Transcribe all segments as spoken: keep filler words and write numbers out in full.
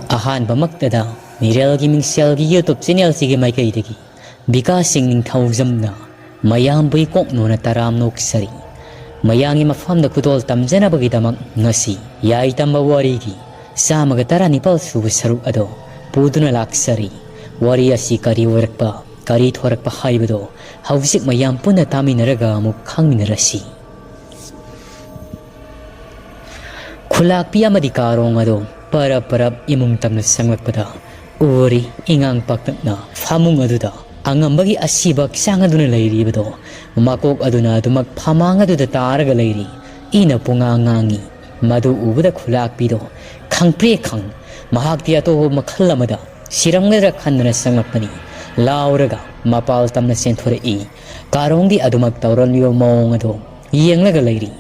ꯑꯍꯥꯟꯕꯃꯛꯇꯗ ꯃꯤꯔꯦꯜꯒꯤ ꯃꯤꯡꯁꯦꯜꯒꯤ YouTube ꯆꯦꯅꯦꯜꯁꯤꯒꯤ ꯃꯥꯏꯀꯩꯗꯒꯤ ꯕꯤꯀꯥꯁ ꯁꯤꯡ ꯅꯤꯡꯊꯧꯖꯝꯅ ꯃꯌꯥꯝꯕꯨ ꯏꯀꯣꯛꯅꯣꯅ ꯇꯔꯥꯝꯅ ꯑꯣꯛꯆꯔꯤ꯫ ꯃꯌꯥꯝꯒꯤ ꯃꯐꯝꯗ ꯈꯨꯗꯣꯜ ꯇꯝꯖꯅꯕꯒꯤꯗꯃꯛ ꯉꯁꯤ ꯌꯥꯏꯇꯝꯕ ꯋꯥꯔꯤꯒꯤ ꯆꯥꯝꯃꯒ ꯇꯔꯥꯅꯤꯄꯥꯜ ꯁꯨꯕ ꯁꯔꯨꯛ ꯑꯗꯣ ꯄꯨꯗꯨꯅ ꯂꯥꯛꯆꯔꯤ꯫ ꯋꯥꯔꯤ ꯑꯁꯤ ꯀꯔꯤ ꯑꯣꯏꯔꯛꯄ, ꯀꯔꯤ ꯊꯣꯔꯛꯄ ꯍꯥꯏꯕꯗꯣ ꯍꯧꯖꯤꯛ ꯃꯌꯥꯝ ꯄꯨꯟꯅ ꯇꯥꯃꯤꯟꯅꯔꯒ ꯑꯃꯨꯛ ꯈꯪꯃꯤꯟꯅꯔꯁꯤ꯫ ꯈꯨꯂꯥꯛꯄꯤ ꯑꯃꯗꯤ ꯀꯥꯔꯣꯡ ꯑꯗꯣ ꯄꯔꯞ ꯄꯔꯞ ꯏꯃꯨꯡ ꯇꯝꯅ ꯆꯪꯂꯛꯄꯗ ꯎꯔꯤ, ꯏꯉꯥꯡ ꯄꯥꯛꯇꯛꯅ ꯐꯃꯨꯡ ꯑꯗꯨꯗ ꯑꯉꯝꯕꯒꯤ ꯑꯁꯤꯕ ꯍꯛꯆꯥꯡ ꯑꯗꯨꯅ ꯂꯩꯔꯤꯕꯗꯣ꯫ ꯃꯀꯣꯛ ꯑꯗꯨꯅ ꯑꯗꯨꯃꯛ ꯐꯃꯥꯡ ꯑꯗꯨꯗ ꯇꯥꯔꯒ ꯂꯩꯔꯤ꯫ ꯏꯅ ꯄꯨꯡꯉꯥꯡ ꯉꯥꯡꯉꯤ꯫ ꯃꯗꯨ ꯎꯕꯗ ꯈꯨꯂꯥꯛꯄꯤꯗꯣ ꯈꯪꯄ꯭ꯔꯦꯛ ꯈꯪ꯫ ꯃꯍꯥꯛꯇꯤ ꯑꯇꯣꯞꯄ ꯃꯈꯜ ꯑꯃꯗ ꯁꯤꯔꯝꯒꯗ꯭ꯔꯥ ꯈꯟꯗꯨꯅ ꯆꯪꯂꯛꯄꯅꯤ꯫ ꯂꯥꯎꯔꯒ ꯃꯄꯥꯜ ꯇꯝꯅ ꯆꯦꯟꯊꯣꯔꯛꯏ꯫ ꯀꯥꯔꯣꯡꯗꯤ ꯑꯗꯨꯃꯛ ꯇꯧꯔꯝꯂꯤꯕ ꯃꯑꯣꯡ ꯑꯗꯨ ꯌꯦꯡꯂꯒ ꯂꯩꯔꯤ꯫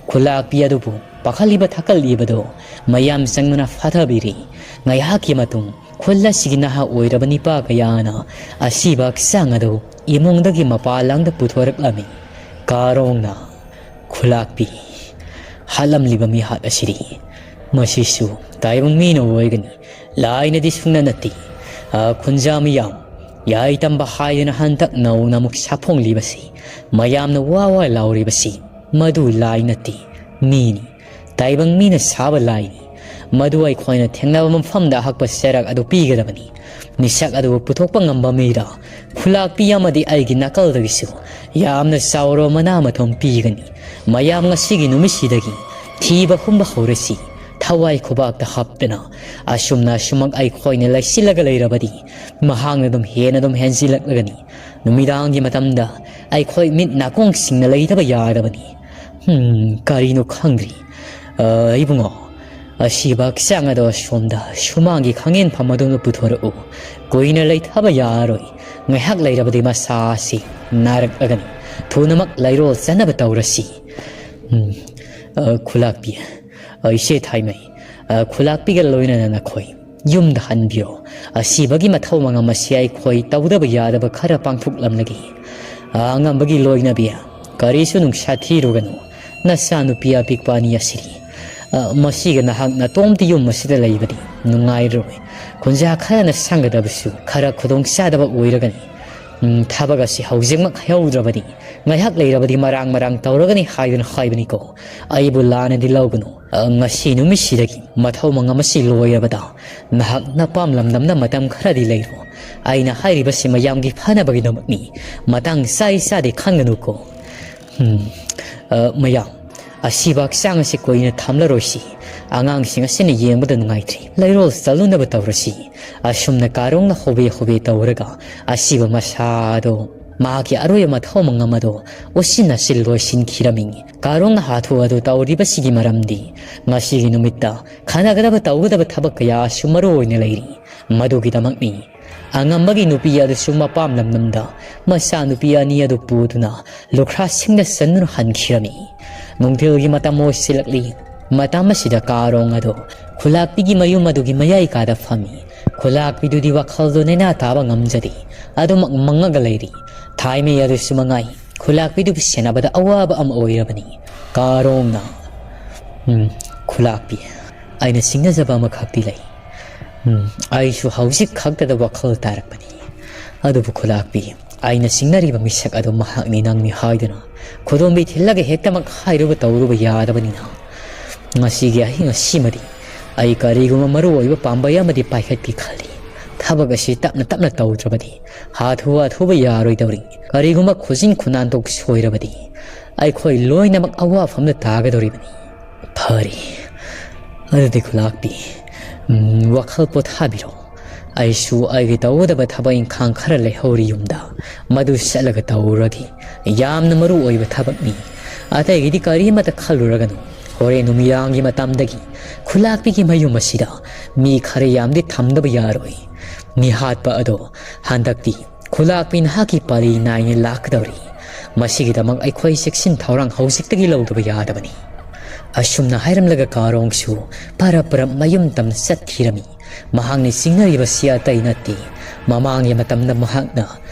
ꯈꯨꯂꯥꯛꯄꯤ ꯑꯗꯨꯕꯨ ꯄꯥꯈꯠꯂꯤꯕ ꯊꯛꯀꯠꯂꯤꯕꯗꯣ ꯃꯌꯥꯝ ꯆꯪꯗꯨꯅ ꯐꯥꯊꯕꯤꯔꯤ꯫ ꯉꯥꯏꯍꯥꯛꯀꯤ ꯃꯇꯨꯡ ꯈꯨꯜ ꯑꯁꯤꯒꯤ ꯅꯍꯥ ꯑꯣꯏꯔꯕ ꯅꯤꯄꯥ ꯀꯌꯥꯅ ꯑꯁꯤꯕ ꯍꯛꯆꯥꯡ ꯑꯗꯨ ꯏꯃꯨꯡꯗꯒꯤ ꯃꯄꯥꯟ ꯂꯝꯗ ꯄꯨꯊꯣꯔꯛꯂꯝꯃꯤ꯫ ꯀꯥꯔꯣꯡꯅ ꯈꯨꯂꯥꯛꯄꯤ ꯍꯥꯠꯂꯝꯂꯤꯕ ꯃꯤꯍꯥꯠ ꯑꯁꯤꯗꯤ ꯃꯁꯤꯁꯨ ꯇꯥꯏꯕꯪ ꯃꯤꯅ ꯑꯣꯏꯒꯅꯤ꯫ ꯂꯥꯏꯅꯗꯤ ꯁꯨꯡꯅ ꯅꯠꯇꯦ꯫ ꯑ, ꯈꯨꯟꯖꯥ ꯃꯤꯌꯥꯝ ꯌꯥꯏ ꯇꯝꯕ ꯍꯥꯏꯗꯨꯅ ꯍꯟꯗꯛ ꯅꯧꯅ ꯑꯃꯨꯛ ꯁꯥꯐꯣꯡꯂꯤꯕꯁꯤ, ꯃꯌꯥꯝꯅ ꯋꯥ ꯋꯥ ꯂꯥꯎꯔꯤꯕꯁꯤ, ꯃꯗꯨ ꯂꯥꯏ ꯅꯠꯇꯦ, ꯃꯤꯅꯤ꯫ ꯇꯥꯏꯕꯪ ꯃꯤꯅ ꯁꯥꯕ ꯂꯥꯏꯅꯤ꯫ ꯃꯗꯨ ꯑꯩꯈꯣꯏꯅ ꯊꯦꯡꯅꯕ ꯃꯐꯝꯗ ꯑꯍꯛꯄ ꯆꯩꯔꯥꯛ ꯑꯗꯨ ꯄꯤꯒꯗꯕꯅꯤ꯫ ꯃꯤꯁꯛ ꯑꯗꯨꯕꯨ ꯄꯨꯊꯣꯛꯄ ꯉꯝꯕ ꯃꯤꯔꯥ? ꯈꯨꯂꯥꯛꯄꯤ ꯑꯃꯗꯤ ꯑꯩꯒꯤ ꯅꯥꯀꯜꯗꯒꯤꯁꯨ ꯌꯥꯝꯅ ꯆꯥꯎꯔꯕ ꯃꯅꯥ ꯃꯊꯨꯝ ꯄꯤꯒꯅꯤ꯫ ꯃꯌꯥꯝ ꯉꯁꯤꯒꯤ ꯅꯨꯃꯤꯠꯁꯤꯗꯒꯤ ꯊꯤꯕ ꯍꯨꯝꯕ ꯍꯧꯔꯁꯤ꯫ ꯊꯋꯥꯏ ꯈꯨꯕꯥꯛꯇ ꯍꯥꯞꯇꯅ ꯑꯁꯨꯝꯅ ꯑꯁꯨꯃꯛ ꯑꯩꯈꯣꯏꯅ ꯂꯩꯁꯤꯜꯂꯒ ꯂꯩꯔꯕꯗꯤ ꯃꯍꯥꯛꯅ ꯑꯗꯨꯝ ꯍꯦꯟꯅ ꯑꯗꯨꯝ ꯍꯦꯟꯖꯤꯜꯂꯛꯂꯒꯅꯤ꯫ ꯅꯨꯃꯤꯗꯥꯡꯒꯤ ꯃꯇꯝꯗ ꯑꯩꯈꯣꯏ ꯃꯤꯠ ꯅꯥꯀꯣꯡꯁꯤꯡꯅ ꯂꯩꯇꯕ ꯌꯥꯗꯕꯅꯤ꯫ ꯍꯝ, ꯀꯔꯤꯅꯣ ꯈꯪꯗ꯭ꯔꯤ꯫ ꯑ, ꯏꯕꯨꯡꯉꯣ, ꯑꯁꯤꯕ ꯍꯛꯆꯥꯡ ꯑꯗꯣ ꯑꯁꯣꯝꯗ ꯁꯨꯃꯥꯡꯒꯤ ꯈꯥꯡꯉꯦꯟꯐꯝ ꯑꯗꯣꯝꯗ ꯄꯨꯊꯣꯔꯛꯎ꯫ ꯀꯨꯏꯅ ꯂꯩꯊꯕ ꯌꯥꯔꯣꯏ꯫ ꯉꯥꯏꯍꯥꯛ ꯂꯩꯔꯕꯗꯤ ꯃꯁꯥ ꯑꯁꯤ ꯅꯥꯔꯛꯂꯒꯅꯤ꯫ ꯊꯨꯅꯃꯛ ꯂꯩꯔꯣꯜ ꯆꯠꯅꯕ ꯇꯧꯔꯁꯤ꯫ ꯎꯝ, ꯑ, ꯈꯨꯂꯥꯛꯄꯤ, ꯑ, ꯏꯆꯦ ꯊꯥꯏꯃꯩ, ꯑ, ꯈꯨꯂꯥꯛꯄꯤꯒ ꯂꯣꯏꯅꯅ ꯅꯈꯣꯏ ꯌꯨꯝꯗ ꯍꯟꯕꯤꯔꯣ꯫ ꯑꯁꯤꯕꯒꯤ ꯃꯊꯧ ꯃꯉꯝ ꯑꯁꯤ ꯑꯩꯈꯣꯏ ꯇꯧꯗꯕ ꯌꯥꯗꯕ ꯈꯔ ꯄꯥꯡꯊꯣꯛꯂꯝꯂꯒꯦ꯫ ꯑ, ꯑꯉꯝꯕꯒꯤ ꯂꯣꯏꯅꯕꯤ, ꯀꯔꯤꯁꯨ ꯅꯨꯡꯁꯥ ꯊꯤꯔꯨꯒꯅꯨ꯫ ꯅꯆꯥꯅꯨꯄꯤ ꯑꯄꯤꯛꯄ ꯑꯅꯤ ꯑꯁꯤꯗꯤ "ꯑ, ꯃꯁꯤꯒ ꯅꯍꯥꯛ ꯅꯇꯣꯝꯇ ꯌꯨꯝ ꯑꯁꯤꯗ ꯂꯩꯕꯗꯤ ꯅꯨꯡꯉꯥꯏꯔꯣꯏ꯫ ꯈꯨꯟꯖꯥ ꯈꯔꯅ ꯁꯪꯒꯗꯕꯁꯨ ꯈꯔ ꯈꯨꯗꯣꯡ ꯆꯥꯗꯕ ꯑꯣꯏꯔꯒꯅꯤ꯫ ꯎꯝ, ꯊꯕꯛ ꯑꯁꯤ ꯍꯧꯖꯤꯛꯃꯛ ꯍꯩꯍꯧꯗ꯭ꯔꯕꯗꯤ ꯉꯥꯏꯍꯥꯛ ꯂꯩꯔꯕꯗꯤ ꯃꯔꯥꯡ ꯃꯔꯥꯡ ꯇꯧꯔꯒꯅꯤ ꯍꯥꯏꯗꯨꯅ ꯍꯥꯏꯕꯅꯤꯀꯣ꯫ ꯑꯩꯕꯨ ꯂꯥꯟꯅꯗꯤ ꯂꯧꯒꯅꯨ꯫ ꯑ, ꯉꯁꯤ ꯅꯨꯃꯤꯠꯁꯤꯗꯒꯤ ꯃꯊꯧ ꯃꯉꯝ ꯑꯁꯤ ꯂꯣꯏꯔꯕꯗ ꯅꯍꯥꯛ ꯅꯄꯥꯝ ꯂꯝꯗꯝꯗ ꯃꯇꯝ ꯈꯔꯗꯤ ꯂꯩꯔꯣ꯫ ꯑꯩꯅ ꯍꯥꯏꯔꯤꯕꯁꯤ ꯃꯌꯥꯝꯒꯤ ꯐꯅꯕꯒꯤꯗꯃꯛꯅꯤ꯫ ꯃꯇꯥꯡ ꯆꯥꯏ ꯆꯥꯗꯦ ꯈꯟꯒꯅꯨꯀꯣ꯫ ꯎꯝ, ꯑ, ꯃꯌꯥꯝ, ꯑꯁꯤꯕ ꯍꯛꯆꯥꯡ ꯑꯁꯤ ꯀꯨꯏꯅ ꯊꯝꯂꯔꯣꯏꯁꯤ꯫ ꯑꯉꯥꯡꯁꯤꯡ ꯑꯁꯤꯅ ꯌꯦꯡꯕꯗ ꯅꯨꯡꯉꯥꯏꯇ꯭ꯔꯤ꯫ ꯂꯩꯔꯣꯜ ꯆꯠꯂꯨꯅꯕ ꯇꯧꯔꯁꯤ꯫" ꯑꯁꯨꯝꯅ ꯀꯥꯔꯣꯡꯅ ꯍꯣꯕꯦ ꯍꯣꯕꯦ ꯇꯧꯔꯒ ꯑꯁꯤꯕ ꯃꯁꯥꯗꯣ ꯃꯍꯥꯛꯀꯤ ꯑꯔꯣꯏꯕ ꯃꯊꯧ ꯃꯉꯝ ꯑꯗꯣ ꯎꯆꯤꯟ ꯅꯥꯆꯤꯟ ꯂꯣꯏꯁꯤꯟꯈꯤꯔꯝꯃꯤ꯫ ꯀꯥꯔꯣꯡꯅ ꯍꯥꯊꯨ ꯍꯥꯊꯨ ꯇꯧꯔꯤꯕꯁꯤꯒꯤ ꯃꯔꯝꯗꯤ ꯉꯁꯤꯒꯤ ꯅꯨꯃꯤꯠꯇ ꯈꯟꯅꯒꯗꯕ ꯇꯧꯒꯗꯕ ꯊꯕꯛ ꯀꯌꯥꯁꯨ ꯃꯔꯨ ꯑꯣꯏꯅ ꯂꯩꯔꯤ꯫ ꯃꯗꯨꯒꯤꯗꯃꯛꯅꯤ ꯑꯉꯝꯕꯒꯤ ꯅꯨꯄꯤ ꯑꯗꯨꯁꯨ ꯃꯄꯥꯝ ꯂꯝꯗꯝꯗ ꯃꯆꯥꯅꯨꯄꯤ ꯑꯅꯤ ꯑꯗꯨ ꯄꯨꯗꯨꯅ ꯂꯨꯈ꯭ꯔꯥꯁꯤꯡꯗ ꯆꯟꯗꯨꯅ ꯍꯟꯈꯤꯔꯝꯃꯤ꯫ ꯅꯨꯡꯊꯤꯜꯒꯤ ꯃꯇꯝ ꯑꯣꯏꯁꯤꯜꯂꯛꯂꯤ꯫ ꯃꯇꯝ ꯑꯁꯤꯗ ꯀꯥꯔꯣꯡ ꯑꯗꯨ ꯈꯨꯂꯥꯛꯄꯤꯒꯤ ꯃꯌꯨꯝ ꯑꯗꯨꯒꯤ ꯃꯌꯥꯏ ꯀꯥꯗ ꯐꯝꯃꯤ꯫ ꯈꯨꯂꯥꯛꯄꯤꯗꯨꯗꯤ ꯋꯥꯈꯜꯗꯨ ꯅꯦꯅꯥ ꯇꯥꯕ ꯉꯝꯖꯗꯦ꯫ ꯑꯗꯨꯃꯛ ꯃꯪꯉꯒ ꯂꯩꯔꯤ꯫ ꯊꯥꯏꯃꯩ ꯑꯗꯨꯁꯨ ꯃꯉꯥꯏ ꯈꯨꯂꯥꯛꯄꯤꯗꯨꯕꯨ ꯁꯦꯟꯅꯕꯗ ꯑꯋꯥꯕ ꯑꯃ ꯑꯣꯏꯔꯕꯅꯤ꯫ ꯀꯥꯔꯣꯡꯅ, "ꯎꯝ, ꯈꯨꯂꯥꯛꯄꯤ, ꯑꯩꯅ ꯁꯤꯡꯅꯖꯕ ꯑꯃꯈꯛꯇꯤ ꯂꯩ꯫ ꯎꯝ, ꯑꯩꯁꯨ ꯍꯧꯖꯤꯛ ꯈꯛꯇꯗ ꯋꯥꯈꯜ ꯇꯥꯔꯛꯄꯅꯤ꯫ ꯑꯗꯨꯕꯨ ꯈꯨꯂꯥꯛꯄꯤ, ꯑꯩꯅ ꯁꯤꯡꯅꯔꯤꯕ ꯃꯤꯁꯛ ꯑꯗꯨ ꯃꯍꯥꯛꯅꯤ ꯅꯪꯅꯤ ꯍꯥꯏꯗꯨꯅ ꯈꯨꯗꯣꯝꯕꯤ ꯊꯤꯜꯂꯒ ꯍꯦꯛꯇꯃꯛ ꯍꯥꯏꯔꯨꯕ ꯇꯧꯔꯨꯕ ꯌꯥꯗꯕꯅꯤꯅ ꯉꯁꯤꯒꯤ ꯑꯍꯤꯡ ꯑꯁꯤꯃꯗꯤ ꯑꯩ ꯀꯔꯤꯒꯨꯝꯕ ꯃꯔꯨ ꯑꯣꯏꯕ ꯄꯥꯝꯕꯩ ꯑꯃꯗꯤ ꯄꯥꯏꯈꯠꯀꯦ ꯈꯜꯂꯤ꯫ ꯊꯕꯛ ꯑꯁꯤ ꯇꯞꯅ ꯇꯞꯅ ꯇꯧꯗ꯭ꯔꯕꯗꯤ ꯍꯥꯊꯨ ꯍꯥꯊꯨꯕ ꯌꯥꯔꯣꯏꯗꯧꯔꯤ꯫ ꯀꯔꯤꯒꯨꯝꯕ ꯈꯨꯖꯤꯟ ꯈꯨꯅꯥꯟꯊꯣꯛ ꯁꯣꯏꯔꯕꯗꯤ ꯑꯩꯈꯣꯏ ꯂꯣꯏꯅꯃꯛ ꯑꯋꯥꯐꯝꯗ ꯇꯥꯒꯗꯧꯔꯤꯕꯅꯤ꯫" "ꯐꯔꯦ, ꯑꯗꯨꯗꯤ ꯈꯨꯂꯥꯛꯄꯤ, ꯎꯝ, ꯋꯥꯈꯜ ꯄꯣꯊꯥꯕꯤꯔꯣ꯫ ꯑꯩꯁꯨ ꯑꯩꯒꯤ ꯇꯧꯒꯗꯕ ꯊꯕꯛ ꯏꯪꯈꯥꯡ ꯈꯔ ꯂꯩꯍꯧꯔꯤ ꯌꯨꯝꯗ, ꯃꯗꯨ ꯆꯠꯂꯒ ꯇꯧꯔꯨꯔꯒꯦ꯫ ꯌꯥꯝꯅ ꯃꯔꯨ ꯑꯣꯏꯕ ꯊꯕꯛꯅꯤ꯫ ꯑꯇꯩꯒꯤꯗꯤ ꯀꯔꯤꯃꯠꯇ ꯈꯜꯂꯨꯔꯒꯅꯨ꯫ ꯍꯣꯔꯦꯟ ꯅꯨꯃꯤꯗꯥꯡꯒꯤ ꯃꯇꯝꯗꯒꯤ ꯈꯨꯂꯥꯛꯄꯤꯒꯤ ꯃꯌꯨꯝ ꯑꯁꯤꯗ ꯃꯤ ꯈꯔ ꯌꯥꯝꯗꯤ ꯊꯝꯗꯕ ꯌꯥꯔꯣꯏ꯫ ꯃꯤꯍꯥꯠꯄ ꯑꯗꯣ ꯍꯟꯗꯛꯇꯤ ꯈꯨꯂꯥꯛꯄꯤ ꯅꯍꯥꯛꯀꯤ ꯄꯥꯂꯤ ꯅꯥꯏꯅ ꯂꯥꯛꯀꯗꯧꯔꯤ꯫ ꯃꯁꯤꯒꯤꯗꯃꯛ ꯑꯩꯈꯣꯏ ꯆꯦꯛꯁꯤꯟ ꯊꯧꯔꯥꯡ ꯍꯧꯖꯤꯛꯇꯒꯤ ꯂꯧꯗꯕ ꯌꯥꯗꯕꯅꯤ꯫" ꯑꯁꯨꯝꯅ ꯍꯥꯏꯔꯝꯂꯒ ꯀꯥꯔꯣꯡꯁꯨ ꯄꯔꯞ ꯄꯔꯞ ꯃꯌꯨꯝ ꯇꯝꯅ ꯆꯠꯈꯤꯔꯝꯃꯤ꯫ ꯃꯍꯥꯛꯅ ꯆꯤꯡꯅꯔꯤꯕꯁꯤ ꯑꯇꯩ ꯅꯠꯇꯦ꯫ ꯃꯃꯥꯡꯒꯤ ꯃꯇꯝꯗ ꯃꯍꯥꯛꯅ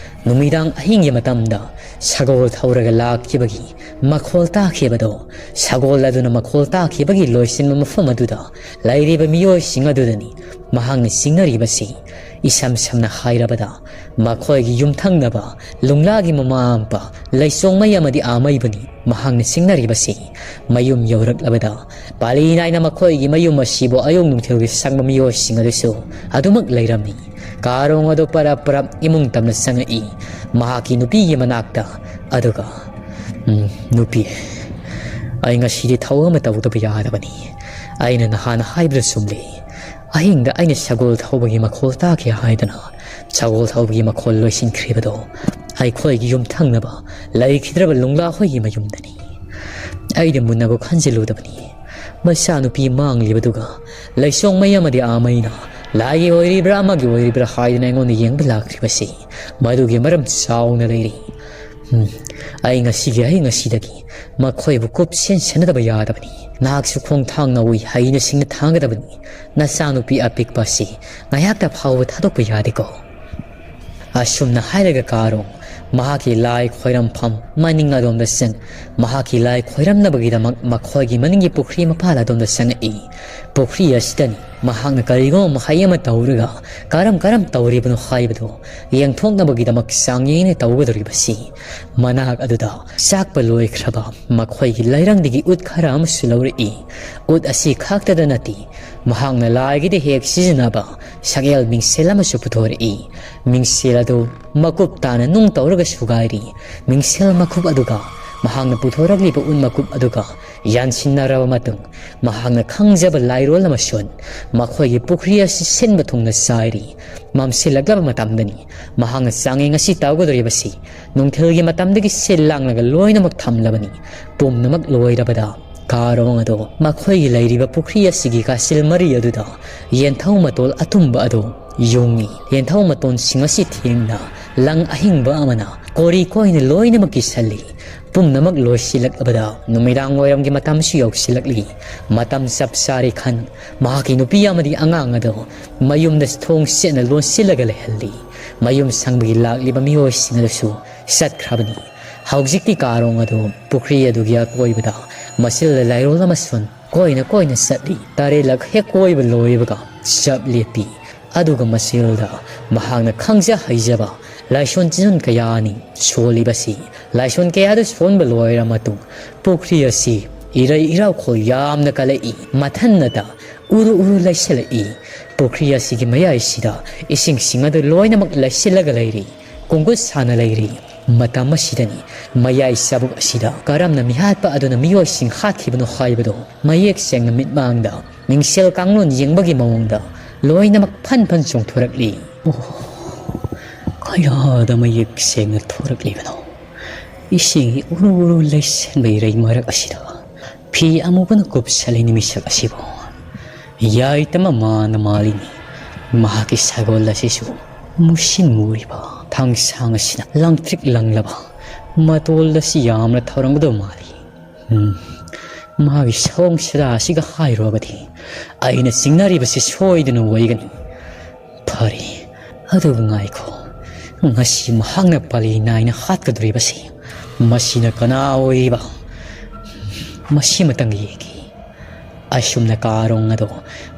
ꯅꯨꯃꯤꯗꯥꯡ ꯑꯍꯤꯡꯒꯤ ꯃꯇꯝꯗ ꯁꯒꯣꯜ ꯊꯧꯔꯒ ꯂꯥꯛꯈꯤꯕꯒꯤ ꯃꯈꯣꯜ ꯇꯥꯈꯤꯕꯗꯣ, ꯁꯒꯣꯜ ꯑꯗꯨꯅ ꯃꯈꯣꯜ ꯇꯥꯈꯤꯕꯒꯤ ꯂꯣꯏꯁꯤꯟꯕ ꯃꯐꯝ ꯑꯗꯨꯗ ꯂꯩꯔꯤꯕ ꯃꯤꯑꯣꯏꯁꯤꯡ ꯑꯗꯨꯗꯅꯤ ꯃꯍꯥꯛꯅ ꯆꯤꯡꯅꯔꯤꯕꯁꯤ꯫ ꯏꯁꯝ ꯁꯝꯅ ꯍꯥꯏꯔꯕꯗ, ꯃꯈꯣꯏꯒꯤ ꯌꯨꯝꯊꯪꯅꯕ ꯂꯨꯡꯂꯥꯒꯤ ꯃꯃꯥ ꯃꯄꯥ ꯂꯩꯁꯣꯡꯃꯩ ꯑꯃꯗꯤ ꯑꯥꯃꯩꯕꯨꯅꯤ ꯃꯍꯥꯛꯅ ꯆꯤꯡꯅꯔꯤꯕꯁꯤ꯫ ꯃꯌꯨꯝ ꯌꯧꯔꯛꯂꯕꯗ, ꯄꯥꯂꯤ ꯅꯥꯏꯅ ꯃꯈꯣꯏꯒꯤ ꯃꯌꯨꯝ ꯑꯁꯤꯕꯨ ꯑꯌꯨꯛ ꯅꯨꯡꯊꯤꯜꯒꯤ ꯁꯪꯕ ꯃꯤꯑꯣꯏꯁꯤꯡ ꯑꯗꯨꯁꯨ ꯑꯗꯨꯃꯛ ꯂꯩꯔꯝꯃꯤ꯫ ꯀꯥꯔꯣꯡ ꯑꯗꯨ ꯄꯔꯞ ꯄꯔꯞ ꯏꯃꯨꯡ ꯇꯝꯅ ꯆꯪꯉꯛꯏ꯫ ꯃꯍꯥꯛꯀꯤ ꯅꯨꯄꯤꯒꯤ ꯃꯅꯥꯛꯇ, ꯑꯗꯨꯒ, "ꯎꯝ, ꯅꯨꯄꯤ, ꯑꯩ ꯉꯁꯤꯗꯤ ꯊꯧ ꯑꯃ ꯇꯧꯗꯕ ꯌꯥꯗꯕꯅꯤ꯫ ꯑꯩꯅ ꯅꯍꯥꯟ ꯍꯥꯏꯕꯗꯨ ꯆꯨꯝꯂꯤ꯫ ꯑꯍꯤꯡꯗ ꯑꯩꯅ ꯁꯒꯣꯜ ꯊꯧꯕꯒꯤ ꯃꯈꯣꯜ ꯇꯥꯈꯤ ꯍꯥꯏꯗꯅ ꯁꯒꯣꯜ ꯊꯧꯕꯒꯤ ꯃꯈꯣꯜ ꯂꯣꯏꯁꯤꯟꯈ꯭ꯔꯤꯕꯗꯣ ꯑꯩꯈꯣꯏꯒꯤ ꯌꯨꯝꯊꯪꯅꯕ ꯂꯩꯈꯤꯗ꯭ꯔꯕ ꯂꯨꯡꯂꯥ ꯍꯣꯏꯒꯤ ꯃꯌꯨꯝꯗꯅꯤ꯫ ꯑꯩꯗꯤ ꯃꯨꯟꯅꯕꯨ ꯈꯟꯖꯤꯜꯂꯨꯗꯕꯅꯤ꯫ ꯃꯆꯥꯅꯨꯄꯤ ꯃꯥꯡꯂꯤꯕꯗꯨꯒ ꯂꯩꯁꯣꯡꯃꯩ ꯑꯃꯗꯤ ꯑꯥꯃꯩꯅ ꯂꯥꯏꯒꯤ ꯑꯣꯏꯔꯤꯕ꯭ꯔꯥ ꯑꯃꯒꯤ ꯑꯣꯏꯔꯤꯕ꯭ꯔꯥ ꯍꯥꯏꯗꯨꯅ ꯑꯩꯉꯣꯟꯗ ꯌꯦꯡꯕ ꯂꯥꯛꯈ꯭ꯔꯤꯕꯁꯤ ꯃꯗꯨꯒꯤ ꯃꯔꯝ ꯆꯥꯎꯅ ꯂꯩꯔꯤ꯫ ꯎꯝ, ꯑꯩ ꯉꯁꯤꯒꯤ ꯑꯍꯤꯡ ꯑꯁꯤꯗꯒꯤ ꯃꯈꯣꯏꯕꯨ ꯀꯨꯞꯁꯦꯟ ꯁꯦꯟꯅꯗꯕ ꯌꯥꯗꯕꯅꯤ꯫ ꯅꯍꯥꯛꯁꯨ ꯈꯣꯡꯊꯥꯡ ꯅꯧꯏ ꯍꯩꯅ ꯁꯤꯡꯅ ꯊꯥꯡꯒꯗꯕꯅꯤ꯫ ꯅꯆꯥꯅꯨꯄꯤ ꯑꯄꯤꯛꯄ ꯑꯁꯤ ꯉꯥꯏꯍꯥꯛꯇ ꯐꯥꯎꯕ ꯊꯥꯗꯣꯛꯄ ꯌꯥꯗꯦꯀꯣ?" ꯑꯁꯨꯝꯅ ꯍꯥꯏꯔꯒ ꯀꯥꯔꯣꯡ ꯃꯍꯥꯛꯀꯤ ꯂꯥꯏ ꯈꯣꯏꯔꯝꯐꯝ ꯃꯅꯤꯡ ꯑꯗꯣꯝꯗ ꯆꯪ, ꯃꯍꯥꯛꯀꯤ ꯂꯥꯏ ꯈꯣꯏꯔꯝꯅꯕꯒꯤꯗꯃꯛ ꯃꯈꯣꯏꯒꯤ ꯃꯅꯤꯡꯒꯤ ꯄꯨꯈ꯭ꯔꯤ ꯃꯄꯥꯜ ꯑꯗꯣꯝꯗ ꯆꯪꯉꯛꯏ꯫ ꯄꯨꯈ꯭ꯔꯤ ꯑꯁꯤꯗꯅꯤ ꯃꯍꯥꯛꯅ ꯀꯔꯤꯒꯨꯝꯕ ꯃꯍꯩ ꯑꯃ ꯇꯧꯔꯒ ꯀꯔꯝ ꯀꯔꯝ ꯇꯧꯔꯤꯕꯅꯣ ꯍꯥꯏꯕꯗꯨ ꯌꯦꯡꯊꯣꯛꯅꯕꯒꯤꯗꯃꯛ ꯆꯥꯡꯌꯦꯡꯅ ꯇꯧꯒꯗꯧꯔꯤꯕꯁꯤ꯫ ꯃꯅꯥꯛ ꯑꯗꯨꯗ ꯆꯥꯛꯄ ꯂꯣꯏꯈ꯭ꯔꯕ ꯃꯈꯣꯏꯒꯤ ꯂꯩꯔꯪꯗꯒꯤ ꯎꯠ ꯈꯔ ꯑꯃꯁꯨ ꯂꯧꯔꯛꯏ꯫ ꯎꯠ ꯑꯁꯤ ꯈꯛꯇꯗ ꯅꯠꯇꯦ, ꯃꯍꯥꯛꯅ ꯂꯥꯏꯒꯤꯗ ꯍꯦꯛ ꯁꯤꯖꯤꯟꯅꯕ ꯁꯛꯍꯦꯜ ꯃꯤꯡꯁꯦꯜ ꯑꯃꯁꯨ ꯄꯨꯊꯣꯔꯛꯏ꯫ ꯃꯤꯡꯁꯦꯜ ꯑꯗꯨ ꯃꯀꯨꯞ ꯇꯥꯅ ꯅꯨꯡ ꯇꯧꯔꯒ ꯁꯨꯒꯥꯏꯔꯤ꯫ ꯃꯤꯡꯁꯦꯜ ꯃꯀꯨꯞ ꯑꯗꯨꯒ ꯃꯍꯥꯛꯅ ꯄꯨꯊꯣꯔꯛꯂꯤꯕ ꯎꯠ ꯃꯀꯨꯞ ꯑꯗꯨꯒ ꯌꯥꯟꯁꯤꯟꯅꯔꯕ ꯃꯇꯨꯡ, ꯃꯍꯥꯛꯅ ꯈꯪꯖꯕ ꯂꯥꯏꯔꯣꯜ ꯑꯃꯁꯨ ꯃꯈꯣꯏꯒꯤ ꯄꯨꯈ꯭ꯔꯤ ꯑꯁꯤ ꯁꯤꯟꯕ ꯊꯨꯡꯅ ꯆꯥꯏꯔꯤ꯫ ꯃꯝꯁꯤꯜꯂꯛꯂꯕ ꯃꯇꯝꯗꯅꯤ ꯃꯍꯥꯛꯅ ꯆꯥꯡꯌꯦꯡ ꯑꯁꯤ ꯇꯧꯒꯗꯧꯔꯤꯕꯁꯤ꯫ ꯅꯨꯡꯊꯤꯜꯒꯤ ꯃꯇꯝꯗꯒꯤ ꯁꯤꯜ ꯂꯥꯡꯂꯒ ꯂꯣꯏꯅꯃꯛ ꯊꯝꯂꯕꯅꯤ꯫ ꯄꯨꯝꯅꯃꯛ ꯂꯣꯏꯔꯕꯗ ꯀꯥꯔꯣꯡ ꯑꯗꯨ ꯃꯈꯣꯏꯒꯤ ꯂꯩꯔꯤꯕ ꯄꯨꯈ꯭ꯔꯤ ꯑꯁꯤꯒꯤ ꯀꯥꯆꯤꯜ ꯃꯔꯤ ꯑꯗꯨꯗ ꯌꯦꯟꯊꯧ ꯃꯇꯣꯜ ꯑꯇꯨꯝꯕ ꯑꯗꯨ ꯌꯨꯡꯏ꯫ ꯌꯦꯟꯊꯧ ꯃꯇꯣꯟꯁꯤꯡ ꯑꯁꯤ ꯊꯦꯡꯅ ꯂꯪ ꯑꯍꯤꯡꯕ ꯑꯃꯅ ꯀꯣꯔꯤ ꯀꯣꯏꯅ ꯂꯣꯏꯅꯃꯛ ꯀꯤꯁꯜꯂꯤ꯫ ꯄꯨꯝꯅꯃꯛ ꯂꯣꯏꯁꯤꯜꯂꯛꯂꯕꯗ ꯅꯨꯃꯤꯗꯥꯡ ꯋꯥꯏꯔꯝꯒꯤ ꯃꯇꯝꯁꯨ ꯌꯧꯁꯤꯜꯂꯛꯂꯤ꯫ ꯃꯇꯝ ꯆꯞ ꯆꯥꯔꯦ ꯈꯟ ꯃꯍꯥꯛꯀꯤ ꯅꯨꯄꯤ ꯑꯃꯗꯤ ꯑꯉꯥꯡ ꯑꯗꯨ ꯃꯌꯨꯝꯗ ꯊꯣꯡ ꯁꯦꯠꯅ ꯂꯣꯟꯁꯤꯜꯂꯒ ꯂꯩꯍꯜꯂꯤ꯫ ꯃꯌꯨꯝ ꯁꯪꯕꯒꯤ ꯂꯥꯛꯂꯤꯕ ꯃꯤꯑꯣꯏꯁꯤꯡ ꯑꯗꯨꯁꯨ ꯆꯠꯈ꯭ꯔꯕꯅꯤ꯫ ꯍꯧꯖꯤꯛꯇꯤ ꯀꯥꯔꯣꯡ ꯑꯗꯨ ꯄꯨꯈ꯭ꯔꯤ ꯑꯗꯨꯒꯤ ꯑꯀꯣꯏꯕꯗ ꯃꯁꯤꯜꯗ ꯂꯥꯏꯔꯣꯜ ꯑꯃꯁꯨꯡ ꯀꯣꯏꯅ ꯀꯣꯏꯅ ꯆꯠꯂꯤ꯫ ꯇꯔꯦꯠꯂꯛ ꯍꯦꯛ ꯀꯣꯏꯕ ꯂꯣꯏꯕꯒ ꯆꯞ ꯂꯦꯞꯄꯤ꯫ ꯑꯗꯨꯒ ꯃꯁꯤꯜꯗ ꯃꯍꯥꯛꯅ ꯈꯪꯖ ꯍꯩꯖꯕ ꯂꯥꯏꯁꯣꯟ ꯇꯤꯟꯖꯣꯟ ꯀꯌꯥꯅꯤ ꯁꯣꯜꯂꯤꯕꯁꯤ꯫ ꯂꯥꯏꯁꯣꯟ ꯀꯌꯥꯗꯨ ꯁꯣꯟꯕ ꯂꯣꯏꯔ ꯃꯇꯨꯡ ꯄꯨꯈ꯭ꯔꯤ ꯑꯁꯤ ꯏꯔꯩ ꯏꯔꯥꯎꯈꯣꯜ ꯌꯥꯝꯅ ꯀꯜꯂꯛꯏ꯫ ꯃꯊꯟꯅꯇ ꯎꯔꯨ ꯎꯔꯨ ꯂꯩꯁꯤꯜꯂꯛꯏ꯫ ꯄꯨꯈ꯭ꯔꯤ ꯑꯁꯤꯒꯤ ꯃꯌꯥꯏꯁꯤꯗ ꯏꯁꯤꯡꯁꯤꯡ ꯑꯗꯨ ꯂꯣꯏꯅꯃꯛ ꯂꯩꯁꯤꯜꯂꯒ ꯂꯩꯔꯤ꯫ ꯀꯣꯡꯒꯨꯠ ꯁꯥꯅ ꯂꯩꯔꯤ꯫ ꯃꯇꯝ ꯑꯁꯤꯗꯅꯤ ꯃꯌꯥꯏ ꯆꯕꯨꯛ ꯑꯁꯤꯗ ꯀꯔꯝꯅ ꯃꯤꯍꯥꯠꯄ ꯑꯗꯨꯅ ꯃꯤꯑꯣꯏꯁꯤꯡ ꯍꯥꯠꯈꯤꯕꯅꯣ ꯍꯥꯏꯕꯗꯨ ꯃꯌꯦꯛ ꯁꯦꯡꯅ ꯃꯤꯠꯃꯥꯡꯗ ꯃꯤꯡꯁꯦꯜ ꯀꯥꯡꯂꯣꯟ ꯌꯦꯡꯕꯒꯤ ꯃꯑꯣꯡꯗ ꯂꯣꯏꯅꯃꯛ ꯐꯟ ꯐꯟ ꯆꯣꯡꯊꯣꯔꯛꯂꯤ꯫ ꯑꯣ, ꯀꯌꯥꯗ ꯃꯌꯦꯛ ꯁꯦꯡꯅ ꯊꯣꯔꯛꯂꯤꯕꯅꯣ! ꯏꯁꯤꯡ ꯎꯔꯨ ꯎꯔꯨ ꯂꯩꯁꯤꯟꯕ ꯏꯔꯩ ꯃꯔꯛ ꯑꯁꯤꯗ ꯐꯤ ꯑꯃꯨꯕꯅ ꯀꯨꯞꯁꯜꯂꯤ ꯅꯨꯃꯤꯠꯁꯛ ꯑꯁꯤꯕꯨ꯫ ꯌꯥꯏꯇꯃ ꯃꯥꯅ ꯃꯥꯜꯂꯤꯅꯤ꯫ ꯃꯍꯥꯛꯀꯤ ꯁꯒꯣꯜ ꯑꯁꯤꯁꯨ ꯃꯨꯁꯤꯟ ꯃꯨꯔꯤꯕ ꯊꯥꯡꯁꯥꯡ ꯑꯁꯤꯅ ꯂꯪꯇ꯭ꯔꯤꯛ ꯂꯪꯂꯕ ꯃꯇꯣꯜ ꯑꯁꯤ ꯌꯥꯝꯅ ꯊꯧꯔꯝꯒꯗꯕ ꯃꯥꯜꯂꯤ꯫ ꯎꯝ, ꯃꯥꯒꯤ ꯁꯑꯣꯡ ꯁꯥꯗꯥ ꯑꯁꯤꯒ ꯍꯥꯏꯔꯨꯔꯕꯗꯤ ꯑꯩꯅ ꯆꯤꯡꯅꯔꯤꯕꯁꯤ ꯁꯣꯏꯗꯅ ꯑꯣꯏꯒꯅꯤ꯫ ꯐꯔꯦ, ꯑꯗꯨꯕꯨ ꯉꯥꯏꯈꯣ, ꯉꯁꯤ ꯃꯍꯥꯛꯅ ꯄꯥꯂꯤ ꯅꯥꯏꯅ ꯍꯥꯠꯀꯗꯧꯔꯤꯕꯁꯤ ꯃꯁꯤꯅ ꯀꯅꯥ ꯑꯣꯏꯔꯤꯕ? ꯃꯁꯤꯃꯇꯪ ꯌꯦꯡꯒꯦ꯫ ꯑꯁꯨꯝꯅ ꯀꯥꯔꯣꯡ ꯑꯗꯣ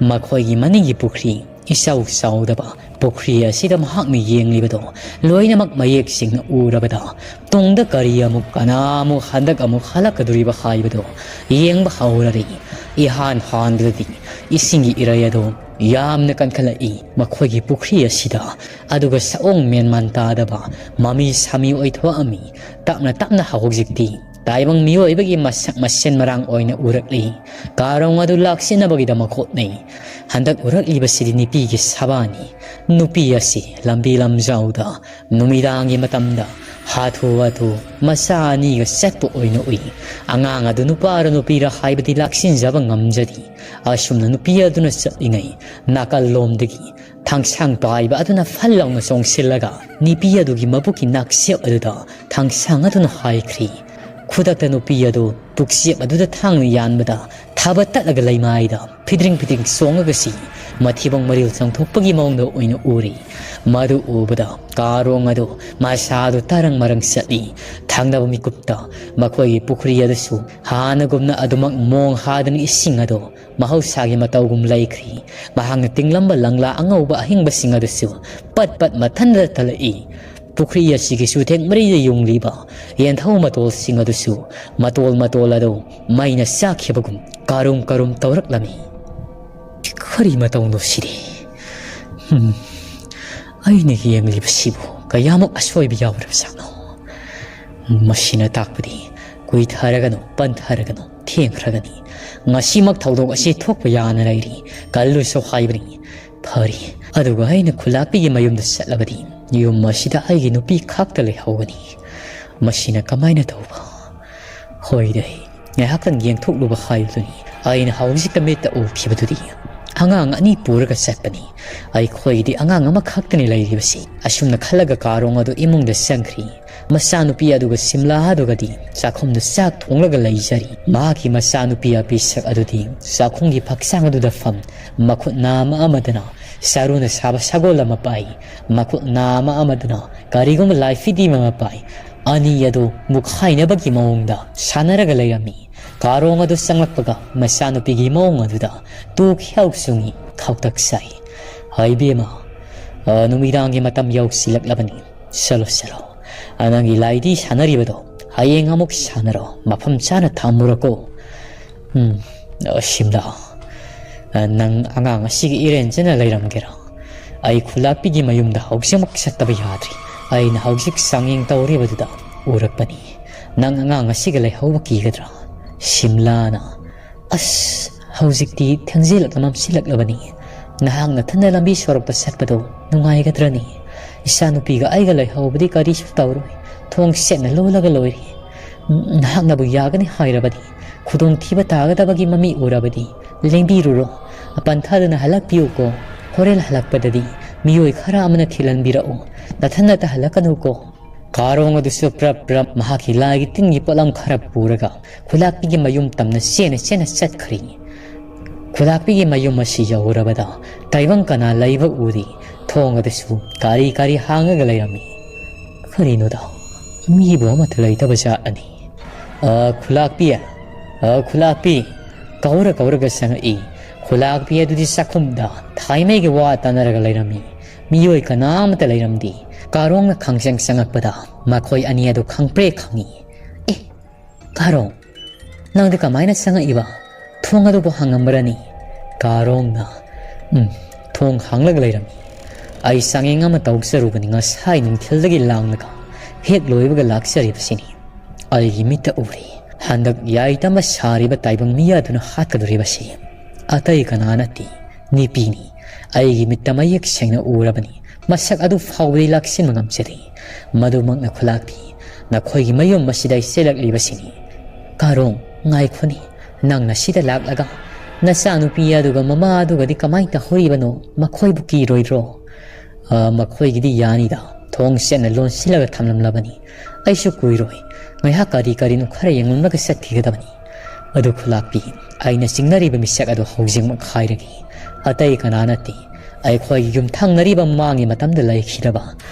ꯃꯈꯣꯏꯒꯤ ꯃꯅꯤꯡꯒꯤ ꯄꯨꯈ꯭ꯔꯤ, ꯏꯆꯥꯎ ꯆꯥꯎꯗꯕ ꯄꯨꯈ꯭ꯔꯤ ꯑꯁꯤꯗ ꯃꯍꯥꯛꯅ ꯌꯦꯡꯂꯤꯕꯗꯣ ꯂꯣꯏꯅꯃꯛ ꯃꯌꯦꯛ ꯁꯦꯡꯅ ꯎꯔꯕꯗ, ꯇꯨꯡꯗ ꯀꯔꯤ ꯑꯃꯨꯛ, ꯀꯅꯥ ꯑꯃꯨꯛ, ꯍꯟꯗꯛ ꯑꯃꯨꯛ ꯍꯜꯂꯛꯀꯗꯧꯔꯤꯕ ꯍꯥꯏꯕꯗꯣ ꯌꯦꯡꯕ ꯍꯧꯔꯔꯤ꯫ ꯏꯍꯥꯟ ꯍꯥꯟꯕꯗꯗꯤ ꯏꯁꯤꯡꯒꯤ ꯏꯔꯩ ꯑꯗꯣ ꯌꯥꯝꯅ ꯀꯟꯈꯠꯂꯛꯏ ꯃꯈꯣꯏꯒꯤ ꯄꯨꯈ꯭ꯔꯤ ꯑꯁꯤꯗ꯫ ꯑꯗꯨꯒ ꯁꯑꯣꯡ ꯃꯦꯟꯃꯥꯟ ꯇꯥꯗꯕ ꯃꯃꯤ ꯁꯥꯃꯤ ꯑꯣꯏꯊꯣꯛꯑꯝꯃꯤ꯫ ꯇꯞꯅ ꯇꯞꯅ ꯍꯧꯖꯤꯛꯇꯤ ꯇꯥꯏꯕꯪ ꯃꯤꯑꯣꯏꯕꯒꯤ ꯃꯁꯛ ꯃꯁꯦꯟ ꯃꯔꯥꯡ ꯑꯣꯏꯅ ꯎꯔꯛꯂꯤ꯫ ꯀꯥꯔꯣꯡ ꯑꯗꯨ ꯂꯥꯛꯁꯤꯟꯅꯕꯒꯤꯗꯃꯛ ꯍꯣꯠꯅꯩ꯫ ꯍꯟꯗꯛ ꯎꯔꯛꯂꯤꯕꯁꯤꯗꯤ ꯅꯨꯄꯤꯒꯤ ꯁꯥꯕꯥꯅꯤ꯫ ꯅꯨꯄꯤ ꯑꯁꯤ ꯂꯝꯕꯤ ꯂꯝꯖꯥꯎꯗ ꯅꯨꯃꯤꯗꯥꯡꯒꯤ ꯃꯇꯝꯗ ꯍꯥꯊꯨ ꯍꯥꯊꯨ ꯃꯆꯥ ꯑꯅꯤꯒ ꯆꯠꯄ ꯑꯣꯏꯅ ꯎꯏ꯫ ꯑꯉꯥꯡ ꯑꯗꯨ ꯅꯨꯄꯥꯔ ꯅꯨꯄꯤꯔ ꯍꯥꯏꯕꯗꯤ ꯂꯥꯛꯁꯤꯟꯖꯕ ꯉꯝꯖꯗꯦ꯫ ꯑꯁꯨꯝꯅ ꯅꯨꯄꯤ ꯑꯗꯨꯅ ꯆꯠꯂꯤꯉꯩ ꯅꯥꯀꯜꯂꯣꯝꯗꯒꯤ ꯊꯥꯡꯁꯥꯡ ꯄꯥꯏꯕ ꯑꯗꯨꯅ ꯐꯜ ꯂꯥꯎꯅ ꯆꯣꯡꯁꯤꯜꯂꯒ ꯅꯨꯄꯤ ꯑꯗꯨꯒꯤ ꯃꯕꯨꯛꯀꯤ ꯅꯥꯛꯆꯦꯞ ꯑꯗꯨꯗ ꯊꯥꯡꯁꯥꯡ ꯑꯗꯨꯅ ꯍꯥꯏꯈ꯭ꯔꯤ꯫ ꯈꯨꯗꯛꯇ ꯅꯨꯄꯤ ꯑꯗꯨ ꯄꯨꯛꯆꯦꯞ ꯑꯗꯨꯗ ꯊꯥꯡꯅ ꯌꯥꯟꯕꯗ ꯊꯥꯕ ꯇꯠꯂꯒ ꯂꯩꯃꯥꯏꯗ ꯐꯤꯗ꯭ꯔꯤꯡ ꯐꯤꯗ꯭ꯔꯤꯡ ꯆꯣꯡꯉꯒ ꯁꯤ꯫ ꯃꯊꯤꯕꯣꯡ ꯃꯔꯤꯜ ꯆꯣꯡꯊꯣꯛꯄꯒꯤ ꯃꯑꯣꯡꯗ ꯑꯣꯏꯅ ꯎꯔꯤ꯫ ꯃꯗꯨ ꯎꯕꯗ ꯀꯥꯔꯣꯡ ꯑꯗꯨ ꯃꯁꯥꯗꯨ ꯇꯔꯪ ꯃꯔꯪ ꯆꯠꯂꯤ꯫ ꯊꯪꯅꯕ ꯃꯤꯀꯨꯞꯇ ꯃꯈꯣꯏꯒꯤ ꯄꯨꯈ꯭ꯔꯤ ꯑꯗꯨꯁꯨ ꯍꯥꯟꯅꯒꯨꯝꯅ ꯑꯗꯨꯃꯛ ꯃꯣꯡ ꯍꯥꯗꯅ ꯏꯁꯤꯡ ꯑꯗꯨ ꯃꯍꯧꯁꯥꯒꯤ ꯃꯇꯧꯒꯨꯝ ꯂꯩꯈ꯭ꯔꯤ꯫ ꯃꯍꯥꯛꯅ ꯇꯤꯡꯂꯝꯕ ꯂꯪꯂꯥ ꯑꯉꯧꯕ ꯑꯍꯤꯡꯕꯁꯤꯡ ꯑꯗꯨꯁꯨ ꯄꯠ ꯄꯠ ꯃꯊꯟꯗ ꯊꯜꯂꯛꯏ꯫ ꯄꯨꯈ꯭ꯔꯤ ꯑꯁꯤꯒꯤ ꯆꯨꯊꯦꯛ ꯃꯔꯤꯗ ꯌꯨꯡꯂꯤꯕ ꯌꯦꯟꯊꯧ ꯃꯇꯣꯜꯁꯤꯡ ꯑꯗꯨꯁꯨ ꯃꯇꯣꯜ ꯃꯇꯣꯜ ꯑꯗꯨ ꯃꯩꯅ ꯆꯥꯛꯈꯤꯕꯒꯨꯝ ꯀꯥꯔꯨꯝ ꯀꯥꯔꯨꯝ ꯇꯧꯔꯛꯂꯝꯃꯤ꯫ ꯀꯔꯤ ꯃꯇꯧꯅꯣ ꯁꯤꯗꯤ? ꯍꯝ, ꯑꯩꯅ ꯌꯦꯡꯂꯤꯕꯁꯤꯕꯨ ꯀꯌꯥꯃꯨꯛ ꯑꯁꯣꯏꯕ ꯌꯥꯎꯔꯕꯖꯥꯠꯅꯣ? ꯃꯁꯤꯅ ꯇꯥꯛꯄꯗꯤ ꯀꯨꯏꯊꯔꯒꯅꯨ, ꯄꯟꯊꯔꯒꯅꯨ, ꯊꯦꯡꯈ꯭ꯔꯒꯅꯤ꯫ ꯉꯁꯤꯃꯛ ꯊꯧꯗꯣꯛ ꯑꯁꯤ ꯊꯣꯛꯄ ꯌꯥꯅ ꯂꯩꯔꯤ꯫ ꯀꯜꯂꯨꯁꯨ ꯍꯥꯏꯕꯅꯤ꯫ ꯐꯔꯦ, ꯑꯗꯨꯒ ꯑꯩꯅ ꯈꯨꯂꯥꯛꯄꯤꯒꯤ ꯃꯌꯨꯝꯗ ꯆꯠꯂꯕꯗꯤ ꯌꯨꯝ ꯑꯁꯤꯗ ꯑꯩꯒꯤ ꯅꯨꯄꯤ ꯈꯛꯇ ꯂꯩꯍꯧꯒꯅꯤ꯫ ꯃꯁꯤꯅ ꯀꯃꯥꯏꯅ ꯇꯧꯕ? ꯍꯣꯏꯗ, ꯉꯥꯏꯍꯥꯛꯇꯪ ꯌꯦꯡꯊꯣꯛꯂꯨꯕ ꯍꯥꯏꯕꯗꯨꯅꯤ꯫ ꯑꯩꯅ ꯍꯧꯖꯤꯛꯇ ꯃꯤꯠꯇ ꯎꯈꯤꯕꯗꯨꯗꯤ ꯑꯉꯥꯡ ꯑꯅꯤ ꯄꯨꯔꯒ ꯆꯠꯄꯅꯤ꯫ ꯑꯩꯈꯣꯏꯒꯤꯗꯤ ꯑꯉꯥꯡ ꯑꯃꯈꯛꯇꯅꯤ ꯂꯩꯔꯤꯕꯁꯤ꯫ ꯑꯁꯨꯝꯅ ꯈꯜꯂꯒ ꯀꯥꯔꯣꯡ ꯑꯗꯨ ꯏꯃꯨꯡꯗ ꯆꯪꯈ꯭ꯔꯤ꯫ ꯃꯆꯥꯅꯨꯄꯤ ꯑꯗꯨꯒ ꯁꯤꯝꯂꯥ ꯑꯗꯨꯒꯗꯤ ꯆꯥꯛꯈꯨꯝꯗ ꯆꯥꯛ ꯊꯣꯡꯂꯒ ꯂꯩꯖꯔꯤ꯫ ꯃꯍꯥꯛꯀꯤ ꯃꯆꯥꯅꯨꯄꯤ ꯑꯄꯤꯁꯛ ꯑꯗꯨꯗꯤ ꯆꯥꯛꯈꯨꯝꯒꯤ ꯐꯛꯆꯥꯡ ꯑꯗꯨꯗ ꯐꯝ, ꯃꯈꯨꯠ ꯅꯥꯝꯃ ꯑꯃꯗꯅ ꯆꯔꯨꯅ ꯁꯥꯕ ꯁꯒꯣꯜ ꯑꯃ ꯄꯥꯏ, ꯃꯈꯨꯠ ꯅꯥꯝꯃ ꯑꯃꯗꯅ ꯀꯔꯤꯒꯨꯝꯕ ꯂꯥꯏꯐꯤꯗꯤ ꯑꯃ ꯄꯥꯏ꯫ ꯑꯅꯤ ꯑꯗꯨ ꯃꯨꯛꯈꯥꯏꯅꯕꯒꯤ ꯃꯑꯣꯡꯗ ꯁꯥꯟꯅꯔꯒ ꯂꯩꯔꯝꯃꯤ꯫ ꯀꯥꯔꯣꯡ ꯑꯗꯨ ꯆꯪꯂꯛꯄꯒ ꯃꯆꯥꯅꯨꯄꯤꯒꯤ ꯃꯑꯣꯡ ꯑꯗꯨꯗ ꯇꯨ ꯈ꯭ꯌꯥꯎ ꯆꯨꯡꯉꯤ, ꯈꯧꯇꯛ ꯆꯥꯏ꯫ "ꯍꯩꯕꯦꯝꯃ, ꯑ, ꯅꯨꯃꯤꯗꯥꯡꯒꯤ ꯃꯇꯝ ꯌꯧꯁꯤꯜꯂꯛꯂꯕꯅꯤ꯫ ꯆꯠꯂꯣ, ꯆꯠꯂꯣ꯫ ꯑ, ꯅꯪꯒꯤ ꯂꯥꯏꯗꯤ ꯁꯥꯟꯅꯔꯤꯕꯗꯣ ꯍꯌꯦꯡ ꯑꯃꯨꯛ ꯁꯥꯟꯅꯔꯣ, ꯃꯐꯝ ꯆꯥꯅ ꯊꯝꯃꯨꯔꯣꯀꯣ꯫ ꯎꯝ, ꯑ, ꯁꯤꯝꯂꯥ, ꯑ, ꯅꯪ ꯑꯉꯥꯡ ꯑꯁꯤꯒ ꯏꯔꯦꯟꯖꯅ ꯂꯩꯔꯝꯒꯦꯔꯥ? ꯑꯩ ꯈꯨꯂꯥꯛꯄꯤꯒꯤ ꯃꯌꯨꯝꯗ ꯍꯧꯖꯤꯛꯃꯛ ꯆꯠꯇꯕ ꯌꯥꯗ꯭ꯔꯤ꯫ ꯑꯩꯅ ꯍꯧꯖꯤꯛ ꯆꯥꯡꯌꯦꯡ ꯇꯧꯔꯤꯕꯗꯨꯗ ꯎꯔꯛꯄꯅꯤ꯫ ꯅꯪ ꯑꯉꯥꯡ ꯑꯁꯤꯒ ꯂꯩꯍꯧꯕ ꯀꯤꯒꯗ꯭ꯔꯥ?" ꯁꯤꯝꯂꯥꯅ, "ꯑꯁ, ꯍꯧꯖꯤꯛꯇꯤ ꯊꯦꯡꯖꯤꯜꯂꯛꯂ ꯃꯝꯁꯤꯜꯂꯛꯂꯕꯅꯤ꯫ ꯅꯍꯥꯛ ꯅꯊꯟꯗ ꯂꯝꯕꯤ ꯁꯣꯔꯣꯛꯇ ꯆꯠꯄꯗꯣ ꯅꯨꯡꯉꯥꯏꯒꯗ꯭ꯔꯅꯤ? ꯏꯆꯥꯅꯨꯄꯤꯒ ꯑꯩꯒ ꯂꯩꯍꯧꯕꯗꯤ ꯀꯔꯤꯁꯨ ꯇꯧꯔꯣꯏ꯫ ꯊꯣꯡ ꯁꯦꯠꯅ ꯂꯣꯜꯂꯒ ꯂꯣꯏꯔꯦ꯫ ꯅꯍꯥꯛꯅꯕꯨ ꯌꯥꯒꯅꯤ ꯍꯥꯏꯔꯕꯗꯤ, ꯈꯨꯗꯣꯡꯊꯤꯕ ꯇꯥꯒꯗꯕꯒꯤ ꯃꯃꯤ ꯎꯔꯕꯗꯤ ꯂꯦꯡꯕꯤꯔꯨꯔꯣ꯫ ꯄꯟꯊꯥꯗꯨꯅ ꯍꯜꯂꯛꯄꯤꯌꯨꯀꯣ꯫ ꯍꯣꯔꯦꯟ ꯍꯜꯂꯛꯄꯗꯗꯤ ꯃꯤꯑꯣꯏ ꯈꯔ ꯑꯃꯅ ꯊꯤꯜꯍꯟꯕꯤꯔꯛꯎ꯫ ꯅꯊꯟꯅꯇ ꯍꯜꯂꯛꯀꯅꯨꯀꯣ꯫" ꯀꯥꯔꯣꯡ ꯑꯗꯨꯁꯨ ꯄ꯭ꯔꯞ ꯄ꯭ꯔꯞ ꯃꯍꯥꯛꯀꯤ ꯂꯥꯏꯒꯤ ꯇꯤꯟꯒꯤ ꯄꯣꯠꯂꯝ ꯈꯔ ꯄꯨꯔꯒ ꯈꯨꯂꯥꯛꯄꯤꯒꯤ ꯃꯌꯨꯝ ꯇꯝꯅ ꯆꯦꯅ ꯆꯦꯅ ꯆꯠꯈ꯭ꯔꯤ꯫ ꯈꯨꯂꯥꯛꯄꯤꯒꯤ ꯃꯌꯨꯝ ꯑꯁꯤ ꯌꯧꯔꯕꯗ ꯇꯥꯏꯕꯪ ꯀꯅꯥ ꯂꯩꯕ ꯎꯗꯦ꯫ ꯊꯣꯡ ꯑꯗꯨꯁꯨ ꯀꯥꯔꯤ ꯀꯥꯔꯤ ꯍꯥꯡꯉꯒ ꯂꯩꯔꯝꯃꯤ꯫ ꯀꯔꯤꯅꯣꯗ, ꯃꯤꯕꯨ ꯑꯃꯠꯇ ꯂꯩꯇꯕ ꯖꯥꯠ ꯑꯅꯤ꯫ "ꯑ, ꯈꯨꯂꯥꯛꯄꯤ, ꯑ, ꯈꯨꯂꯥꯛꯄꯤ!" ꯀꯧꯔ ꯀꯧꯔꯒ ꯆꯪꯉꯛꯏ꯫ ꯈꯨꯂꯥꯛꯄꯤ ꯑꯗꯨꯗꯤ ꯆꯥꯛꯈꯨꯝꯗ ꯊꯥꯏꯃꯩꯒꯤ ꯋꯥ ꯇꯥꯅꯔꯒ ꯂꯩꯔꯝꯃꯤ꯫ ꯃꯤꯑꯣꯏ ꯀꯅꯥ ꯑꯃꯠꯇ ꯂꯩꯔꯝꯗꯦ꯫ ꯀꯥꯔꯣꯡꯅ ꯈꯪꯆꯪ ꯆꯪꯉꯛꯄꯗ ꯃꯈꯣꯏ ꯑꯅꯤ ꯑꯗꯨ ꯈꯪꯄ꯭ꯔꯦꯛ ꯈꯪꯉꯤ꯫ "ꯑꯦ, ꯀꯥꯔꯣꯡ, ꯅꯪꯗꯤ ꯀꯃꯥꯏꯅ ꯆꯪꯉꯛꯏꯕ? ꯊꯣꯡ ꯑꯗꯨꯕꯨ ꯍꯥꯡꯉꯝꯕ꯭ꯔꯅꯤ?" ꯀꯥꯔꯣꯡꯅ, "ꯎꯝ, ꯊꯣꯡ ꯍꯥꯡꯂꯒ ꯂꯩꯔꯝꯃꯤ꯫ ꯑꯩ ꯆꯥꯡꯌꯦꯡ ꯑꯃ ꯇꯧꯖꯔꯨꯕꯅꯤ ꯉꯁꯥꯏ ꯅꯨꯡꯊꯤꯜꯗꯒꯤ ꯂꯥꯡꯂꯒ ꯍꯦꯛ ꯂꯣꯏꯕꯒ ꯂꯥꯛꯆꯔꯤꯕꯁꯤꯅꯤ꯫ ꯑꯩꯒꯤ ꯃꯤꯠꯇ ꯎꯔꯦ꯫ ꯍꯟꯗꯛ ꯌꯥꯏꯇꯝꯕ ꯁꯥꯔꯤꯕ ꯇꯥꯏꯕꯪ ꯃꯤ ꯑꯗꯨꯅ ꯍꯥꯠꯀꯗꯧꯔꯤꯕꯁꯤ ꯑꯇꯩ ꯀꯅꯥ ꯅꯠꯇꯦ, ꯅꯨꯄꯤꯅꯤ꯫ ꯑꯩꯒꯤ ꯃꯤꯠꯇ ꯃꯌꯦꯛ ꯁꯦꯡꯅ ꯎꯔꯕꯅꯤ꯫ ꯃꯁꯛ ꯑꯗꯨ ꯐꯥꯎꯕꯗꯤ ꯂꯥꯛꯁꯤꯟꯕ ꯉꯝꯖꯗꯦ꯫ ꯃꯗꯨꯃꯛꯅ ꯈꯨꯂꯥꯛꯄꯤ, ꯅꯈꯣꯏꯒꯤ ꯃꯌꯨꯝ ꯑꯁꯤꯗ ꯑꯩ ꯆꯦꯜꯂꯛꯂꯤꯕꯁꯤꯅꯤ꯫" "ꯀꯥꯔꯣꯡ, ꯉꯥꯏꯈꯣꯅꯤ꯫ ꯅꯪꯅ ꯁꯤꯗ ꯂꯥꯛꯂꯒ ꯅꯆꯥꯅꯨꯄꯤ ꯑꯗꯨꯒ ꯃꯃꯥ ꯑꯗꯨꯒꯗꯤ ꯀꯃꯥꯏꯅ ꯇꯧꯍꯧꯔꯤꯕꯅꯣ? ꯃꯈꯣꯏꯕꯨ ꯀꯤꯔꯣꯏꯗ꯭ꯔꯣ?" "ꯑ, ꯃꯈꯣꯏꯒꯤꯗꯤ ꯌꯥꯅꯤꯗ꯫ ꯊꯣꯡ ꯆꯦꯠꯅ ꯂꯣꯟꯁꯤꯜꯂꯒ ꯊꯝꯂꯝꯂꯕꯅꯤ꯫ ꯑꯩꯁꯨ ꯀꯨꯏꯔꯣꯏ꯫ ꯉꯥꯏꯍꯥꯛ ꯀꯔꯤ ꯀꯔꯤꯅꯣ ꯈꯔ ꯌꯦꯡꯂꯝꯂꯒ ꯆꯠꯈꯤꯒꯗꯕꯅꯤ꯫ ꯑꯗꯨ ꯈꯨꯂꯥꯛꯄꯤ, ꯑꯩꯅ ꯆꯤꯡꯅꯔꯤꯕ ꯃꯤꯁꯛ ꯑꯗꯨ ꯍꯧꯖꯤꯛꯃꯛ ꯍꯥꯏꯔꯒꯦ꯫ ꯑꯇꯩ ꯀꯅꯥ ꯅꯠꯇꯦ꯫ ꯑꯩꯈꯣꯏꯒꯤ ꯌꯨꯝꯊꯪꯅꯔꯤꯕ ꯃꯃꯥꯡꯒꯤ ꯃꯇꯝꯗ ꯂꯩꯈꯤꯗꯕ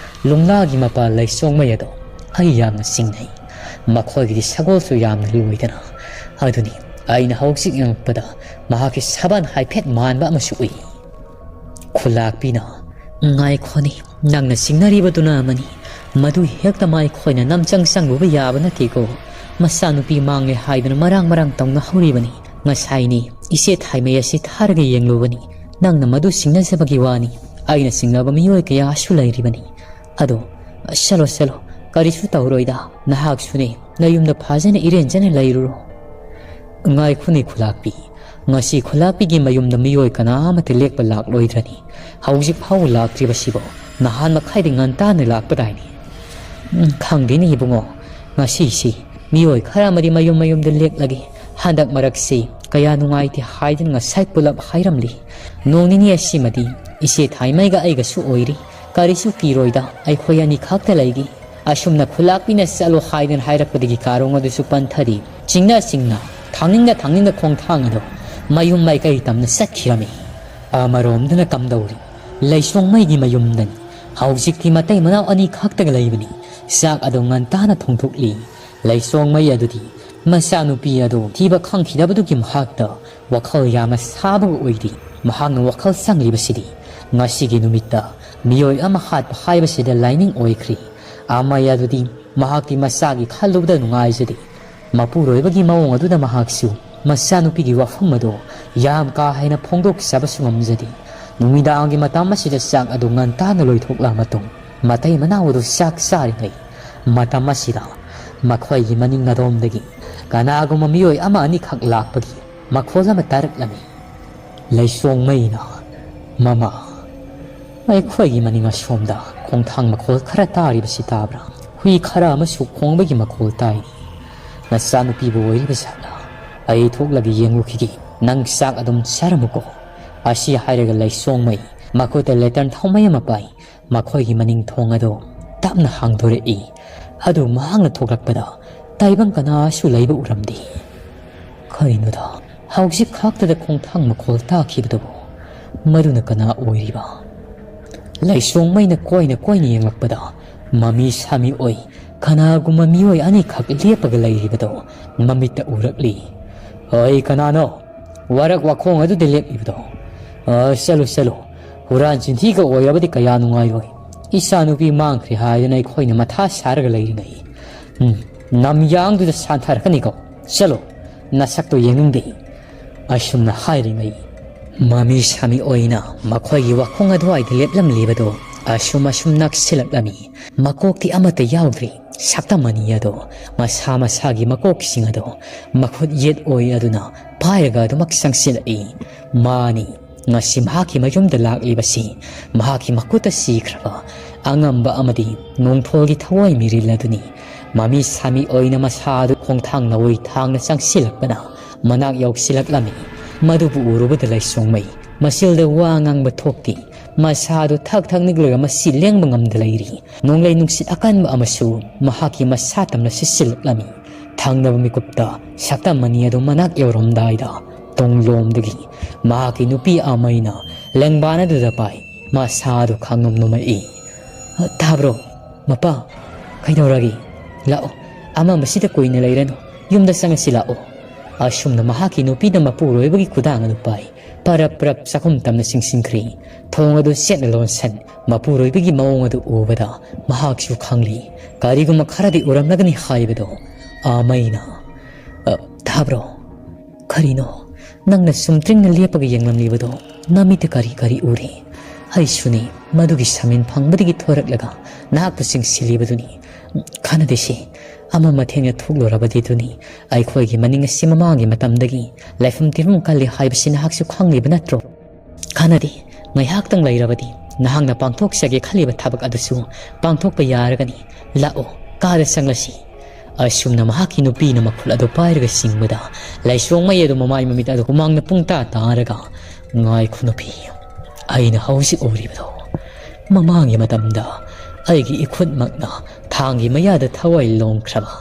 ꯂꯨꯡꯂꯥꯒꯤ ꯃꯄꯥ ꯂꯩꯆꯣꯡꯃꯩ ꯑꯗꯣ ꯑꯩ ꯌꯥꯝꯅ ꯆꯤꯡꯅꯩ꯫ ꯃꯈꯣꯏꯒꯤꯗꯤ ꯁꯒꯣꯜꯁꯨ ꯌꯥꯝꯅ ꯂꯣꯏꯗꯅ꯫ ꯑꯗꯨꯅꯤ, ꯑꯩꯅ ꯍꯧꯖꯤꯛ ꯌꯦꯡꯂꯛꯄꯗ ꯃꯍꯥꯛꯀꯤ ꯁꯥꯕꯟ ꯍꯥꯏꯐꯦꯠ ꯃꯥꯟꯕ ꯑꯃꯁꯨ ꯎꯏ꯫" ꯈꯨꯂꯥꯛꯄꯤꯅ, "ꯉꯥꯏꯈꯣꯅꯤ, ꯅꯪꯅ ꯆꯤꯡꯅꯔꯤꯕꯗꯨꯅ ꯑꯃꯅꯤ꯫ ꯃꯗꯨ ꯍꯦꯛꯇ ꯃꯥꯏꯈꯣꯏꯅ ꯅꯝꯆꯪ ꯆꯪꯂꯨꯕ ꯌꯥꯕ ꯅꯠꯇꯦꯀꯣ꯫ ꯃꯆꯥꯅꯨꯄꯤ ꯃꯥꯡꯂꯦ ꯍꯥꯏꯗꯨꯅ ꯃꯔꯥꯡ ꯃꯔꯥꯡ ꯇꯧꯅꯍꯧꯔꯤꯕꯅꯤ꯫ ꯉꯁꯥꯏꯅꯤ ꯏꯆꯦ ꯊꯥꯏꯃꯩ ꯑꯁꯤ ꯊꯥꯔꯒ ꯌꯦꯡꯂꯨꯕꯅꯤ꯫ ꯅꯪꯅ ꯃꯗꯨ ꯆꯤꯡꯅꯖꯕꯒꯤ ꯋꯥꯅꯤ꯫ ꯑꯩꯅ ꯆꯤꯡꯅꯕ ꯃꯤꯑꯣꯏ ꯀꯌꯥꯁꯨ ꯂꯩꯔꯤꯕꯅꯤ꯫ ꯑꯗꯣ, ꯆꯠꯂꯣ, ꯆꯠꯂꯣ, ꯀꯔꯤꯁꯨ ꯇꯧꯔꯣꯏꯗ꯫ ꯅꯍꯥꯛꯁꯨꯅꯦ, ꯅꯌꯨꯝꯗ ꯐꯖꯅ ꯏꯔꯦꯟꯖꯅ ꯂꯩꯔꯨꯔꯣ꯫" "ꯉꯥꯏꯈꯣꯅꯦ ꯈꯨꯂꯥꯛꯄꯤ, ꯉꯁꯤ ꯈꯨꯂꯥꯛꯄꯤꯒꯤ ꯃꯌꯨꯝꯗ ꯃꯤꯑꯣꯏ ꯀꯅꯥ ꯑꯃꯠꯇ ꯂꯦꯛꯄ ꯂꯥꯛꯂꯣꯏꯗ꯭ꯔꯅꯤ? ꯍꯧꯖꯤꯛ ꯐꯥꯎꯕ ꯂꯥꯛꯇ꯭ꯔꯤꯕꯁꯤꯕꯣ? ꯅꯍꯥꯟ ꯃꯈꯥꯏꯗꯤ ꯉꯟꯇꯥꯅ ꯂꯥꯛꯄꯗꯥꯏꯅꯤ?" "ꯎꯝ, ꯈꯪꯗꯦꯅꯦ ꯏꯕꯨꯡꯉꯣ, ꯉꯁꯤꯁꯤ ꯃꯤꯑꯣꯏ ꯈꯔ ꯑꯃꯗꯤ ꯃꯌꯨꯝ ꯃꯌꯨꯝꯗ ꯂꯦꯛꯂꯒꯦ꯫ ꯍꯟꯗꯛ ꯃꯔꯛꯁꯤ ꯀꯌꯥ ꯅꯨꯡꯉꯥꯏꯇꯦ ꯍꯥꯏꯗꯨꯅ ꯉꯁꯥꯏ ꯄꯨꯂꯞ ꯍꯥꯏꯔꯝꯂꯤ꯫ ꯅꯣꯡ ꯅꯤꯅꯤ ꯑꯁꯤꯃꯗꯤ ꯏꯆꯦ ꯊꯥꯏꯃꯩꯒ ꯑꯩꯒꯁꯨ ꯑꯣꯏꯔꯤ꯫ ꯀꯔꯤꯁꯨ ꯀꯤꯔꯣꯏꯗ, ꯑꯩꯈꯣꯏ ꯑꯅꯤꯈꯛꯇ ꯂꯩꯒꯦ꯫" ꯑꯁꯨꯝꯅ ꯈꯨꯂꯥꯛꯄꯤꯅ ꯆꯠꯂꯣ ꯍꯥꯏꯗꯨꯅ ꯍꯥꯏꯔꯛꯄꯗꯒꯤ ꯀꯥꯔꯣꯡ ꯑꯗꯨꯁꯨ ꯄꯟꯊꯔꯤ꯫ ꯆꯤꯡꯅ ꯆꯤꯡꯅ, ꯊꯥꯡꯅꯤꯡꯅ ꯊꯥꯡꯅꯤꯡꯅ ꯈꯣꯡꯊꯥꯡ ꯑꯗꯨ ꯃꯌꯨꯝ ꯃꯥꯏꯀꯩ ꯇꯝꯅ ꯆꯠꯈꯤꯔꯝꯃꯤ꯫ ꯑꯃꯔꯣꯝꯗꯅ ꯀꯝꯗꯧꯔꯤ? ꯂꯩꯁꯣꯡꯃꯩꯒꯤ ꯃꯌꯨꯝꯗꯅꯤ꯫ ꯍꯧꯖꯤꯛꯇꯤ ꯃꯇꯩ ꯃꯅꯥꯎ ꯑꯅꯤ ꯈꯛꯇꯒ ꯂꯩꯕꯅꯤ꯫ ꯆꯥꯛ ꯑꯗꯨ ꯉꯟꯇꯥꯅ ꯊꯣꯡꯗꯣꯛꯂꯤ꯫ ꯂꯩꯁꯣꯡꯃꯩ ꯑꯗꯨꯗꯤ ꯃꯆꯥꯅꯨꯄꯤ ꯑꯗꯨ ꯊꯤꯕ ꯈꯪꯈꯤꯗꯕꯗꯨꯒꯤ ꯃꯍꯥꯛꯇ ꯋꯥꯈꯜ ꯌꯥꯝꯅ ꯁꯥꯕꯒ ꯑꯣꯏꯔꯤ꯫ ꯃꯍꯥꯛꯅ ꯋꯥꯈꯜ ꯆꯪꯂꯤꯕꯁꯤꯗꯤ ꯉꯁꯤꯒꯤ ꯅꯨꯃꯤꯠꯇ ꯃꯤꯑꯣꯏ ꯑꯃ ꯍꯥꯠꯄ ꯍꯥꯏꯕꯁꯤꯗ ꯂꯥꯏꯅꯤꯡ ꯑꯣꯏꯈ꯭ꯔꯤ꯫ ꯑꯃꯩ ꯑꯗꯨꯗꯤ ꯃꯍꯥꯛꯇꯤ ꯃꯆꯥꯒꯤ ꯈꯜꯂꯨꯕꯗ ꯅꯨꯡꯉꯥꯏꯖꯗꯦ꯫ ꯃꯄꯨꯔꯣꯏꯕꯒꯤ ꯃꯑꯣꯡ ꯑꯗꯨꯗ ꯃꯍꯥꯛꯁꯨ ꯃꯆꯥꯅꯨꯄꯤꯒꯤ ꯋꯥꯐꯝ ꯑꯗꯨ ꯌꯥꯝ ꯀꯥ ꯍꯦꯟꯅ ꯐꯣꯡꯗꯣꯛꯆꯕꯁꯨ ꯉꯝꯖꯗꯦ꯫ ꯅꯨꯃꯤꯗꯥꯡꯒꯤ ꯃꯇꯝ ꯑꯁꯤꯗ ꯆꯥꯛ ꯑꯗꯨ ꯉꯟꯇꯥꯅ ꯂꯣꯏꯊꯣꯛꯂ ꯃꯇꯨꯡ, ꯃꯇꯩ ꯃꯅꯥꯎ ꯑꯗꯨ ꯆꯥꯛ ꯆꯥꯔꯤꯉꯩ ꯃꯇꯝ ꯑꯁꯤꯗ ꯃꯈꯣꯏꯒꯤ ꯃꯅꯤꯡ ꯑꯗꯣꯝꯗꯒꯤ ꯀꯅꯥꯒꯨꯝꯕ ꯃꯤꯑꯣꯏ ꯑꯃ ꯑꯅꯤꯈꯛ ꯂꯥꯛꯄꯒꯤ ꯃꯈꯣꯜ ꯑꯃ ꯇꯥꯔꯛꯂꯝꯃꯤ꯫ ꯂꯩꯁꯣꯡꯃꯩꯅ, "ꯃꯃꯥ, ꯑꯩꯈꯣꯏꯒꯤ ꯃꯅꯤꯡ ꯑꯁꯣꯝꯗ ꯈꯣꯡꯊꯥꯡ ꯃꯈꯣꯜ ꯈꯔ ꯇꯥꯔꯤꯕꯁꯤ ꯇꯥꯕ꯭ꯔꯥ? ꯍꯨꯏ ꯈꯔ ꯑꯃꯁꯨ ꯈꯣꯡꯕꯒꯤ ꯃꯈꯣꯜ ꯇꯥꯏ꯫ ꯅꯆꯥꯅꯨꯄꯤꯕꯨ ꯑꯣꯏꯔꯤꯕ ꯖꯥꯠꯂꯥ? ꯑꯩ ꯊꯣꯛꯂꯒ ꯌꯦꯡꯂꯨꯈꯤꯒꯦ꯫ ꯅꯪ ꯆꯥꯛ ꯑꯗꯨꯝ ꯆꯥꯔꯝꯃꯨꯀꯣ"꯫ ꯑꯁꯤ ꯍꯥꯏꯔꯒ ꯂꯩꯁꯣꯡꯃꯩ ꯃꯈꯨꯠꯇ ꯂꯦꯇꯔꯟ ꯊꯥꯎꯃꯩ ꯑꯃ ꯄꯥꯏ꯫ ꯃꯈꯣꯏꯒꯤ ꯃꯅꯤꯡ ꯊꯣꯡ ꯑꯗꯨ ꯇꯞꯅ ꯍꯥꯡꯗꯣꯔꯛꯏ꯫ ꯑꯗꯨ ꯃꯍꯥꯛꯅ ꯊꯣꯛꯂꯛꯄꯗ ꯇꯥꯏꯕꯪ ꯀꯅꯥꯁꯨ ꯂꯩꯕ ꯎꯔꯝꯗꯦ꯫ ꯀꯔꯤꯅꯣꯗ, ꯍꯧꯖꯤꯛ ꯈꯛꯇꯗ ꯈꯣꯡꯊꯥꯡ ꯃꯈꯣꯜ ꯇꯥꯈꯤꯕꯗꯨꯕꯨ? ꯃꯗꯨꯅ ꯀꯅꯥ ꯑꯣꯏꯔꯤꯕ? ꯂꯩꯁꯣꯡꯃꯩꯅ ꯀꯣꯏꯅ ꯀꯣꯏꯅ ꯌꯦꯡꯂꯛꯄꯗ ꯃꯃꯤ ꯁꯥꯃꯤ ꯑꯣꯏ ꯀꯅꯥꯒꯨꯝꯕ ꯃꯤꯑꯣꯏ ꯑꯅꯤꯈꯛ ꯂꯦꯞꯄꯒ ꯂꯩꯔꯤꯕꯗꯨ ꯃꯃꯤꯠꯇ ꯎꯔꯛꯂꯤ꯫ "ꯑꯩ ꯀꯅꯥꯅꯣ? ꯋꯥꯔꯛ ꯋꯥꯈꯣꯡ ꯑꯗꯨꯗ ꯂꯦꯞꯂꯤꯕꯗꯣ? ꯑ, ꯆꯠꯂꯨ, ꯆꯠꯂꯨ꯫ ꯍꯨꯔꯥꯟ ꯆꯤꯟꯊꯤꯒ ꯑꯣꯏꯔꯕꯗꯤ ꯀꯌꯥ ꯅꯨꯡꯉꯥꯏꯔꯣꯏ꯫ ꯏꯆꯥꯅꯨꯄꯤ ꯃꯥꯡꯈ꯭ꯔꯦ ꯍꯥꯏꯗꯅ ꯑꯩꯈꯣꯏꯅ ꯃꯊꯥ ꯁꯥꯔꯒ ꯂꯩꯔꯤꯉꯩ꯫ ꯎꯝ, ꯅꯝꯌꯥꯡꯗꯨꯗ ꯁꯥꯟꯊꯔꯛꯀꯅꯤꯀꯣ꯫ ꯆꯠꯂꯨ, ꯅꯁꯛꯇꯣ ꯌꯦꯡꯅꯤꯡꯗꯦ"꯫ ꯑꯁꯨꯝꯅ ꯍꯥꯏꯔꯤꯉꯩ ꯃꯃꯤ ꯁꯥꯃꯤ ꯑꯣꯏꯅ ꯃꯈꯣꯏꯒꯤ ꯋꯥꯈꯣꯡ ꯑꯗꯨꯋꯥꯏꯗ ꯂꯦꯞꯂꯝꯂꯤꯕꯗꯣ ꯑꯁꯨꯝ ꯑꯁꯨꯝ ꯅꯛꯁꯤꯜꯂꯛꯂꯝꯃꯤ꯫ ꯃꯀꯣꯛꯇꯤ ꯑꯃꯠꯇ ꯌꯥꯎꯗ꯭ꯔꯤ꯫ ꯁꯛꯇꯝ ꯑꯅꯤ ꯑꯗꯣ ꯃꯁꯥ ꯃꯁꯥꯒꯤ ꯃꯀꯣꯛꯁꯤꯡ ꯑꯗꯣ ꯃꯈꯨꯠ ꯌꯦꯠ ꯑꯣꯏ ꯑꯗꯨꯅ ꯄꯥꯏꯔꯒ ꯑꯗꯨꯃꯛ ꯆꯪꯁꯤꯜꯂꯛꯏ꯫ ꯃꯥꯅꯤ, ꯉꯁꯤ ꯃꯍꯥꯛꯀꯤ ꯃꯌꯨꯝꯗ ꯂꯥꯛꯂꯤꯕꯁꯤ ꯃꯍꯥꯛꯀꯤ ꯃꯈꯨꯠꯇ ꯁꯤꯈ꯭ꯔꯕ ꯑꯉꯝꯕ ꯑꯃꯗꯤ ꯅꯣꯡꯊꯣꯜꯒꯤ ꯊꯋꯥꯏ ꯃꯤꯔꯤꯜ ꯑꯗꯨꯅꯤ꯫ ꯃꯃꯤ ꯁꯥꯃꯤ ꯑꯣꯏꯅ ꯃꯁꯥ ꯑꯗꯨ ꯈꯣꯡꯊꯥꯡ ꯂꯧꯏ ꯊꯥꯡꯅ ꯆꯪꯁꯤꯜꯂꯛꯄꯅ ꯃꯅꯥꯛ ꯌꯧꯁꯤꯜꯂꯛꯂꯝꯃꯤ꯫ ꯃꯗꯨꯕꯨ ꯎꯔꯨꯕꯗ ꯂꯩꯁꯣꯡꯃꯩ ꯃꯆꯤꯜꯗ ꯋꯥ ꯉꯥꯡꯕ ꯊꯣꯛꯇꯦ꯫ ꯃꯁꯥꯗꯨ ꯊꯛ ꯊꯛ ꯅꯤꯛꯂꯒ ꯃꯁꯤ ꯂꯦꯡꯕ ꯉꯝꯗ ꯂꯩꯔꯤ꯫ ꯅꯣꯡꯂꯩ ꯅꯨꯡꯁꯤꯠ ꯑꯀꯟꯕ ꯑꯃꯁꯨ ꯃꯍꯥꯛꯀꯤ ꯃꯁꯥ ꯇꯝꯅ ꯁꯤꯠꯆꯤꯜꯂꯛꯂꯝꯃꯤ꯫ ꯊꯪꯅꯕ ꯃꯤꯀꯨꯞꯇ ꯁꯛꯇꯝ ꯑꯅꯤ ꯑꯗꯨ ꯃꯅꯥꯛ ꯌꯧꯔꯝꯗꯥꯏꯗ ꯇꯨꯡꯂꯣꯝꯗꯒꯤ ꯃꯍꯥꯛꯀꯤ ꯅꯨꯄꯤ ꯑꯃꯩꯅ ꯂꯦꯡꯕꯥꯟ ꯑꯗꯨꯗ ꯄꯥꯏ꯫ ꯃꯁꯥꯗꯨ ꯈꯪꯅꯣꯝ ꯅꯣꯝꯃꯛꯏ꯫ "ꯇꯥꯕ꯭ꯔꯣ, ꯃꯄꯥ? ꯀꯩꯗꯧꯔꯒꯦ? ꯂꯥꯛꯑꯣ, ꯑꯃꯝꯕꯁꯤꯗ ꯀꯨꯏꯅ ꯂꯩꯔꯅꯨ, ꯌꯨꯝꯗ ꯆꯪꯉꯁꯤ ꯂꯥꯛꯑꯣ꯫" ꯑꯁꯨꯝꯅ ꯃꯍꯥꯛꯀꯤ ꯅꯨꯄꯤꯅ ꯃꯄꯨꯔꯣꯏꯕꯒꯤ ꯈꯨꯗꯥꯡ ꯑꯗꯨ ꯄꯥꯏ꯫ ꯄꯔꯞ ꯄꯔꯞ ꯆꯥꯛꯈꯨꯝ ꯇꯝꯅ ꯆꯤꯡꯁꯤꯟꯈ꯭ꯔꯦ꯫ ꯊꯣꯡ ꯑꯗꯨ ꯆꯦꯠꯅ ꯂꯣꯟꯁꯟ꯫ ꯃꯄꯨꯔꯣꯏꯕꯒꯤ ꯃꯑꯣꯡ ꯑꯗꯨ ꯎꯕꯗ ꯃꯍꯥꯛꯁꯨ ꯈꯪꯂꯤ, ꯀꯔꯤꯒꯨꯝꯕ ꯈꯔꯗꯤ ꯎꯔꯝꯂꯒꯅꯤ ꯍꯥꯏꯕꯗꯣ꯫ ꯑꯃꯩꯅ, "ꯑ, ꯇꯥꯕ꯭ꯔꯣ? ꯀꯔꯤꯅꯣ? ꯅꯪꯅ ꯁꯨꯝꯇ꯭ꯔꯤꯡꯅ ꯂꯦꯞꯄꯒ ꯌꯦꯡꯂꯝꯂꯤꯕꯗꯣ ꯅꯃꯤꯠꯇ ꯀꯔꯤ ꯀꯔꯤ ꯎꯔꯤ?" "ꯑꯩꯁꯨꯅꯤ, ꯃꯗꯨꯒꯤ ꯁꯃꯤꯟ ꯐꯪꯕꯗꯒꯤ ꯊꯣꯔꯛꯂꯒ ꯅꯍꯥꯛꯄꯨ ꯆꯤꯡꯁꯤꯜꯂꯤꯕꯗꯨꯅꯤ꯫ ꯈꯟꯅꯗꯦꯁꯤ, ꯑꯃ ꯃꯊꯦꯡꯅ ꯊꯣꯛꯂꯨꯔꯕꯗꯤ ꯑꯗꯨꯅꯤ꯫ ꯑꯩꯈꯣꯏꯒꯤ ꯃꯅꯤꯡ ꯑꯁꯤ ꯃꯃꯥꯡꯒꯤ ꯃꯇꯝꯗꯒꯤ ꯂꯥꯏꯐꯝ ꯇꯤꯟꯐꯝ ꯀꯜꯂꯤ ꯍꯥꯏꯕꯁꯤ ꯅꯍꯥꯛꯁꯨ ꯈꯪꯂꯤꯕ ꯅꯠꯇ꯭ꯔꯣ? ꯈꯟꯅꯗꯦ, ꯉꯥꯏꯍꯥꯛꯇꯪ ꯂꯩꯔꯕꯗꯤ ꯅꯍꯥꯛꯅ ꯄꯥꯡꯊꯣꯛꯆꯒꯦ ꯈꯜꯂꯤꯕ ꯊꯕꯛ ꯑꯗꯨꯁꯨ ꯄꯥꯡꯊꯣꯛꯄ ꯌꯥꯔꯒꯅꯤ꯫ ꯂꯥꯛꯑꯣ, ꯀꯥꯗ ꯆꯪꯂꯁꯤ꯫" ꯑꯁꯨꯝꯅ ꯃꯍꯥꯛꯀꯤ ꯅꯨꯄꯤꯅ ꯃꯈꯨꯠ ꯑꯗꯨ ꯄꯥꯏꯔꯒ ꯆꯤꯡꯕꯗ ꯂꯥꯏꯁꯣꯡ ꯃꯩ ꯑꯗꯨ ꯃꯃꯥꯏ ꯃꯃꯤꯠ ꯑꯗꯨ ꯍꯨꯃꯥꯡꯅ ꯄꯨꯡꯇꯥ ꯇꯥꯔꯒ, "ꯉꯥꯏꯈꯣ ꯅꯨꯄꯤ, ꯑꯩꯅ ꯍꯧꯖꯤꯛ ꯎꯔꯤꯕꯗꯣ ꯃꯃꯥꯡꯒꯤ ꯃꯇꯝꯗ ꯑꯩꯒꯤ ꯏꯈꯨꯠꯃꯛꯅ ꯊꯥꯡꯒꯤ ꯃꯌꯥꯗ ꯊꯋꯥꯏ ꯂꯣꯡꯈ꯭ꯔꯕ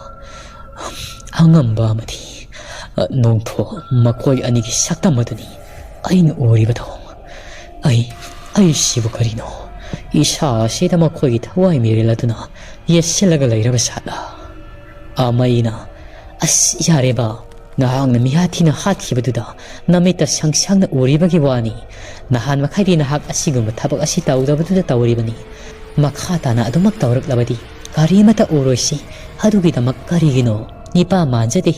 ꯑꯉꯝꯕ ꯑꯃꯗꯤ ꯅꯣꯡꯊꯣ ꯃꯈꯣꯏ ꯑꯅꯤꯒꯤ ꯁꯛꯇꯝ ꯑꯗꯨꯅꯤ ꯑꯩꯅ ꯎꯔꯤꯕꯗꯣ꯫ ꯑꯩ, ꯑꯩꯁꯤꯕꯨ ꯀꯔꯤꯅꯣ? ꯏꯁꯥ ꯑꯁꯤꯗ ꯃꯈꯣꯏꯒꯤ ꯊꯋꯥꯏ ꯃꯤꯔꯦꯜ ꯑꯗꯨꯅ ꯌꯦꯠꯁꯤꯜꯂꯒ ꯂꯩꯔꯕ ꯁꯥꯠꯂ?" ꯑꯃꯩꯅ, "ꯑꯁ, ꯌꯥꯔꯦꯕ, ꯅꯍꯥꯛꯅ ꯃꯤꯍꯥꯠ ꯊꯤꯅ ꯍꯥꯠꯈꯤꯕꯗꯨꯗ ꯅꯃꯤꯠꯇ ꯁꯪ ꯁꯪꯅ ꯎꯔꯤꯕꯒꯤ ꯋꯥꯅꯤ꯫ ꯅꯍꯥꯟ ꯃꯈꯩꯗꯤ ꯅꯍꯥꯛ ꯑꯁꯤꯒꯨꯝꯕ ꯊꯕꯛ ꯑꯁꯤ ꯇꯧꯗꯕꯗꯨꯗ ꯇꯧꯔꯤꯕꯅꯤ꯫ ꯃꯈꯥ ꯇꯥꯅ ꯑꯗꯨꯃꯛ ꯇꯧꯔꯛꯂꯕꯗꯤ ꯀꯔꯤꯃꯠꯇ ꯎꯔꯣꯏꯁꯤ꯫ ꯑꯗꯨꯒꯤꯗꯃꯛ ꯀꯔꯤꯒꯤꯅꯣ ꯅꯤꯄꯥ ꯃꯥꯟꯖꯗꯦ꯫"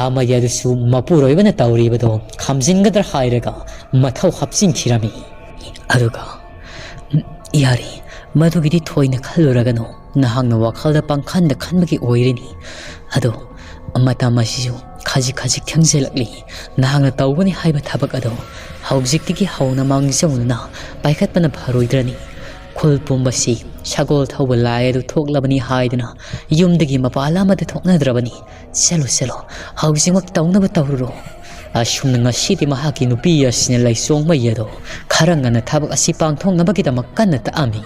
ꯑꯃꯩ ꯑꯗꯨꯁꯨ ꯃꯄꯨꯔꯣꯏꯕꯅ ꯇꯧꯔꯤꯕꯗꯣ ꯈꯥꯝꯖꯤꯟꯒꯗ꯭ꯔꯥ ꯍꯥꯏꯔꯒ ꯃꯊꯧ ꯍꯥꯞꯆꯤꯟꯈꯤꯔꯝꯃꯤ꯫ ꯑꯗꯨꯒ, "ꯌꯥꯔꯦ, ꯃꯗꯨꯒꯤꯗꯤ ꯊꯣꯏꯅ ꯈꯜꯂꯨꯔꯒꯅꯨ꯫ ꯅꯍꯥꯛꯅ ꯋꯥꯈꯜꯗ ꯄꯪꯈꯟꯗ ꯈꯟꯕꯒꯤ ꯑꯣꯏꯔꯤꯅꯤ꯫ ꯑꯗꯣ ꯃꯇꯝ ꯑꯁꯤꯁꯨ ꯈꯖꯤꯛ ꯈꯖꯤꯛ ꯊꯦꯡꯖꯤꯜꯂꯛꯂꯤ꯫ ꯅꯍꯥꯛꯅ ꯇꯧꯒꯅꯤ ꯍꯥꯏꯕ ꯊꯕꯛ ꯑꯗꯣ ꯍꯧꯖꯤꯛꯇꯒꯤ ꯍꯧꯅ ꯃꯥꯡꯖꯧꯅꯅ ꯄꯥꯏꯈꯠꯄꯅ ꯐꯔꯣꯏꯗ꯭ꯔꯅꯤ? ꯈꯨꯜ ꯄꯨꯝꯕꯁꯤ ꯁꯒꯣꯜ ꯊꯧꯕ ꯂꯥꯏ ꯑꯗꯨ ꯊꯣꯛꯂꯕꯅꯤ ꯍꯥꯏꯗꯨꯅ ꯌꯨꯝꯗꯒꯤ ꯃꯄꯥꯟ ꯑꯃꯗ ꯊꯣꯛꯅꯗ꯭ꯔꯕꯅꯤ꯫ ꯆꯠꯂꯣ, ꯆꯠꯂꯣ, ꯍꯧꯖꯤꯛꯃꯛ ꯇꯧꯅꯕ ꯇꯧꯔꯨꯔꯣ꯫" ꯑꯁꯨꯝꯅ ꯉꯁꯤꯗꯤ ꯃꯍꯥꯛꯀꯤ ꯅꯨꯄꯤ ꯑꯁꯤꯅ ꯂꯩꯁꯣꯡ ꯃꯩ ꯑꯗꯣ ꯈꯔ ꯉꯟꯅ ꯊꯕꯛ ꯑꯁꯤ ꯄꯥꯡꯊꯣꯛꯅꯕꯒꯤꯗꯃꯛ ꯀꯟꯅ ꯇꯛꯑꯝꯃꯤ꯫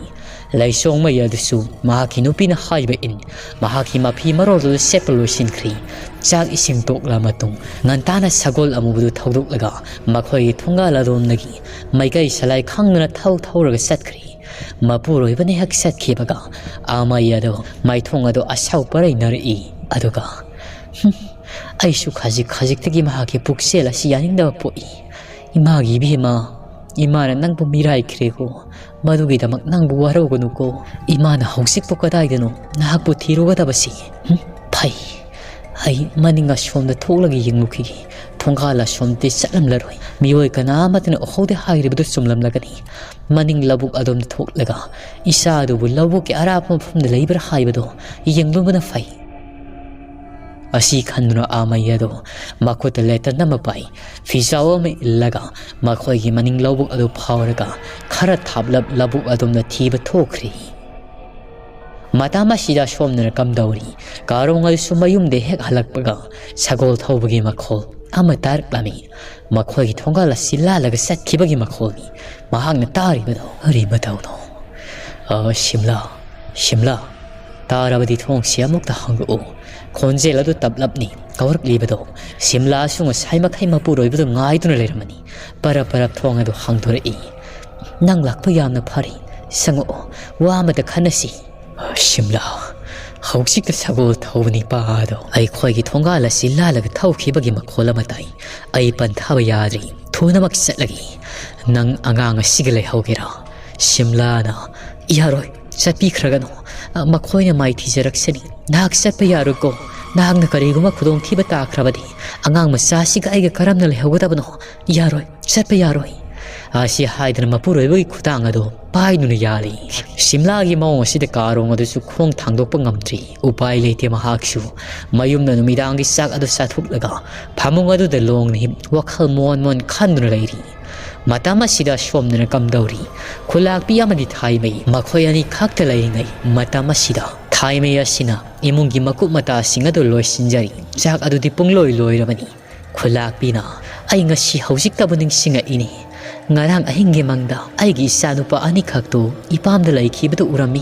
ꯂꯩꯁꯣꯡꯃꯩ ꯑꯗꯨꯁꯨ ꯃꯍꯥꯛꯀꯤ ꯅꯨꯄꯤꯅ ꯍꯥꯏꯕ ꯏꯟ, ꯃꯍꯥꯛꯀꯤ ꯃꯐꯤ ꯃꯔꯣꯜꯗꯨ ꯁꯦꯠꯄ ꯂꯣꯏꯁꯤꯟꯈ꯭ꯔꯤ꯫ ꯆꯥꯛ ꯏꯁꯤꯡ ꯇꯣꯛꯂ ꯃꯇꯨꯡ, ꯉꯟꯇꯥꯅ ꯁꯒꯣꯜ ꯑꯃꯨꯕꯗꯨ ꯊꯧꯗꯣꯛꯂꯒ ꯃꯈꯣꯏꯒꯤ ꯊꯣꯡꯒꯥꯜ ꯑꯗꯣꯝꯗꯒꯤ ꯃꯥꯏꯀꯩ ꯁꯂꯥꯏ ꯈꯪꯗꯅ ꯊꯧ ꯊꯧꯔꯒ ꯆꯠꯈ꯭ꯔꯤ꯫ ꯃꯄꯨꯔꯣꯏꯕꯅ ꯍꯦꯛ ꯆꯠꯈꯤꯕꯒ, ꯑꯃꯩ ꯑꯗꯣ ꯃꯥꯏꯊꯣꯡ ꯑꯗꯣ ꯑꯁꯥꯎ ꯄꯔꯩꯅꯔꯛꯏ꯫ ꯑꯗꯨꯒ, "ꯍꯨꯝ, ꯑꯩꯁꯨ ꯈꯖꯤꯛ ꯈꯖꯤꯛꯇꯒꯤ ꯃꯍꯥꯛꯀꯤ ꯄꯨꯛꯆꯦꯜ ꯑꯁꯤ ꯌꯥꯅꯤꯡꯗꯕ ꯄꯣꯛꯏ꯫ ꯏꯃꯥꯒꯤ ꯏꯕꯦꯝꯃ, ꯏꯃꯥꯅ ꯅꯪꯕꯨ ꯃꯤꯔꯥꯏꯈ꯭ꯔꯦꯀꯣ꯫ ꯃꯗꯨꯒꯤꯗꯃꯛ ꯅꯪꯕꯨ ꯋꯥꯔꯧꯒꯅꯨꯀꯣ꯫ ꯏꯃꯥꯅ ꯍꯧꯖꯤꯛꯄꯨ ꯀꯗꯥꯏꯗꯅꯣ ꯅꯍꯥꯛꯄꯨ ꯊꯤꯔꯨꯒꯗꯕꯁꯤ?" ꯍꯨꯝ, ꯐꯩ꯫ ꯑꯩ ꯃꯅꯤꯡ ꯑꯁꯣꯝꯗ ꯊꯣꯛꯂꯒ ꯌꯦꯡꯂꯨꯈꯤꯒꯦ꯫ ꯊꯣꯡꯒꯥꯜ ꯑꯁꯣꯝꯗꯤ ꯆꯠꯂꯝꯂꯔꯣꯏ꯫ ꯃꯤꯑꯣꯏ ꯀꯅꯥ ꯑꯃꯠꯇꯅ ꯎꯍꯧꯗꯦ ꯍꯥꯏꯔꯤꯕꯗꯨ ꯆꯨꯝꯂꯝꯂꯒꯅꯤ꯫ ꯃꯅꯤꯡ ꯂꯧꯕꯨꯛ ꯑꯗꯣꯝꯗ ꯊꯣꯛꯂꯒ ꯏꯆꯥ ꯑꯗꯨꯕꯨ ꯂꯧꯕꯨꯛꯀꯤ ꯑꯔꯥꯞꯄ ꯃꯐꯝꯗ ꯂꯩꯕ꯭ꯔꯥ ꯍꯥꯏꯕꯗꯨ ꯌꯦꯡꯂꯨꯕꯅ ꯐꯩ꯫ ꯑꯁꯤ ꯈꯟꯗꯨꯅ ꯑꯃꯩ ꯑꯗꯣ ꯃꯈꯨꯠꯇ ꯂꯦꯇꯟ ꯑꯃ ꯄꯥꯏ, ꯐꯤꯖꯥꯎ ꯑꯃ ꯏꯜꯂꯒ ꯃꯈꯣꯏꯒꯤ ꯃꯅꯤꯡ ꯂꯧꯕꯨꯛ ꯑꯗꯨ ꯐꯥꯎꯔꯒ ꯈꯔ ꯊꯥꯞꯂꯞ ꯂꯧꯕꯨꯛ ꯑꯗꯣꯝꯗ ꯊꯤꯕ ꯊꯣꯛꯈ꯭ꯔꯤ꯫ ꯃꯇꯝ ꯑꯁꯤꯗ ꯁꯣꯝꯗꯅ ꯀꯝꯗꯧꯔꯤ? ꯀꯥꯔꯣꯡ ꯑꯗꯨꯁꯨ ꯃꯌꯨꯝꯗ ꯍꯦꯛ ꯍꯜꯂꯛꯄꯒ ꯁꯒꯣꯜ ꯊꯧꯕꯒꯤ ꯃꯈꯣꯜ ꯑꯃ ꯇꯥꯔꯛꯂꯝꯃꯤ꯫ ꯃꯈꯣꯏꯒꯤ ꯊꯣꯡꯒꯥꯜ ꯑꯁꯤ ꯂꯥꯜꯂꯒ ꯆꯠꯈꯤꯕꯒꯤ ꯃꯈꯣꯜꯅꯤ ꯃꯍꯥꯛꯅ ꯇꯥꯔꯤꯕꯗꯣ꯫ ꯀꯔꯤ ꯃꯇꯧꯅꯣ? "ꯑ, ꯁꯤꯝꯂꯥ, ꯁꯤꯝꯂꯥ, ꯇꯥꯔꯕꯗꯤ ꯊꯣꯡꯁꯤ ꯑꯃꯨꯛꯇ ꯍꯥꯡꯗꯣꯛꯎ꯫" ꯈꯣꯟꯖꯦꯜ ꯑꯗꯨ ꯇꯞꯂꯞꯅꯤ ꯀꯧꯔꯛꯂꯤꯕꯗꯣ꯫ ꯁꯤꯝꯂꯥꯁꯨ ꯉꯁꯥꯏ ꯃꯈꯩ ꯃꯄꯨꯔꯣꯏꯕꯗꯨ ꯉꯥꯏꯗꯨꯅ ꯂꯩꯔꯝꯃꯅꯤ꯫ ꯄꯔꯞ ꯄꯔꯞ ꯊꯣꯡ ꯑꯗꯨ ꯍꯥꯡꯗꯣꯔꯛꯏ꯫ "ꯅꯪ ꯂꯥꯛꯄ ꯌꯥꯝꯅ ꯐꯔꯦ꯫ ꯆꯪꯉꯛꯑꯣ, ꯋꯥ ꯑꯃꯇ ꯈꯟꯅꯁꯤ꯫" "ꯁꯤꯝꯂꯥ, ꯍꯧꯖꯤꯛꯇ ꯁꯒꯣꯜ ꯊꯧꯕ ꯅꯤꯄꯥ ꯑꯗꯣ ꯑꯩꯈꯣꯏꯒꯤ ꯊꯣꯡꯒꯥꯜ ꯑꯁꯤ ꯂꯥꯜꯂꯒ ꯊꯧꯈꯤꯕꯒꯤ ꯃꯈꯣꯜ ꯑꯃ ꯇꯥꯏ꯫ ꯑꯩ ꯄꯟꯊꯥꯕ ꯌꯥꯗ꯭ꯔꯤ꯫ ꯊꯨꯅꯃꯛ ꯆꯠꯂꯒꯦ꯫ ꯅꯪ ꯑꯉꯥꯡ ꯑꯁꯤꯒ ꯂꯩꯍꯧꯒꯦꯔꯥ?" ꯁꯤꯝꯂꯥꯅ, "ꯌꯥꯔꯣꯏ, ꯆꯠꯄꯤꯈ꯭ꯔꯒꯅꯨ꯫ ꯃꯈꯣꯏꯅ ꯃꯥꯏꯊꯤꯖꯔꯛꯁꯅꯤ꯫ ꯅꯍꯥꯛ ꯆꯠꯄ ꯌꯥꯔꯣꯏꯀꯣ꯫ ꯅꯍꯥꯛꯅ ꯀꯔꯤꯒꯨꯝꯕ ꯈꯨꯗꯣꯡꯊꯤꯕ ꯇꯥꯈ꯭ꯔꯕꯗꯤ ꯑꯉꯥꯡ ꯃꯆꯥꯁꯤꯒ ꯑꯩꯒ ꯀꯔꯝꯅ ꯂꯩꯍꯧꯒꯗꯕꯅꯣ? ꯌꯥꯔꯣꯏ, ꯆꯠꯄ ꯌꯥꯔꯣꯏ꯫" ꯑꯁꯤ ꯍꯥꯏꯗꯨꯅ ꯃꯄꯨꯔꯣꯏꯕꯒꯤ ꯈꯨꯗꯥꯡ ꯑꯗꯨ ꯄꯥꯏꯗꯨꯅ ꯌꯥꯜꯂꯤ꯫ ꯁꯤꯝꯂꯥꯒꯤ ꯃꯑꯣꯡ ꯑꯁꯤꯗ ꯀꯥꯔꯣꯡ ꯑꯗꯨꯁꯨ ꯈꯣꯡ ꯊꯥꯡꯗꯣꯛꯄ ꯉꯝꯗ꯭ꯔꯤ꯫ ꯎꯄꯥꯏ ꯂꯩꯇꯦ ꯃꯍꯥꯛꯁꯨ꯫ ꯃꯌꯨꯝꯗ ꯅꯨꯃꯤꯗꯥꯡꯒꯤ ꯆꯥꯛ ꯑꯗꯨ ꯆꯥꯊꯣꯛꯂꯒ ꯐꯃꯨꯡ ꯑꯗꯨꯗ ꯂꯣꯡꯅ ꯍꯤꯞ ꯋꯥꯈꯜ ꯃꯣꯟ ꯃꯣꯟ ꯈꯟꯗꯨꯅ ꯂꯩꯔꯤ꯫ ꯃꯇꯝ ꯑꯁꯤꯗ ꯁꯣꯝꯗꯅ ꯀꯝꯗꯧꯔꯤ? ꯈꯨꯂꯥꯛꯄꯤ ꯑꯃꯗꯤ ꯊꯥꯏꯃꯩ ꯃꯈꯣꯏ ꯑꯅꯤ ꯈꯛꯇ ꯂꯩꯔꯤꯉꯩ ꯃꯇꯝ ꯑꯁꯤꯗ ꯊꯥꯏꯃꯩ ꯑꯁꯤꯅ ꯏꯃꯨꯡꯒꯤ ꯃꯀꯨꯞ ꯃꯇꯥꯁꯤꯡ ꯑꯗꯨ ꯂꯣꯏꯁꯤꯟꯖꯔꯤ꯫ ꯆꯥꯛ ꯑꯗꯨꯗꯤ ꯄꯨꯡꯂꯣꯏ ꯂꯣꯏꯔꯕꯅꯤ꯫ ꯈꯨꯂꯥꯛꯄꯤꯅ, "ꯑꯩ ꯉꯁꯤ ꯍꯧꯖꯤꯛꯇꯕꯨ ꯅꯤꯡꯁꯤꯡꯉꯛꯏꯅꯤ꯫ ꯉꯔꯥꯡ ꯑꯍꯤꯡꯒꯤ ꯃꯪꯗ ꯑꯩꯒꯤ ꯏꯆꯥꯅꯨꯄꯥ ꯑꯅꯤꯈꯛꯇꯨ ꯏꯄꯥꯝꯗ ꯂꯩꯈꯤꯕꯗꯨ ꯎꯔꯝꯃꯤ꯫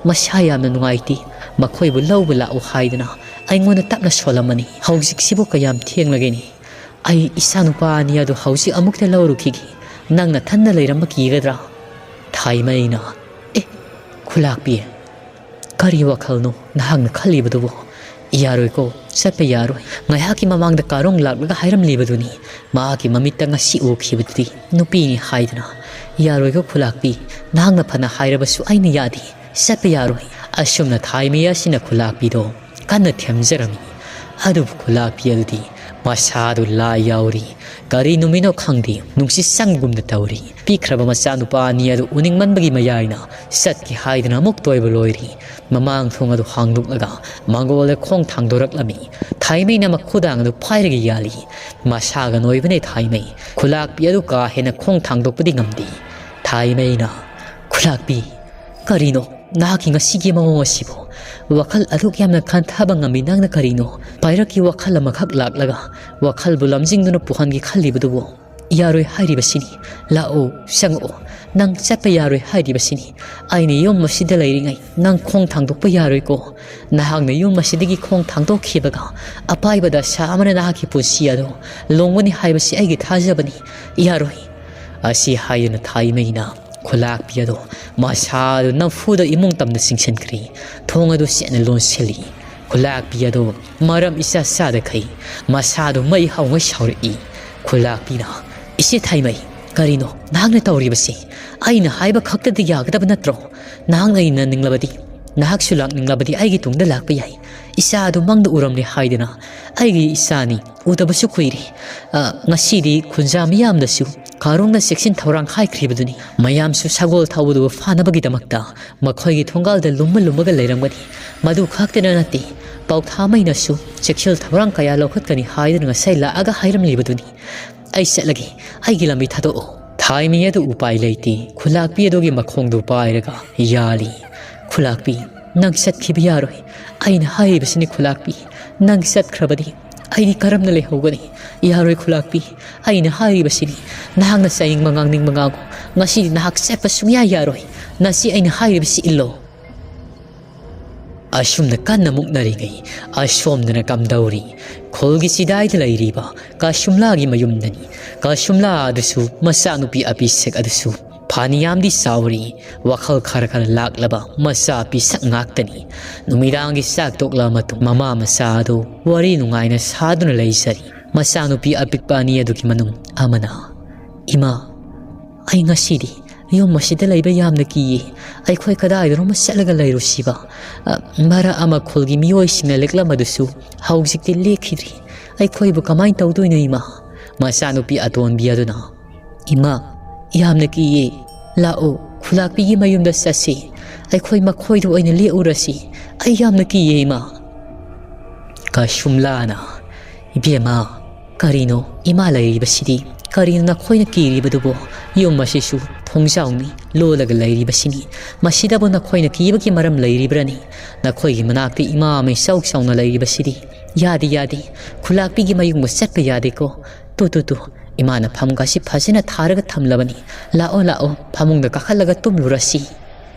ꯃꯁꯥ ꯌꯥꯝꯅ ꯅꯨꯡꯉꯥꯏꯇꯦ, ꯃꯈꯣꯏꯕꯨ ꯂꯧꯕ ꯂꯥꯛꯎ ꯍꯥꯏꯗꯨꯅ ꯑꯩꯉꯣꯟꯗ ꯇꯞꯅ ꯁꯣꯜꯂꯝꯃꯅꯤ꯫ ꯍꯧꯖꯤꯛꯁꯤꯕꯨ ꯀꯌꯥꯝ ꯊꯦꯡꯂꯒꯦꯅꯦ? ꯑꯩ ꯏꯆꯥꯅꯨꯄꯥ ꯑꯅꯤ ꯑꯗꯨ ꯍꯧꯖꯤꯛ ꯑꯃꯨꯛꯇ ꯂꯧꯔꯨꯈꯤꯒꯦ꯫ ꯅꯪ ꯅꯊꯟꯗ ꯂꯩꯔꯝꯕ ꯀꯤꯒꯗ꯭ꯔꯥ? ꯊꯥꯏꯃꯩꯅ, "ꯑꯦ, ꯈꯨꯂꯥꯛꯄꯤ, ꯀꯔꯤ ꯋꯥꯈꯜꯅꯣ ꯅꯍꯥꯛꯅ ꯈꯜꯂꯤꯕꯗꯨꯕꯨ? ꯌꯥꯔꯣꯏꯀꯣ, ꯆꯠꯄ ꯌꯥꯔꯣꯏ꯫ ꯉꯥꯏꯍꯥꯛꯀꯤ ꯃꯃꯥꯡꯗ ꯀꯥꯔꯣꯡ ꯂꯥꯛꯂꯒ ꯍꯥꯏꯔꯝꯂꯤꯕꯗꯨꯅꯤ꯫ ꯃꯍꯥꯛꯀꯤ ꯃꯃꯤꯠꯇ ꯉꯁꯤ ꯎꯈꯤꯕꯗꯨꯗꯤ ꯅꯨꯄꯤꯅꯤ ꯍꯥꯏꯗꯅ꯫ ꯌꯥꯔꯣꯏꯀꯣ ꯈꯨꯂꯥꯛꯄꯤ, ꯅꯍꯥꯛꯅ ꯐꯅ ꯍꯥꯏꯔꯕꯁꯨ ꯑꯩꯅ ꯌꯥꯗꯦ, ꯆꯠꯄ ꯌꯥꯔꯣꯏ"꯫ ꯑꯁꯨꯝꯅ ꯊꯥꯏꯃꯩ ꯑꯁꯤꯅ ꯈꯨꯂꯥꯛꯄꯤꯗꯣ ꯀꯟꯅ ꯊꯦꯝꯖꯔꯝꯃꯤ꯫ ꯑꯗꯨꯕꯨ ꯈꯨꯂꯥꯛꯄꯤ ꯑꯗꯨꯗꯤ ꯃꯁꯥꯗꯨ ꯂꯥꯏ ꯌꯥꯎꯔꯤ꯫ ꯀꯔꯤ ꯅꯨꯃꯤꯠꯅꯣ ꯈꯪꯗꯦ, ꯅꯨꯡꯁꯤꯠ ꯆꯪꯒꯨꯝꯅ ꯇꯧꯔꯤ꯫ ꯄꯤꯛꯈ꯭ꯔꯕ ꯃꯆꯥꯅꯨꯄꯥ ꯑꯅꯤ ꯑꯗꯨ ꯎꯅꯤꯡꯃꯟꯕꯒꯤ ꯃꯌꯥꯏꯅ ꯆꯠꯀꯦ ꯍꯥꯏꯗꯨꯅ ꯑꯃꯨꯛ ꯇꯣꯏꯕ ꯂꯣꯏꯔꯤ꯫ ꯃꯃꯥꯡ ꯊꯣꯡ ꯑꯗꯨ ꯍꯥꯡꯗꯣꯛꯂꯒ ꯃꯥꯡꯒꯣꯜꯗ ꯈꯣꯡ ꯊꯥꯡꯗꯣꯔꯛꯂꯝꯃꯤ꯫ ꯊꯥꯏꯃꯩꯅ ꯃꯈꯨꯗꯥꯡ ꯑꯗꯨ ꯄꯥꯏꯔꯒ ꯌꯥꯜꯂꯤ꯫ ꯃꯁꯥꯒ ꯅꯣꯏꯕꯅꯦ ꯊꯥꯏꯃꯩ꯫ ꯈꯨꯂꯥꯛꯄꯤ ꯑꯗꯨ ꯀꯥ ꯍꯦꯟꯅ ꯈꯣꯡ ꯊꯥꯡꯗꯣꯛꯄꯗꯤ ꯉꯝꯗꯦ꯫ ꯊꯥꯏꯃꯩꯅ, "ꯈꯨꯂꯥꯛꯄꯤ, ꯀꯔꯤꯅꯣ ꯅꯍꯥꯛꯀꯤ ꯉꯁꯤꯒꯤ ꯃꯑꯣꯡ ꯑꯁꯤꯕꯨ? ꯋꯥꯈꯜ ꯑꯗꯨꯛ ꯌꯥꯝꯅ ꯈꯟꯊꯕ ꯉꯝꯃꯤ ꯅꯪꯅ ꯀꯔꯤꯅꯣ? ꯄꯥꯏꯔꯛꯀꯤ ꯋꯥꯈꯜ ꯑꯃꯈꯛ ꯂꯥꯛꯂꯒ ꯋꯥꯈꯜꯕꯨ ꯂꯝꯖꯤꯡꯗꯨꯅ ꯄꯨꯍꯟꯒꯦ ꯈꯜꯂꯤꯕꯗꯨꯕꯨ?" "ꯌꯥꯔꯣꯏ ꯍꯥꯏꯔꯤꯕꯁꯤꯅꯤ꯫ ꯂꯥꯛꯑꯣ, ꯆꯪꯉꯛꯑꯣ꯫ ꯅꯪ ꯆꯠꯄ ꯌꯥꯔꯣꯏ ꯍꯥꯏꯔꯤꯕꯁꯤꯅꯤ꯫ ꯑꯩꯅ ꯌꯨꯝ ꯑꯁꯤꯗ ꯂꯩꯔꯤꯉꯩ ꯅꯪ ꯈꯣꯡ ꯊꯥꯡꯗꯣꯛꯄ ꯌꯥꯔꯣꯏꯀꯣ꯫ ꯅꯍꯥꯛꯅ ꯌꯨꯝ ꯑꯁꯤꯗꯒꯤ ꯈꯣꯡ ꯊꯥꯡꯗꯣꯛꯈꯤꯕꯒ ꯑꯄꯥꯏꯕ ꯗꯁꯥ ꯑꯃꯅ ꯅꯍꯥꯛꯀꯤ ꯄꯨꯟꯁꯤ ꯑꯗꯨ ꯂꯣꯡꯒꯅꯤ ꯍꯥꯏꯕꯁꯤ ꯑꯩꯒꯤ ꯊꯥꯖꯕꯅꯤ꯫ ꯌꯥꯔꯣꯏ"꯫ ꯑꯁꯤ ꯍꯥꯏꯗꯨꯅ ꯊꯥꯏꯃꯩꯅ ꯈꯨꯂꯥꯛꯄꯤ ꯑꯗꯨ ꯃꯁꯥꯗꯨ ꯅꯝꯐꯨꯗ ꯏꯃꯨꯡ ꯇꯝꯅ ꯆꯤꯡꯁꯤꯟꯈ꯭ꯔꯤ꯫ ꯊꯣꯡ ꯑꯗꯨ ꯆꯦꯠꯅ ꯂꯣꯟꯁꯤꯜꯂꯤ꯫ ꯈꯨꯂꯥꯛꯄꯤ ꯑꯗꯨ ꯃꯔꯝ ꯏꯆꯥ ꯆꯥꯗꯈꯩ ꯃꯁꯥꯗꯨ ꯃꯩ ꯍꯧꯉꯩ ꯁꯥꯎꯔꯛꯏ꯫ ꯈꯨꯂꯥꯛꯄꯤꯅ, "ꯏꯆꯦ ꯊꯥꯏꯃꯩ, ꯀꯔꯤꯅꯣ ꯅꯍꯥꯛꯅ ꯇꯧꯔꯤꯕꯁꯤ? ꯑꯩꯅ ꯍꯥꯏꯕ ꯈꯛꯇꯗꯤ ꯌꯥꯒꯗꯕ ꯅꯠꯇ꯭ꯔꯣ? ꯅꯍꯥꯛꯅ ꯌꯦꯡꯅꯅꯤꯡꯂꯕꯗꯤ, ꯅꯍꯥꯛꯁꯨ ꯂꯥꯛꯅꯤꯡꯂꯕꯗꯤ ꯑꯩꯒꯤ ꯇꯨꯡꯗ ꯂꯥꯛꯄ ꯌꯥꯏ꯫ ꯏꯆꯥ ꯑꯗꯨ ꯃꯪꯗ ꯎꯔꯝꯂꯦ ꯍꯥꯏꯗꯨꯅ ꯑꯩꯒꯤ ꯏꯆꯥꯅꯤ, ꯎꯗꯕꯁꯨ ꯀꯨꯏꯔꯦ꯫ ꯑ, ꯉꯁꯤꯗꯤ ꯈꯨꯟꯖꯥ ꯃꯤꯌꯥꯝꯗꯁꯨ ꯀꯥꯔꯣꯡꯅ ꯆꯦꯛꯁꯤꯟ ꯊꯧꯔꯥꯡ ꯍꯥꯏꯈ꯭ꯔꯤꯕꯗꯨꯅꯤ꯫ ꯃꯌꯥꯝꯁꯨ ꯁꯒꯣꯜ ꯊꯧꯕꯗꯨꯕꯨ ꯐꯥꯅꯕꯒꯤꯗꯃꯛꯇ ꯃꯈꯣꯏꯒꯤ ꯊꯣꯡꯒꯥꯜꯗ ꯂꯨꯝꯃ ꯂꯨꯝꯃꯒ ꯂꯩꯔꯝꯒꯅꯤ꯫ ꯃꯗꯨ ꯈꯛꯇꯅ ꯅꯠꯇꯦ, ꯄꯥꯎꯊꯥꯃꯩꯅꯁꯨ ꯆꯦꯛꯁꯤꯜ ꯊꯧꯔꯥꯡ ꯀꯌꯥ ꯂꯧꯈꯠꯀꯅꯤ ꯍꯥꯏꯗꯨꯅ ꯉꯁꯥꯏ ꯂꯥꯛꯑꯒ ꯍꯥꯏꯔꯝꯂꯤꯕꯗꯨꯅꯤ꯫ ꯑꯩ ꯆꯠꯂꯒꯦ, ꯑꯩꯒꯤ ꯂꯝꯕꯤ ꯊꯥꯗꯣꯛꯑꯣ"꯫ ꯊꯥꯏꯃꯩ ꯑꯗꯨ ꯎꯄꯥꯏ ꯂꯩꯇꯦ, ꯈꯨꯂꯥꯛꯄꯤ ꯑꯗꯨꯒꯤ ꯃꯈꯣꯡꯗꯨ ꯄꯥꯏꯔꯒ ꯌꯥꯜꯂꯤ꯫ "ꯈꯨꯂꯥꯛꯄꯤ, ꯅꯪ ꯆꯠꯈꯤꯕ ꯌꯥꯔꯣꯏ꯫ ꯑꯩꯅ ꯍꯥꯏꯔꯤꯕꯁꯤꯅꯤ ꯈꯨꯂꯥꯛꯄꯤ, ꯅꯪ ꯆꯠꯈ꯭ꯔꯕꯗꯤ ꯑꯩꯗꯤ ꯀꯔꯝꯅ ꯂꯩꯍꯧꯒꯅꯤ? "ꯌꯥꯔꯣꯏ ꯈꯨꯂꯥꯛꯄꯤ, ꯑꯩꯅ ꯍꯥꯏꯔꯤꯕꯁꯤꯅꯤ, ꯅꯍꯥꯛꯅ ꯆꯥꯅꯤꯡꯕ ꯉꯥꯡꯅꯤꯡꯕ ꯉꯥꯡꯉꯨ, ꯉꯁꯤꯗꯤ ꯅꯍꯥꯛ ꯆꯠꯄ ꯁꯨꯡꯌꯥ ꯌꯥꯔꯣꯏ, ꯅꯁꯤ ꯑꯩꯅ ꯍꯥꯏꯔꯤꯕꯁꯤ ꯏꯜꯂꯣ"꯫ ꯑꯁꯨꯝꯅ ꯀꯟꯅ ꯃꯨꯛꯅꯔꯤꯉꯩ, ꯑꯁꯣꯝꯗꯅ ꯀꯝꯗꯧꯔꯤ? ꯈꯨꯜꯒꯤ ꯆꯤꯗꯥꯏꯗ ꯂꯩꯔꯤꯕ ꯀꯥꯁꯨꯝꯂꯥꯒꯤ ꯃꯌꯨꯝꯗꯅꯤ꯫ ꯀꯥꯁꯨꯝꯂꯥ ꯑꯗꯨꯁꯨ, ꯃꯆꯥꯅꯨꯄꯤ ꯑꯄꯤꯁꯛ ꯑꯗꯨꯁꯨ ꯐꯅꯌꯥꯝꯗꯤ ꯆꯥꯎꯔꯤ꯫ ꯋꯥꯈꯜ ꯈꯔ ꯈꯔ ꯂꯥꯛꯂꯕ ꯃꯆꯥ ꯑꯄꯤꯁꯛ ꯉꯥꯛꯇꯅꯤ꯫ ꯅꯨꯃꯤꯗꯥꯡꯒꯤ ꯆꯥꯛ ꯇꯣꯛꯂꯕ ꯃꯇꯨꯡ, ꯃꯃꯥ ꯃꯆꯥ ꯑꯗꯨ ꯋꯥꯔꯤ ꯅꯨꯡꯉꯥꯏꯅ ꯁꯥꯗꯨꯅ ꯂꯩꯖꯔꯤ꯫ ꯃꯆꯥꯅꯨꯄꯤ ꯑꯄꯤꯛꯄ ꯑꯅꯤ ꯑꯗꯨꯒꯤ ꯃꯅꯨꯡ ꯑꯃꯅ, "ꯏꯃꯥ, ꯑꯩ ꯉꯁꯤꯗꯤ ꯌꯨꯝ ꯑꯁꯤꯗ ꯂꯩꯕ ꯌꯥꯝꯅ ꯀꯤꯌꯦ꯫ ꯑꯩꯈꯣꯏ ꯀꯗꯥꯏꯗꯅꯣꯃ ꯆꯠꯂꯒ ꯂꯩꯔꯨꯁꯤꯕ꯫ ꯑ, ꯃꯔꯛ ꯑꯃ ꯈꯨꯜꯒꯤ ꯃꯤꯑꯣꯏꯁꯤꯡꯅ ꯂꯦꯛꯂꯝꯕꯗꯨꯁꯨ ꯍꯧꯖꯤꯛꯇꯤ ꯂꯦꯛꯈꯤꯗ꯭ꯔꯤ꯫ ꯑꯩꯈꯣꯏꯕꯨ ꯀꯃꯥꯏꯅ ꯇꯧꯗꯣꯏꯅꯣ, ꯏꯃꯥ?" ꯃꯆꯥꯅꯨꯄꯤ ꯑꯇꯣꯟꯕꯤ ꯑꯗꯨꯅ, "ꯏꯃꯥ, ꯌꯥꯝꯅ ꯀꯤꯌꯦ꯫ ꯂꯥꯛꯑꯣ, ꯈꯨꯂꯥꯛꯄꯤꯒꯤ ꯃꯌꯨꯝꯗ ꯆꯠꯁꯤ꯫ ꯑꯩꯈꯣꯏ ꯃꯈꯣꯏꯗ ꯑꯣꯏꯅ ꯂꯦꯛꯎꯔꯁꯤ꯫ ꯑꯩ ꯌꯥꯝꯅ ꯀꯤꯌꯦ, ꯏꯃꯥ"꯫ ꯀꯁꯨꯝꯂꯥꯅ, "ꯏꯕꯦꯝꯃ, ꯀꯔꯤꯅꯣ ꯏꯃꯥ ꯂꯩꯔꯤꯕꯁꯤꯗꯤ? ꯀꯔꯤꯅꯣ ꯅꯈꯣꯏꯅ ꯀꯤꯔꯤꯕꯗꯨꯕꯣ? ꯌꯨꯝ ꯑꯁꯤꯁꯨ ꯊꯣꯡꯖꯥꯎꯅꯤ, ꯂꯣꯜꯂꯒ ꯂꯩꯔꯤꯕꯁꯤꯅꯤ꯫ ꯃꯁꯤꯗꯕꯨ ꯅꯈꯣꯏꯅ ꯀꯤꯕꯒꯤ ꯃꯔꯝ ꯂꯩꯔꯤꯕ꯭ꯔꯅꯤ? ꯅꯈꯣꯏꯒꯤ ꯃꯅꯥꯛꯇ ꯏꯃꯥ ꯑꯃ ꯏꯆꯥꯎ ꯆꯥꯎꯅ ꯂꯩꯔꯤꯕꯁꯤꯗꯤ꯫ ꯌꯥꯗꯦ, ꯌꯥꯗꯦ꯫ ꯈꯨꯂꯥꯛꯄꯤꯒꯤ ꯃꯌꯨꯝꯒ ꯆꯠꯄ ꯌꯥꯗꯦꯀꯣ꯫ ꯇꯨ, ꯇꯨ, ꯇꯨ, ꯏꯃꯥꯅ ꯐꯝꯒꯁꯤ ꯐꯖꯅ ꯊꯥꯔꯒ ꯊꯝꯂꯕꯅꯤ꯫ ꯂꯥꯛꯑꯣ, ꯂꯥꯛꯑꯣ, ꯐꯃꯨꯡꯗ ꯀꯥꯈꯠꯂꯒ ꯇꯨꯝꯂꯨꯔꯁꯤ"꯫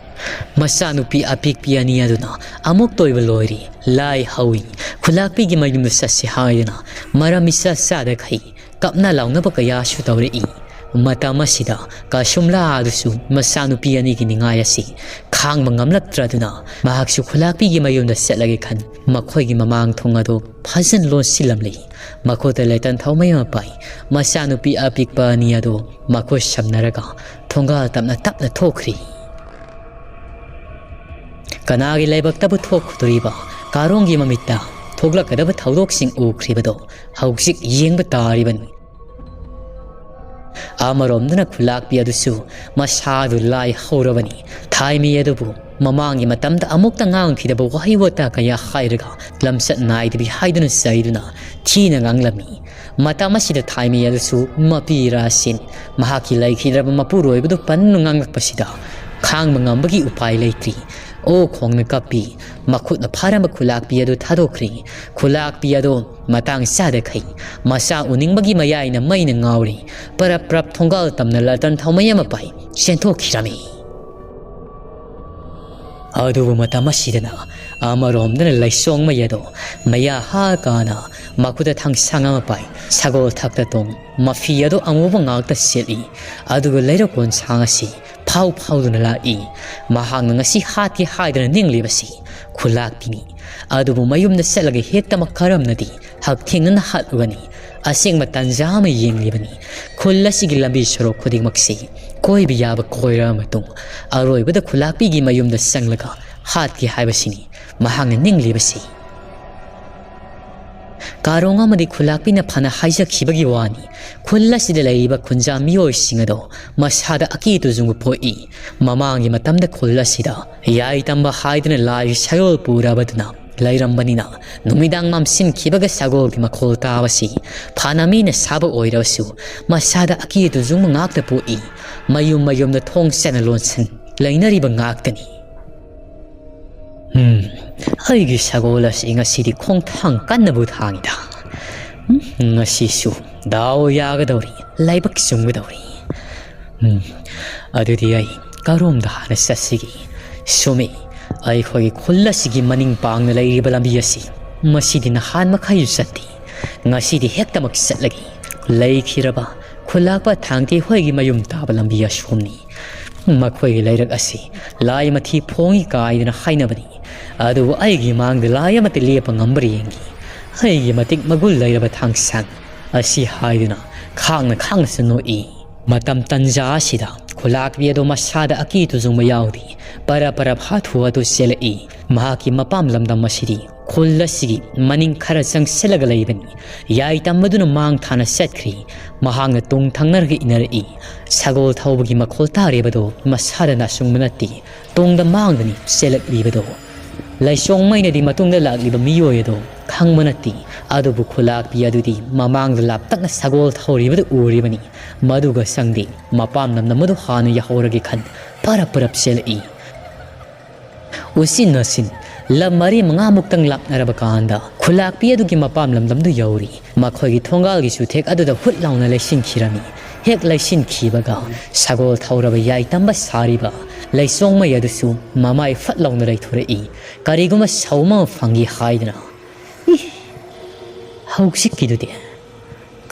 ꯃꯆꯥꯅꯨꯄꯤ ꯑꯄꯤꯛꯄꯤ ꯑꯅꯤ ꯑꯗꯨꯅ ꯑꯃꯨꯛꯇ ꯑꯣꯏꯕ ꯂꯣꯏꯔꯦ꯫ ꯂꯥꯏ ꯍꯧꯏ꯫ ꯈꯨꯂꯥꯛꯄꯤꯒꯤ ꯃꯌꯨꯝꯗ ꯆꯠꯁꯤ ꯍꯥꯏꯗꯨꯅ ꯃꯔꯝ ꯏꯆꯥ ꯆꯥꯗꯈꯩ ꯀꯞꯅ ꯂꯥꯎꯅꯕ ꯀꯌꯥꯁꯨ ꯇꯧꯔꯛꯏ꯫ ꯃꯇꯝ ꯑꯁꯤꯗ ꯀꯁꯨꯝꯂꯥ ꯑꯗꯨꯁꯨ ꯃꯆꯥꯅꯨꯄꯤ ꯑꯅꯤꯒꯤ ꯅꯤꯡꯉꯥꯏ ꯑꯁꯤ ꯈꯥꯡꯕ ꯉꯝꯂꯛꯇ꯭ꯔꯗꯨꯅ ꯃꯍꯥꯛꯁꯨ ꯈꯨꯂꯥꯛꯄꯤꯒꯤ ꯃꯌꯨꯝꯗ ꯆꯠꯂꯒꯦ ꯈꯟ ꯃꯈꯣꯏꯒꯤ ꯃꯃꯥꯡ ꯊꯣꯡ ꯑꯗꯨ ꯐꯖꯅ ꯂꯣꯟꯁꯤꯜꯂꯝꯂꯤ꯫ ꯃꯈꯨꯠꯇ ꯂꯦꯇꯟ ꯊꯥꯎꯃꯩ ꯑꯃ ꯄꯥꯏ꯫ ꯃꯆꯥꯅꯨꯄꯤ ꯑꯄꯤꯛꯄ ꯑꯅꯤ ꯑꯗꯨ ꯃꯈꯨꯠ ꯁꯝꯅꯔꯒ ꯊꯣꯡꯒꯥꯜ ꯇꯞꯅ ꯇꯞꯅ ꯊꯣꯛꯈ꯭ꯔꯤ꯫ ꯀꯅꯥꯒꯤ ꯂꯥꯏꯕꯛꯇꯕꯨ ꯊꯣꯛꯀꯗꯣꯔꯤꯕ ꯀꯥꯔꯣꯡꯒꯤ ꯃꯃꯤꯠꯇ ꯊꯣꯛꯂꯛꯀꯗꯕ ꯊꯧꯗꯣꯛꯁꯤꯡ ꯎꯈ꯭ꯔꯤꯕꯗꯣ ꯍꯧꯖꯤꯛ ꯌꯦꯡꯕ ꯇꯥꯔꯤꯕꯅꯤ꯫ ꯑꯃꯔꯣꯝꯗꯅ ꯈꯨꯂꯥꯛꯄꯤ ꯑꯗꯨꯁꯨ ꯃꯁꯥꯗꯨ ꯂꯥꯏ ꯍꯧꯔꯕꯅꯤ꯫ ꯊꯥꯏꯃꯤ ꯑꯗꯨꯕꯨ ꯃꯃꯥꯡꯒꯤ ꯃꯇꯝꯗ ꯑꯃꯨꯛꯇ ꯉꯥꯡꯈꯤꯗꯕ ꯋꯥꯍꯩ ꯋꯥꯇꯥ ꯀꯌꯥ ꯍꯥꯏꯔꯒ ꯂꯝꯆꯠ ꯅꯥꯏꯗꯕꯤ ꯍꯥꯏꯗꯨꯅ ꯆꯩꯗꯨꯅ ꯊꯤꯅ ꯉꯥꯡꯂꯝꯃꯤ꯫ ꯃꯇꯝ ꯑꯁꯤꯗ ꯊꯥꯏꯃꯤ ꯑꯗꯨꯁꯨ ꯃꯄꯤ ꯏꯔꯥꯁꯤꯟ ꯃꯍꯥꯛꯀꯤ ꯂꯩꯈꯤꯗ꯭ꯔꯕ ꯃꯄꯨꯔꯣꯏꯕꯗꯨ ꯄꯟꯅ ꯉꯥꯡꯂꯛꯄꯁꯤꯗ ꯈꯥꯡꯕ ꯉꯝꯕꯒꯤ ꯎꯄꯥꯏ ꯂꯩꯇ꯭ꯔꯤ꯫ ꯑꯣ ꯈꯣꯡꯅ ꯀꯞꯄꯤ꯫ ꯃꯈꯨꯠꯅ ꯐꯥꯔꯝꯕ ꯈꯨꯂꯥꯛꯄꯤ ꯑꯗꯨ ꯊꯥꯗꯣꯛꯈ꯭ꯔꯤ꯫ ꯈꯨꯂꯥꯛꯄꯤ ꯑꯗꯨ ꯃꯇꯥꯡ ꯆꯥꯗꯈꯩ ꯃꯆꯥ ꯎꯅꯤꯡꯕꯒꯤ ꯃꯌꯥꯏꯅ ꯃꯩꯅ ꯉꯥꯎꯔꯤ꯫ ꯄꯔꯞ ꯄꯔꯞ ꯊꯣꯡꯒꯥꯜ ꯇꯝꯅ ꯂꯇꯟ ꯊꯥꯎꯃꯩ ꯑꯃ ꯄꯥꯏ ꯆꯦꯟꯊꯣꯛꯈꯤꯔꯝꯃꯤ꯫ ꯑꯗꯨꯕꯨ ꯃꯇꯝ ꯑꯁꯤꯗꯅ ꯑꯃꯔꯣꯝꯗꯅ ꯂꯩꯁꯣꯡꯃꯩ ꯑꯗꯣ ꯃꯌꯥ ꯍꯥ ꯀꯥꯅ ꯃꯈꯨꯠꯇ ꯊꯥꯡꯁꯥꯡ ꯑꯃ ꯄꯥꯏ ꯁꯒꯣꯜ ꯊꯛꯇ ꯇꯣꯡ ꯃꯐꯤ ꯑꯗꯣ ꯑꯃꯨꯕ ꯉꯥꯛꯇ ꯁꯦꯠꯂꯤ꯫ ꯑꯗꯨꯒ ꯂꯩꯔꯛ ꯀꯣꯟꯁꯥꯡ ꯑꯁꯤ ꯐꯥꯎ ꯐꯥꯎꯗꯨꯅ ꯂꯥꯛꯏ꯫ ꯃꯍꯥꯛꯅ ꯉꯁꯤ ꯍꯥꯠꯀꯦ ꯍꯥꯏꯗꯅ ꯅꯤꯡꯂꯤꯕꯁꯤ ꯈꯨꯂꯥꯛꯄꯤꯅꯤ꯫ ꯑꯗꯨꯕꯨ ꯃꯌꯨꯝꯗ ꯆꯠꯂꯒ ꯍꯦꯛꯇꯃꯛ ꯀꯔꯝꯅꯗꯤ ꯍꯛꯊꯦꯡꯅꯅ ꯍꯥꯠꯂꯨꯒꯅꯤ? ꯑꯁꯦꯡꯕ ꯇꯥꯟꯖꯥ ꯑꯃ ꯌꯦꯡꯂꯤꯕꯅꯤ꯫ ꯈꯨꯜ ꯑꯁꯤꯒꯤ ꯂꯝꯕꯤ ꯁꯣꯔꯣꯛ ꯈꯨꯗꯤꯡꯃꯛꯁꯤ ꯀꯣꯏꯕ ꯌꯥꯕ ꯀꯣꯏꯔꯕ ꯃꯇꯨꯡ ꯑꯔꯣꯏꯕꯗ ꯈꯨꯂꯥꯛꯄꯤꯒꯤ ꯃꯌꯨꯝꯗ ꯆꯪꯂꯒ ꯍꯥꯠꯀꯦ ꯍꯥꯏꯕꯁꯤꯅꯤ ꯃꯍꯥꯛꯅ ꯅꯤꯡꯂꯤꯕꯁꯤ꯫ ꯀꯥꯔꯣꯡ ꯑꯃꯗꯤ ꯈꯨꯂꯥꯛꯄꯤꯅ ꯐꯅ ꯍꯥꯏꯖꯈꯤꯕꯒꯤ ꯋꯥꯅꯤ, ꯈꯨꯜ ꯑꯁꯤꯗ ꯂꯩꯔꯤꯕ ꯈꯨꯟꯖꯥ ꯃꯤꯑꯣꯏꯁꯤꯡ ꯑꯗꯣ ꯃꯁꯥꯗ ꯑꯀꯤ ꯇꯨꯖꯨꯡꯕ ꯄꯣꯛꯏ꯫ ꯃꯃꯥꯡꯒꯤ ꯃꯇꯝꯗ ꯈꯨꯜ ꯑꯁꯤꯗ ꯌꯥꯏ ꯇꯝꯕ ꯍꯥꯏꯗꯨꯅ ꯂꯥꯏꯒꯤ ꯁꯌꯣꯜ ꯄꯨꯔꯕꯗꯨꯅ ꯂꯩꯔꯝꯕꯅꯤꯅ, ꯅꯨꯃꯤꯗꯥꯡ ꯃꯝꯁꯤꯟꯈꯤꯕꯒ ꯁꯒꯣꯜꯒꯤ ꯃꯈꯣꯜ ꯇꯥꯕꯁꯤ ꯐꯅ ꯃꯤꯅ ꯁꯥꯕ ꯑꯣꯏꯔꯕꯁꯨ ꯃꯁꯥꯗ ꯑꯀꯤ ꯇꯨꯖꯨꯡꯕ ꯉꯥꯛꯇ ꯄꯣꯛꯏ꯫ ꯃꯌꯨꯝ ꯃꯌꯨꯝꯗ ꯊꯣꯡ ꯆꯠꯅ ꯂꯣꯟꯁꯟ ꯂꯩꯅꯔꯤꯕ ꯉꯥꯛꯇꯅꯤ꯫ ꯎꯝ, ꯑꯩꯒꯤ ꯁꯒꯣꯜ ꯑꯁꯤ ꯉꯁꯤꯗꯤ ꯈꯣꯡꯊꯥꯡ ꯀꯟꯅꯕꯨ ꯊꯥꯡꯉꯤꯗ꯫ ꯎꯝ, ꯉꯁꯤꯁꯨ ꯗꯥꯎ ꯌꯥꯒꯗꯧꯔꯤ, ꯂꯥꯏꯕꯛ ꯆꯨꯝꯒꯗꯧꯔꯤ꯫ ꯎꯝ, ꯑꯗꯨꯗꯤ ꯑꯩ ꯀꯔꯣꯝꯗ ꯍꯥꯟꯅ ꯆꯠꯁꯤꯒꯦ? ꯁꯨꯝꯃꯤ, ꯑꯩꯈꯣꯏꯒꯤ ꯈꯨꯜ ꯑꯁꯤꯒꯤ ꯃꯅꯤꯡ ꯄꯥꯡꯅ ꯂꯩꯔꯤꯕ ꯂꯝꯕꯤ ꯑꯁꯤ ꯃꯁꯤꯗꯤ ꯅꯍꯥꯟ ꯃꯈꯩꯁꯨ ꯆꯠꯇꯦ꯫ ꯉꯁꯤꯗꯤ ꯍꯦꯛꯇꯃꯛ ꯆꯠꯂꯒꯦ꯫ ꯂꯩꯈꯤꯔꯕ ꯈꯨꯂꯥꯛꯄ ꯊꯥꯡꯇꯤ ꯍꯣꯏꯒꯤ ꯃꯌꯨꯝ ꯇꯥꯕ ꯂꯝꯕꯤ ꯑꯁꯣꯝꯅꯤ꯫ ꯃꯈꯣꯏꯒꯤ ꯂꯩꯔꯛ ꯑꯁꯤ ꯂꯥꯏ ꯃꯊꯤ ꯐꯣꯡꯉꯤ ꯀꯥꯏꯗꯅ ꯍꯥꯏꯅꯕꯅꯤ꯫ ꯑꯗꯨꯕꯨ ꯑꯩꯒꯤ ꯃꯥꯡꯗ ꯂꯥꯏ ꯑꯃꯠꯇ ꯂꯦꯞꯄ ꯉꯝꯕ꯭ꯔꯥ ꯌꯦꯡꯒꯦ꯫ ꯑꯩꯒꯤ ꯃꯇꯤꯛ ꯃꯒꯨꯟ ꯂꯩꯔꯕ ꯊꯥꯡꯁꯥꯡ ꯑꯁꯤ ꯍꯥꯏꯗꯨꯅ ꯈꯥꯡꯅ ꯈꯥꯡꯅꯁꯨ ꯅꯣꯛꯏ꯫ ꯃꯇꯝ ꯇꯟꯖꯥ ꯑꯁꯤꯗ ꯈꯨꯂꯥꯛꯄꯤ ꯑꯗꯨ ꯃꯁꯥꯗ ꯑꯀꯤ ꯇꯨꯖꯨꯡꯕ ꯌꯥꯎꯗꯦ꯫ ꯄꯔꯞ ꯄꯔꯞ ꯍꯥꯊꯨ ꯍꯥꯊꯨ ꯆꯦꯜꯂꯛꯏ꯫ ꯃꯍꯥꯛꯀꯤ ꯃꯄꯥꯝ ꯂꯝꯗꯝ ꯑꯁꯤꯗꯤ ꯈꯨꯜ ꯑꯁꯤꯒꯤ ꯃꯅꯤꯡ ꯈꯔ ꯆꯪꯁꯤꯜꯂꯒ ꯂꯩꯕꯅꯤ꯫ ꯌꯥꯏ ꯇꯝꯕꯗꯨꯅ ꯃꯥꯡ ꯊꯥꯅ ꯆꯠꯈ꯭ꯔꯤ꯫ ꯃꯍꯥꯛꯅ ꯇꯨꯡ ꯊꯪꯅꯔꯒ ꯏꯟꯅꯔꯛꯏ꯫ ꯁꯒꯣꯜ ꯊꯧꯕꯒꯤ ꯃꯈꯣꯜ ꯇꯥꯔꯤꯕꯗꯨ ꯃꯁꯥꯗ ꯅꯥꯆꯨꯡꯕ ꯅꯠꯇꯦ, ꯇꯨꯡꯗ ꯃꯥꯡꯗꯅꯤ ꯆꯦꯜꯂꯛꯂꯤꯕꯗꯣ꯫ ꯂꯩꯁꯣꯡꯃꯩꯅꯗꯤ ꯃꯇꯨꯡꯗ ꯂꯥꯛꯂꯤꯕ ꯃꯤꯑꯣꯏ ꯑꯗꯣ ꯈꯪꯕ ꯅꯠꯇꯦ, ꯑꯗꯨꯕꯨ ꯈꯨꯂꯥꯛꯄꯤ ꯑꯗꯨꯗꯤ ꯃꯃꯥꯡꯗ ꯂꯥꯞꯇꯛꯅ ꯁꯒꯣꯜ ꯊꯧꯔꯤꯕꯗꯨ ꯎꯔꯤꯕꯅꯤ꯫ ꯃꯗꯨꯒ ꯆꯪꯗꯦ, ꯃꯄꯥꯝ ꯂꯝꯗꯝ ꯑꯗꯨ ꯍꯥꯟꯅ ꯌꯧꯍꯧꯔꯒꯦ ꯈꯟ ꯄꯔꯞ ꯄꯔꯞ ꯆꯦꯜꯂꯛꯏ꯫ ꯎꯆꯤꯟ ꯅꯥꯆꯤꯟ ꯂꯝ ꯃꯔꯤ ꯃꯉꯥꯃꯨꯛꯇꯪ ꯂꯥꯞꯅꯔꯕ ꯀꯥꯟꯗ ꯈꯨꯂꯥꯛꯄꯤ ꯑꯗꯨꯒꯤ ꯃꯄꯥꯝ ꯂꯝꯗꯝꯗꯨ ꯌꯧꯔꯤ꯫ ꯃꯈꯣꯏꯒꯤ ꯊꯣꯡꯒꯥꯜꯒꯤ ꯆꯨꯊꯦꯛ ꯑꯗꯨꯗ ꯍꯨꯠ ꯂꯥꯎꯅ ꯂꯩꯁꯤꯟꯈꯤꯔꯝꯃꯤ꯫ ꯍꯦꯛ ꯂꯩꯁꯤꯟꯈꯤꯕꯒ ꯁꯒꯣꯜ ꯊꯧꯔꯕ ꯌꯥꯏ ꯇꯝꯕ ꯁꯥꯔꯤꯕ ꯂꯩꯆꯣꯡꯃꯩ ꯑꯗꯨꯁꯨ ꯃꯃꯥꯏ ꯐꯠ ꯂꯥꯎꯅ ꯂꯩꯊꯣꯔꯛꯏ꯫ ꯀꯔꯤꯒꯨꯝꯕ ꯁꯧ ꯑꯃ ꯐꯪꯒꯦ ꯍꯥꯏꯗꯅ꯫ ꯏ! ꯍꯧꯖꯤꯛꯀꯤꯗꯨꯗꯤ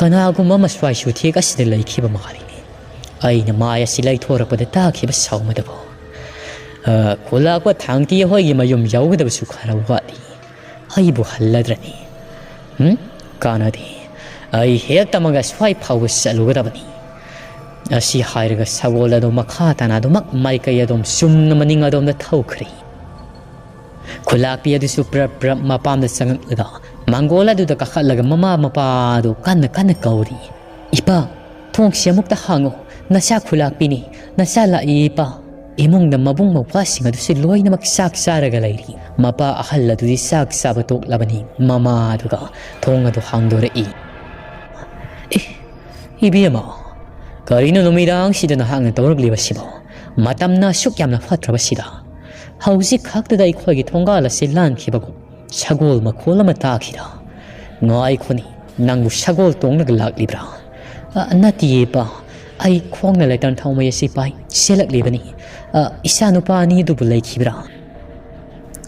ꯀꯅꯥꯒꯨꯝꯕ ꯑꯃ ꯁ꯭ꯋꯥꯏ ꯆꯨꯊꯦꯛ ꯑꯁꯤꯗ ꯂꯩꯈꯤꯕ ꯃꯥꯜꯂꯤꯅꯦ꯫ ꯑꯩꯅ ꯃꯥꯏ ꯑꯁꯤ ꯂꯩꯊꯣꯔꯛꯄꯗ ꯇꯥꯈꯤꯕ ꯁꯥꯎꯃꯗꯕꯨ꯫ ꯑ, ꯈꯨꯂꯥꯛꯄ ꯊꯥꯡꯇꯤ ꯍꯣꯏꯒꯤ ꯃꯌꯨꯝ ꯌꯧꯒꯗꯕꯁꯨ ꯈꯔ ꯋꯥꯠꯂꯤ꯫ ꯑꯩꯕꯨ ꯍꯜꯂꯗ꯭ꯔꯅꯤ? ꯍꯨꯝ? ꯀꯥꯟꯅꯗꯦ꯫ ꯑꯩ ꯍꯦꯛꯇꯃꯛ ꯁ꯭ꯋꯥꯏ ꯐꯥꯎꯕ ꯆꯠꯂꯨꯒꯗꯕꯅꯤ꯫ ꯑꯁꯤ ꯍꯥꯏꯔꯒ ꯁꯒꯣꯜ ꯑꯗꯨ ꯃꯈꯥ ꯇꯥꯅ ꯑꯗꯨꯃꯛ ꯃꯥꯏꯀꯩ ꯑꯗꯣꯝ ꯆꯨꯝꯅ ꯃꯅꯤꯡ ꯑꯗꯣꯝꯗ ꯊꯧꯈ꯭ꯔꯦ꯫ ꯈꯨꯂꯥꯛꯄꯤ ꯑꯗꯨꯁꯨ ꯄ꯭ꯔꯞ ꯄ꯭ꯔꯞ ꯃꯄꯥꯝꯗ ꯆꯪꯉꯛꯂꯒ ꯃꯥꯡꯒꯣꯜ ꯑꯗꯨꯗ ꯀꯥꯈꯠꯂꯒ ꯃꯃꯥ ꯃꯄꯥ ꯑꯗꯨ ꯀꯟꯅ ꯀꯟꯅ ꯀꯧꯔꯤ꯫ "ꯏꯄꯥ, ꯊꯣꯡꯁꯤ ꯑꯃꯨꯛꯇ ꯍꯥꯡꯉꯨ, ꯅꯆꯥ ꯈꯨꯂꯥꯛꯄꯤꯅꯤ, ꯅꯆꯥ ꯂꯥꯛꯏ ꯏꯄꯥ꯫" ꯏꯃꯨꯡꯗ ꯃꯕꯨꯡ ꯃꯧꯄ꯭ꯋꯥꯁꯤꯡ ꯑꯗꯨꯁꯨ ꯂꯣꯏꯅꯃꯛ ꯆꯥꯛ ꯆꯥꯔꯒ ꯂꯩꯔꯤ꯫ ꯃꯄꯥ ꯑꯍꯜ ꯑꯗꯨꯗꯤ ꯆꯥꯛ ꯆꯥꯕ ꯇꯣꯛꯂꯕꯅꯤ꯫ ꯃꯃꯥ ꯑꯗꯨꯒ ꯊꯣꯡ ꯑꯗꯨ ꯍꯥꯡꯗꯣꯔꯛꯏ꯫ "ꯑꯦ, ꯏꯕꯦꯝꯃ, ꯀꯔꯤꯅꯣ ꯅꯨꯃꯤꯗꯥꯡꯁꯤꯗ ꯅꯍꯥꯛꯅ ꯇꯧꯔꯛꯂꯤꯕꯁꯤꯕꯣ? ꯃꯇꯝꯅ ꯑꯁꯨꯛ ꯌꯥꯝꯅ ꯐꯠꯇ꯭ꯔꯕꯁꯤꯗ?" ꯍꯧꯖꯤꯛ ꯈꯛꯇꯗ ꯑꯩꯈꯣꯏꯒꯤ ꯊꯣꯡꯒꯥꯜ ꯑꯁꯤ ꯂꯥꯟꯈꯤꯕꯒꯨꯝ ꯁꯒꯣꯜ ꯃꯈꯣꯜ ꯑꯃ ꯇꯥꯈꯤꯗ꯫ "ꯉꯥꯏꯈꯣꯅꯤ, ꯅꯪꯕꯨ ꯁꯒꯣꯜ ꯇꯣꯡꯂꯒ ꯂꯥꯛꯂꯤꯕ꯭ꯔꯥ?" "ꯑ, ꯅꯠꯇꯤꯌꯦ, ꯏꯄꯥ꯫ ꯑꯩ ꯈꯣꯡꯅ ꯂꯦꯇꯔꯟ ꯊꯥꯎꯃꯩ ꯑꯁꯤ ꯄꯥꯏ ꯆꯦꯜꯂꯛꯂꯤꯕꯅꯤ꯫ ꯑ, ꯏꯆꯥ ꯅꯨꯄꯥ ꯑꯅꯤ ꯑꯗꯨꯕꯨ ꯂꯩꯈꯤꯕ꯭ꯔꯥ?"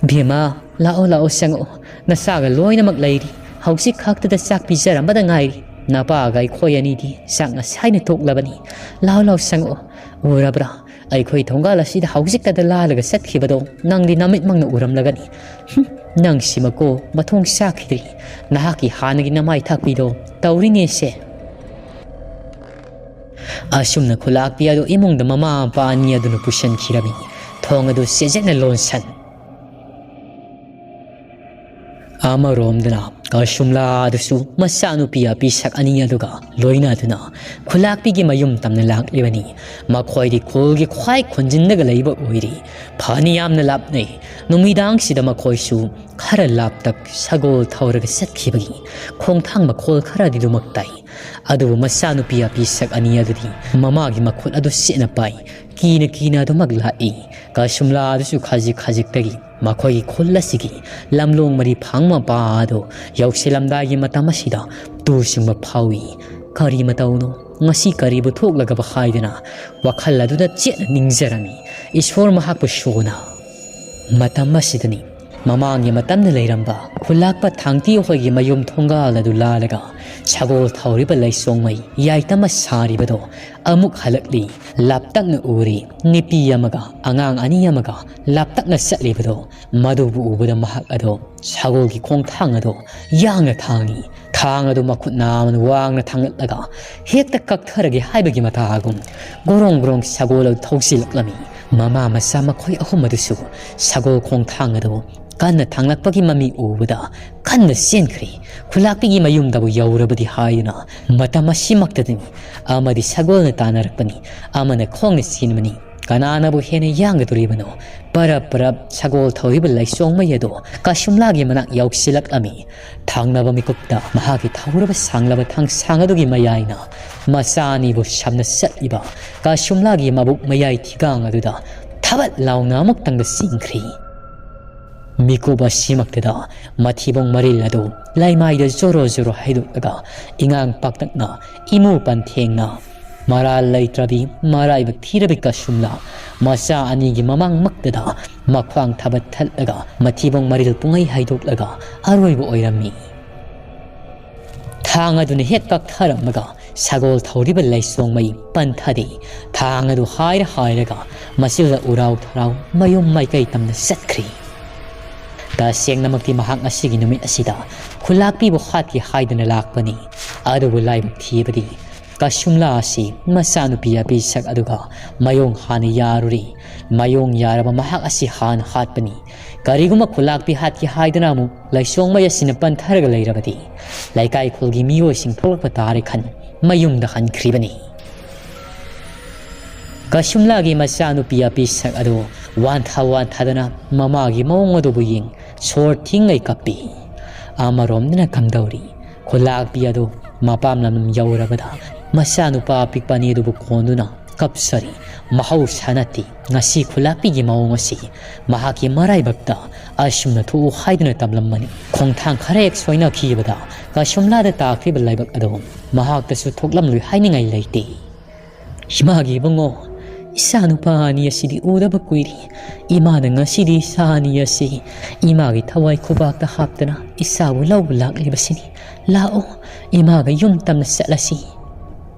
"ꯕꯦꯝꯃ, ꯂꯥꯛꯑꯣ, ꯂꯥꯛꯑꯣ, ꯆꯪꯉꯛꯑꯣ꯫ ꯅꯆꯥꯒ ꯂꯣꯏꯅꯃꯛ ꯂꯩꯔꯤ꯫ ꯍꯧꯖꯤꯛ ꯈꯛꯇꯗ ꯆꯥꯛ ꯄꯤꯖꯔꯝꯕꯗ ꯉꯥꯏꯔꯤ꯫ ꯅꯄꯥꯒ ꯑꯩꯈꯣꯏ ꯑꯅꯤꯗꯤ ꯆꯥꯛ ꯉꯁꯥꯏꯅ ꯇꯣꯛꯂꯕꯅꯤ꯫ ꯂꯥꯛꯑꯣ, ꯂꯥꯛꯑꯣ, ꯆꯪꯉꯛꯑꯣ꯫ ꯎꯔꯕ꯭ꯔꯥ? ꯑꯩꯈꯣꯏ ꯊꯣꯡꯒꯥꯜ ꯑꯁꯤꯗ ꯍꯧꯖꯤꯛꯇꯗ ꯂꯥꯜꯂꯒ ꯆꯠꯈꯤꯕꯗꯣ ꯅꯪꯗꯤ ꯅꯃꯤꯠꯃꯛꯅ ꯎꯔꯝꯂꯒꯅꯤ꯫ ꯍꯨꯝ, ꯅꯪꯁꯤꯃꯀꯣ ꯃꯊꯣꯡ ꯆꯥꯈꯤꯗ꯭ꯔꯤ꯫ ꯅꯍꯥꯛꯀꯤ ꯍꯥꯟꯅꯒꯤ ꯅꯃꯥꯏ ꯊꯥꯛꯄꯤꯗꯣ ꯇꯧꯔꯤꯅꯦꯁꯦ꯫" ꯑꯁꯨꯝꯅ ꯈꯨꯂꯥꯛꯄꯤ ꯑꯗꯨ ꯏꯃꯨꯡꯗ ꯃꯃꯥ ꯃꯄꯥ ꯑꯅꯤ ꯑꯗꯨꯅ ꯄꯨꯁꯤꯟꯈꯤꯔꯝꯃꯤ꯫ ꯊꯣꯡ ꯑꯗꯨ ꯆꯦꯠꯆꯦꯠꯅ ꯂꯣꯟꯁꯟ꯫ ꯑꯃꯔꯣꯝꯗꯅ ꯀꯁꯨꯝꯂꯥ ꯑꯗꯨꯁꯨ ꯃꯆꯥꯅꯨꯄꯤ ꯑꯄꯤꯁꯛ ꯑꯅꯤ ꯑꯗꯨꯒ ꯂꯣꯏꯅꯗꯨꯅ ꯈꯨꯂꯥꯛꯄꯤꯒꯤ ꯃꯌꯨꯝ ꯇꯝꯅ ꯂꯥꯛꯂꯤꯕꯅꯤ꯫ ꯃꯈꯣꯏꯗꯤ ꯈꯨꯜꯒꯤ ꯈ꯭ꯋꯥꯏ ꯈꯨꯟꯖꯤꯟꯗꯒ ꯂꯩꯕ ꯑꯣꯏꯔꯤ꯫ ꯐꯅ ꯌꯥꯝꯅ ꯂꯥꯞꯅꯩ꯫ ꯅꯨꯃꯤꯗꯥꯡꯁꯤꯗ ꯃꯈꯣꯏꯁꯨ ꯈꯔ ꯂꯥꯞꯇꯛ ꯁꯒꯣꯜ ꯊꯧꯔꯒ ꯆꯠꯈꯤꯕꯒꯤ ꯈꯣꯡꯊꯥꯡ ꯃꯈꯣꯜ ꯈꯔꯗꯤ ꯑꯗꯨꯃꯛ ꯇꯥꯏ꯫ ꯑꯗꯨꯕꯨ ꯃꯆꯥꯅꯨꯄꯤ ꯑꯄꯤ ꯁꯛ ꯑꯅꯤ ꯑꯗꯨꯗꯤ ꯃꯃꯥꯒꯤ ꯃꯈꯨꯠ ꯑꯗꯨ ꯆꯦꯠꯅ ꯄꯥꯏ꯫ ꯀꯤꯅ ꯀꯤꯅ ꯑꯗꯨꯃꯛ ꯂꯥꯛꯏ꯫ ꯀꯁꯨꯝꯂꯥ ꯑꯗꯨꯁꯨ ꯈꯖꯤꯛ ꯈꯖꯤꯛꯇꯒꯤ ꯃꯈꯣꯏꯒꯤ ꯈꯨꯜ ꯑꯁꯤꯒꯤ ꯂꯝꯂꯣꯡ ꯃꯔꯤ ꯐꯥꯡ ꯃꯄꯥ ꯑꯗꯨ ꯌꯧꯁꯤꯜꯂꯝꯗꯥꯏꯒꯤ ꯃꯇꯝ ꯑꯁꯤꯗ ꯇꯨ ꯆꯨꯡꯕ ꯐꯥꯎꯏ꯫ ꯀꯔꯤ ꯃꯇꯧꯅꯣ? ꯉꯁꯤ ꯀꯔꯤꯕꯨ ꯊꯣꯛꯂꯒꯕ ꯍꯥꯏꯗꯨꯅ ꯋꯥꯈꯜ ꯑꯗꯨꯗ ꯆꯦꯠꯅ ꯅꯤꯡꯖꯔꯝꯃꯤ꯫ ꯏꯁꯣꯔ ꯃꯍꯥꯛꯄꯨ ꯁꯣꯅ꯫ ꯃꯇꯝ ꯑꯁꯤꯗꯅꯤ ꯃꯃꯥꯡꯒꯤ ꯃꯇꯝꯗ ꯂꯩꯔꯝꯕ ꯈꯨꯜꯂꯥꯛꯄ ꯊꯥꯡꯇꯤ ꯍꯣꯏꯒꯤ ꯃꯌꯨꯝ ꯊꯣꯡꯒꯥꯜ ꯑꯗꯨ ꯂꯥꯜꯂꯒ ꯁꯒꯣꯜ ꯊꯧꯔꯤꯕ ꯂꯩꯁꯣꯡꯃꯩ ꯌꯥꯏꯇꯃ ꯁꯥꯔꯤꯕꯗꯣ ꯑꯃꯨꯛ ꯍꯜꯂꯛꯂꯤ꯫ ꯂꯥꯞꯇꯛꯅ ꯎꯔꯤ꯫ ꯅꯨꯄꯤ ꯑꯃꯒ ꯑꯉꯥꯡ ꯑꯅꯤ ꯑꯃꯒ ꯂꯥꯞꯇꯛꯅ ꯆꯠꯂꯤꯕꯗꯣ ꯃꯗꯨꯕꯨ ꯎꯕꯗ ꯃꯍꯥꯛ ꯑꯗꯣ ꯁꯒꯣꯜꯒꯤ ꯈꯣꯡꯊꯥꯡ ꯑꯗꯣ ꯌꯥꯡꯅ ꯊꯥꯡꯏ꯫ ꯊꯥꯡ ꯑꯗꯨ ꯃꯈꯨꯠ ꯅꯥꯝꯃꯅ ꯋꯥꯡꯅ ꯊꯥꯡꯒꯠꯂꯒ ꯍꯦꯛꯇ ꯀꯛꯊꯔꯒꯦ ꯍꯥꯏꯕꯒꯤ ꯃꯇꯥꯒꯨꯝ ꯒꯣꯔꯣꯡ ꯒꯣꯔꯣꯡ ꯁꯒꯣꯜ ꯑꯗꯨ ꯊꯧꯁꯤꯜꯂꯛꯂꯝꯃꯤ꯫ ꯃꯃꯥ ꯃꯆꯥ ꯃꯈꯣꯏ ꯑꯍꯨꯝ ꯑꯗꯨꯁꯨ ꯁꯒꯣꯜ ꯈꯣꯡꯊꯥꯡ ꯑꯗꯨ ꯀꯟꯅ ꯊꯥꯡꯂꯛꯄꯒꯤ ꯃꯃꯤ ꯎꯕꯗ ꯀꯟꯅ ꯆꯦꯟꯈ꯭ꯔꯦ꯫ ꯈꯨꯂꯥꯛꯄꯤꯒꯤ ꯃꯌꯨꯝꯗꯕꯨ ꯌꯧꯔꯕꯗꯤ ꯍꯥꯏꯗꯨꯅ ꯃꯇꯝ ꯑꯁꯤꯃꯛꯇꯗꯅꯤ ꯑꯃꯗꯤ ꯁꯒꯣꯜꯅ ꯇꯥꯟꯅꯔꯛꯄꯅꯤ, ꯑꯃꯅ ꯈꯣꯡꯅ ꯆꯦꯟꯕꯅꯤ꯫ ꯀꯅꯥꯅꯕꯨ ꯍꯦꯟꯅ ꯌꯥꯡꯒꯗꯣꯔꯤꯕꯅꯣ? ꯄꯔꯞ ꯄꯔꯞ ꯁꯒꯣꯜ ꯊꯧꯔꯤꯕ ꯂꯩꯁꯣꯡꯃꯩ ꯑꯗꯣ ꯀꯁꯨꯝꯂꯥꯒꯤ ꯃꯅꯥꯛ ꯌꯧꯁꯤꯜꯂꯛꯂꯝꯃꯤ꯫ ꯊꯪꯅꯕ ꯃꯤꯀꯨꯞꯇ ꯃꯍꯥꯛꯀꯤ ꯊꯧꯔꯕ ꯁꯥꯡꯂꯕ ꯊꯥꯡꯁꯥꯡ ꯑꯗꯨꯒꯤ ꯃꯌꯥꯏꯅ ꯃꯆꯥ ꯑꯅꯤꯕꯨ ꯁꯝꯅ ꯆꯠꯂꯤꯕ ꯀꯁꯨꯝꯂꯥꯒꯤ ꯃꯕꯨꯛ ꯃꯌꯥꯏ ꯊꯤꯒꯥꯡ ꯑꯗꯨꯗ ꯊꯕꯠ ꯂꯥꯎꯅ ꯑꯃꯨꯛꯇꯪꯗ ꯆꯤꯡꯈ꯭ꯔꯤ꯫ ꯃꯤꯀꯨꯞ ꯑꯁꯤꯃꯛꯇꯗ ꯃꯊꯤꯕꯣꯡ ꯃꯔꯤꯜ ꯑꯗꯨ ꯂꯩꯃꯥꯏꯗ ꯖꯣꯔꯣ ꯖꯣꯔꯣ ꯍꯩꯗꯣꯛꯂꯒ ꯏꯉꯥꯡ ꯄꯥꯛꯇꯛꯅ ꯏꯃꯨ ꯄꯟꯊꯦꯡꯅ ꯃꯔꯥꯜ ꯂꯩꯇ꯭ꯔꯕꯤ ꯃꯔꯥꯏꯕꯛ ꯊꯤꯔꯕꯤ ꯀꯁꯨꯝꯂꯥ ꯃꯆꯥ ꯑꯅꯤꯒꯤ ꯃꯃꯥꯡꯃꯛꯇꯗ ꯃꯈ꯭ꯋꯥꯡ ꯊꯕꯠ ꯊꯠꯂꯒ ꯃꯊꯤꯕꯣꯡ ꯃꯔꯤꯜ ꯄꯨꯡꯍꯩ ꯍꯩꯗꯣꯛꯂꯒ ꯑꯔꯣꯏꯕ ꯑꯣꯏꯔꯝꯃꯤ꯫ ꯊꯥꯡ ꯑꯗꯨꯅ ꯍꯦꯛ ꯀꯛꯊꯔꯝꯃꯒ ꯁꯒꯣꯜ ꯊꯧꯔꯤꯕ ꯂꯩꯁꯣꯡꯃꯩ ꯄꯟꯊꯗꯦ꯫ ꯊꯥꯡ ꯑꯗꯨ ꯍꯥꯏꯔ ꯍꯥꯏꯔꯒ ꯃꯆꯤꯜꯗ ꯎꯔꯥꯎ ꯊꯔꯥꯎ ꯃꯌꯨꯝ ꯃꯥꯏꯀꯩ ꯇꯝꯅ ꯆꯠꯈ꯭ꯔꯤ꯫ ꯇꯁꯦꯡꯅꯃꯛꯇꯤ ꯃꯍꯥꯛ ꯉꯁꯤꯒꯤ ꯅꯨꯃꯤꯠ ꯑꯁꯤꯗ ꯈꯨꯂꯥꯛꯄꯤꯕꯨ ꯍꯥꯠꯀꯦ ꯍꯥꯏꯗꯨꯅ ꯂꯥꯛꯄꯅꯤ꯫ ꯑꯗꯨꯕꯨ ꯂꯥꯏꯕꯛ ꯊꯤꯕꯗꯤ ꯀꯁꯨꯝꯂꯥ ꯑꯁꯤ ꯃꯆꯥꯅꯨꯄꯤ ꯑꯄꯤ ꯁꯛ ꯑꯗꯨꯒ ꯃꯌꯣꯡ ꯍꯥꯟꯅ ꯌꯥꯔꯨꯔꯤ꯫ ꯃꯌꯣꯡ ꯌꯥꯔꯕ ꯃꯍꯥꯛ ꯑꯁꯤ ꯍꯥꯟꯅ ꯍꯥꯠꯄꯅꯤ꯫ ꯀꯔꯤꯒꯨꯝꯕ ꯈꯨꯂꯥꯛꯄꯤ ꯍꯥꯠꯀꯦ ꯍꯥꯏꯗꯨꯅ ꯑꯃꯨꯛ ꯂꯩꯁꯣꯡꯃꯩ ꯑꯁꯤꯅ ꯄꯟꯊꯔꯒ ꯂꯩꯔꯕꯗꯤ ꯂꯩꯀꯥꯏ ꯈꯨꯜꯒꯤ ꯃꯤꯑꯣꯏꯁꯤꯡ ꯊꯣꯛꯂꯛꯄ ꯇꯥꯔꯦ ꯈꯟ ꯃꯌꯨꯝꯗ ꯍꯟꯈ꯭ꯔꯤꯕꯅꯤ꯫ ꯀꯁꯨꯝꯂꯥꯒꯤ ꯃꯆꯥꯅꯨꯄꯤ ꯑꯄꯤ ꯁꯛ ꯑꯗꯨ ꯋꯥꯟꯊ ꯋꯥꯟꯊꯗꯅ ꯃꯃꯥꯒꯤ ꯃꯑꯣꯡ ꯑꯗꯨꯕꯨ ꯌꯦꯡ ꯁꯣꯔ ꯊꯤꯡꯉꯩ ꯀꯞꯄꯤ꯫ ꯑꯃꯔꯣꯝꯗꯅ ꯀꯝꯗꯧꯔꯤ? ꯈꯨꯂꯥꯛꯄꯤ ꯑꯗꯨ ꯃꯄꯥꯝ ꯂꯝ ꯌꯧꯔꯕꯗ ꯃꯆꯥꯅꯨꯄꯥ ꯑꯄꯤꯛꯄ ꯑꯅꯤ ꯑꯗꯨꯕꯨ ꯀꯣꯟꯗꯨꯅ ꯀꯞꯆꯔꯤ꯫ ꯃꯍꯧꯁꯥ ꯅꯠꯇꯦ ꯉꯁꯤ ꯈꯨꯂꯥꯛꯄꯤꯒꯤ ꯃꯑꯣꯡ ꯑꯁꯤ꯫ ꯃꯍꯥꯛꯀꯤ ꯃꯔꯥꯏꯕꯛꯇ ꯑꯁꯨꯝꯅ ꯊꯣꯛꯎ ꯍꯥꯏꯗꯨꯅ ꯇꯝꯂꯝꯕꯅꯤ꯫ ꯈꯣꯡꯊꯥꯡ ꯈꯔ ꯍꯦꯛ ꯁꯣꯏꯅꯈꯤꯕꯗ ꯀꯁꯨꯝꯂꯥꯗ ꯇꯥꯈ꯭ꯔꯤꯕ ꯂꯥꯏꯕꯛ ꯑꯗꯨ ꯃꯍꯥꯛꯇꯁꯨ ꯊꯣꯛꯂꯝꯂꯣꯏ ꯍꯥꯏꯅꯤꯡꯉꯥꯏ ꯂꯩꯇꯦ꯫ ꯏꯃꯥꯒꯤ ꯏꯕꯨꯡꯉꯣ, ꯏꯆꯥꯅꯨꯄꯥ ꯑꯅꯤ ꯑꯁꯤꯗꯤ ꯎꯗꯕ ꯀꯨꯏꯔꯦ꯫ ꯏꯃꯥꯅ ꯉꯁꯤꯗꯤ ꯏꯆꯥ ꯑꯅꯤ ꯑꯁꯤ ꯏꯃꯥꯒꯤ ꯊꯋꯥꯏ ꯈꯨꯕꯥꯛꯇ ꯍꯥꯞꯇꯅ ꯏꯆꯥꯕꯨ ꯂꯧꯕ ꯂꯥꯛꯂꯤꯕꯁꯤꯅꯤ꯫ ꯂꯥꯛꯑꯣ, ꯏꯃꯥꯒ ꯌꯨꯝ ꯇꯝꯅ ꯆꯠꯂꯁꯤ꯫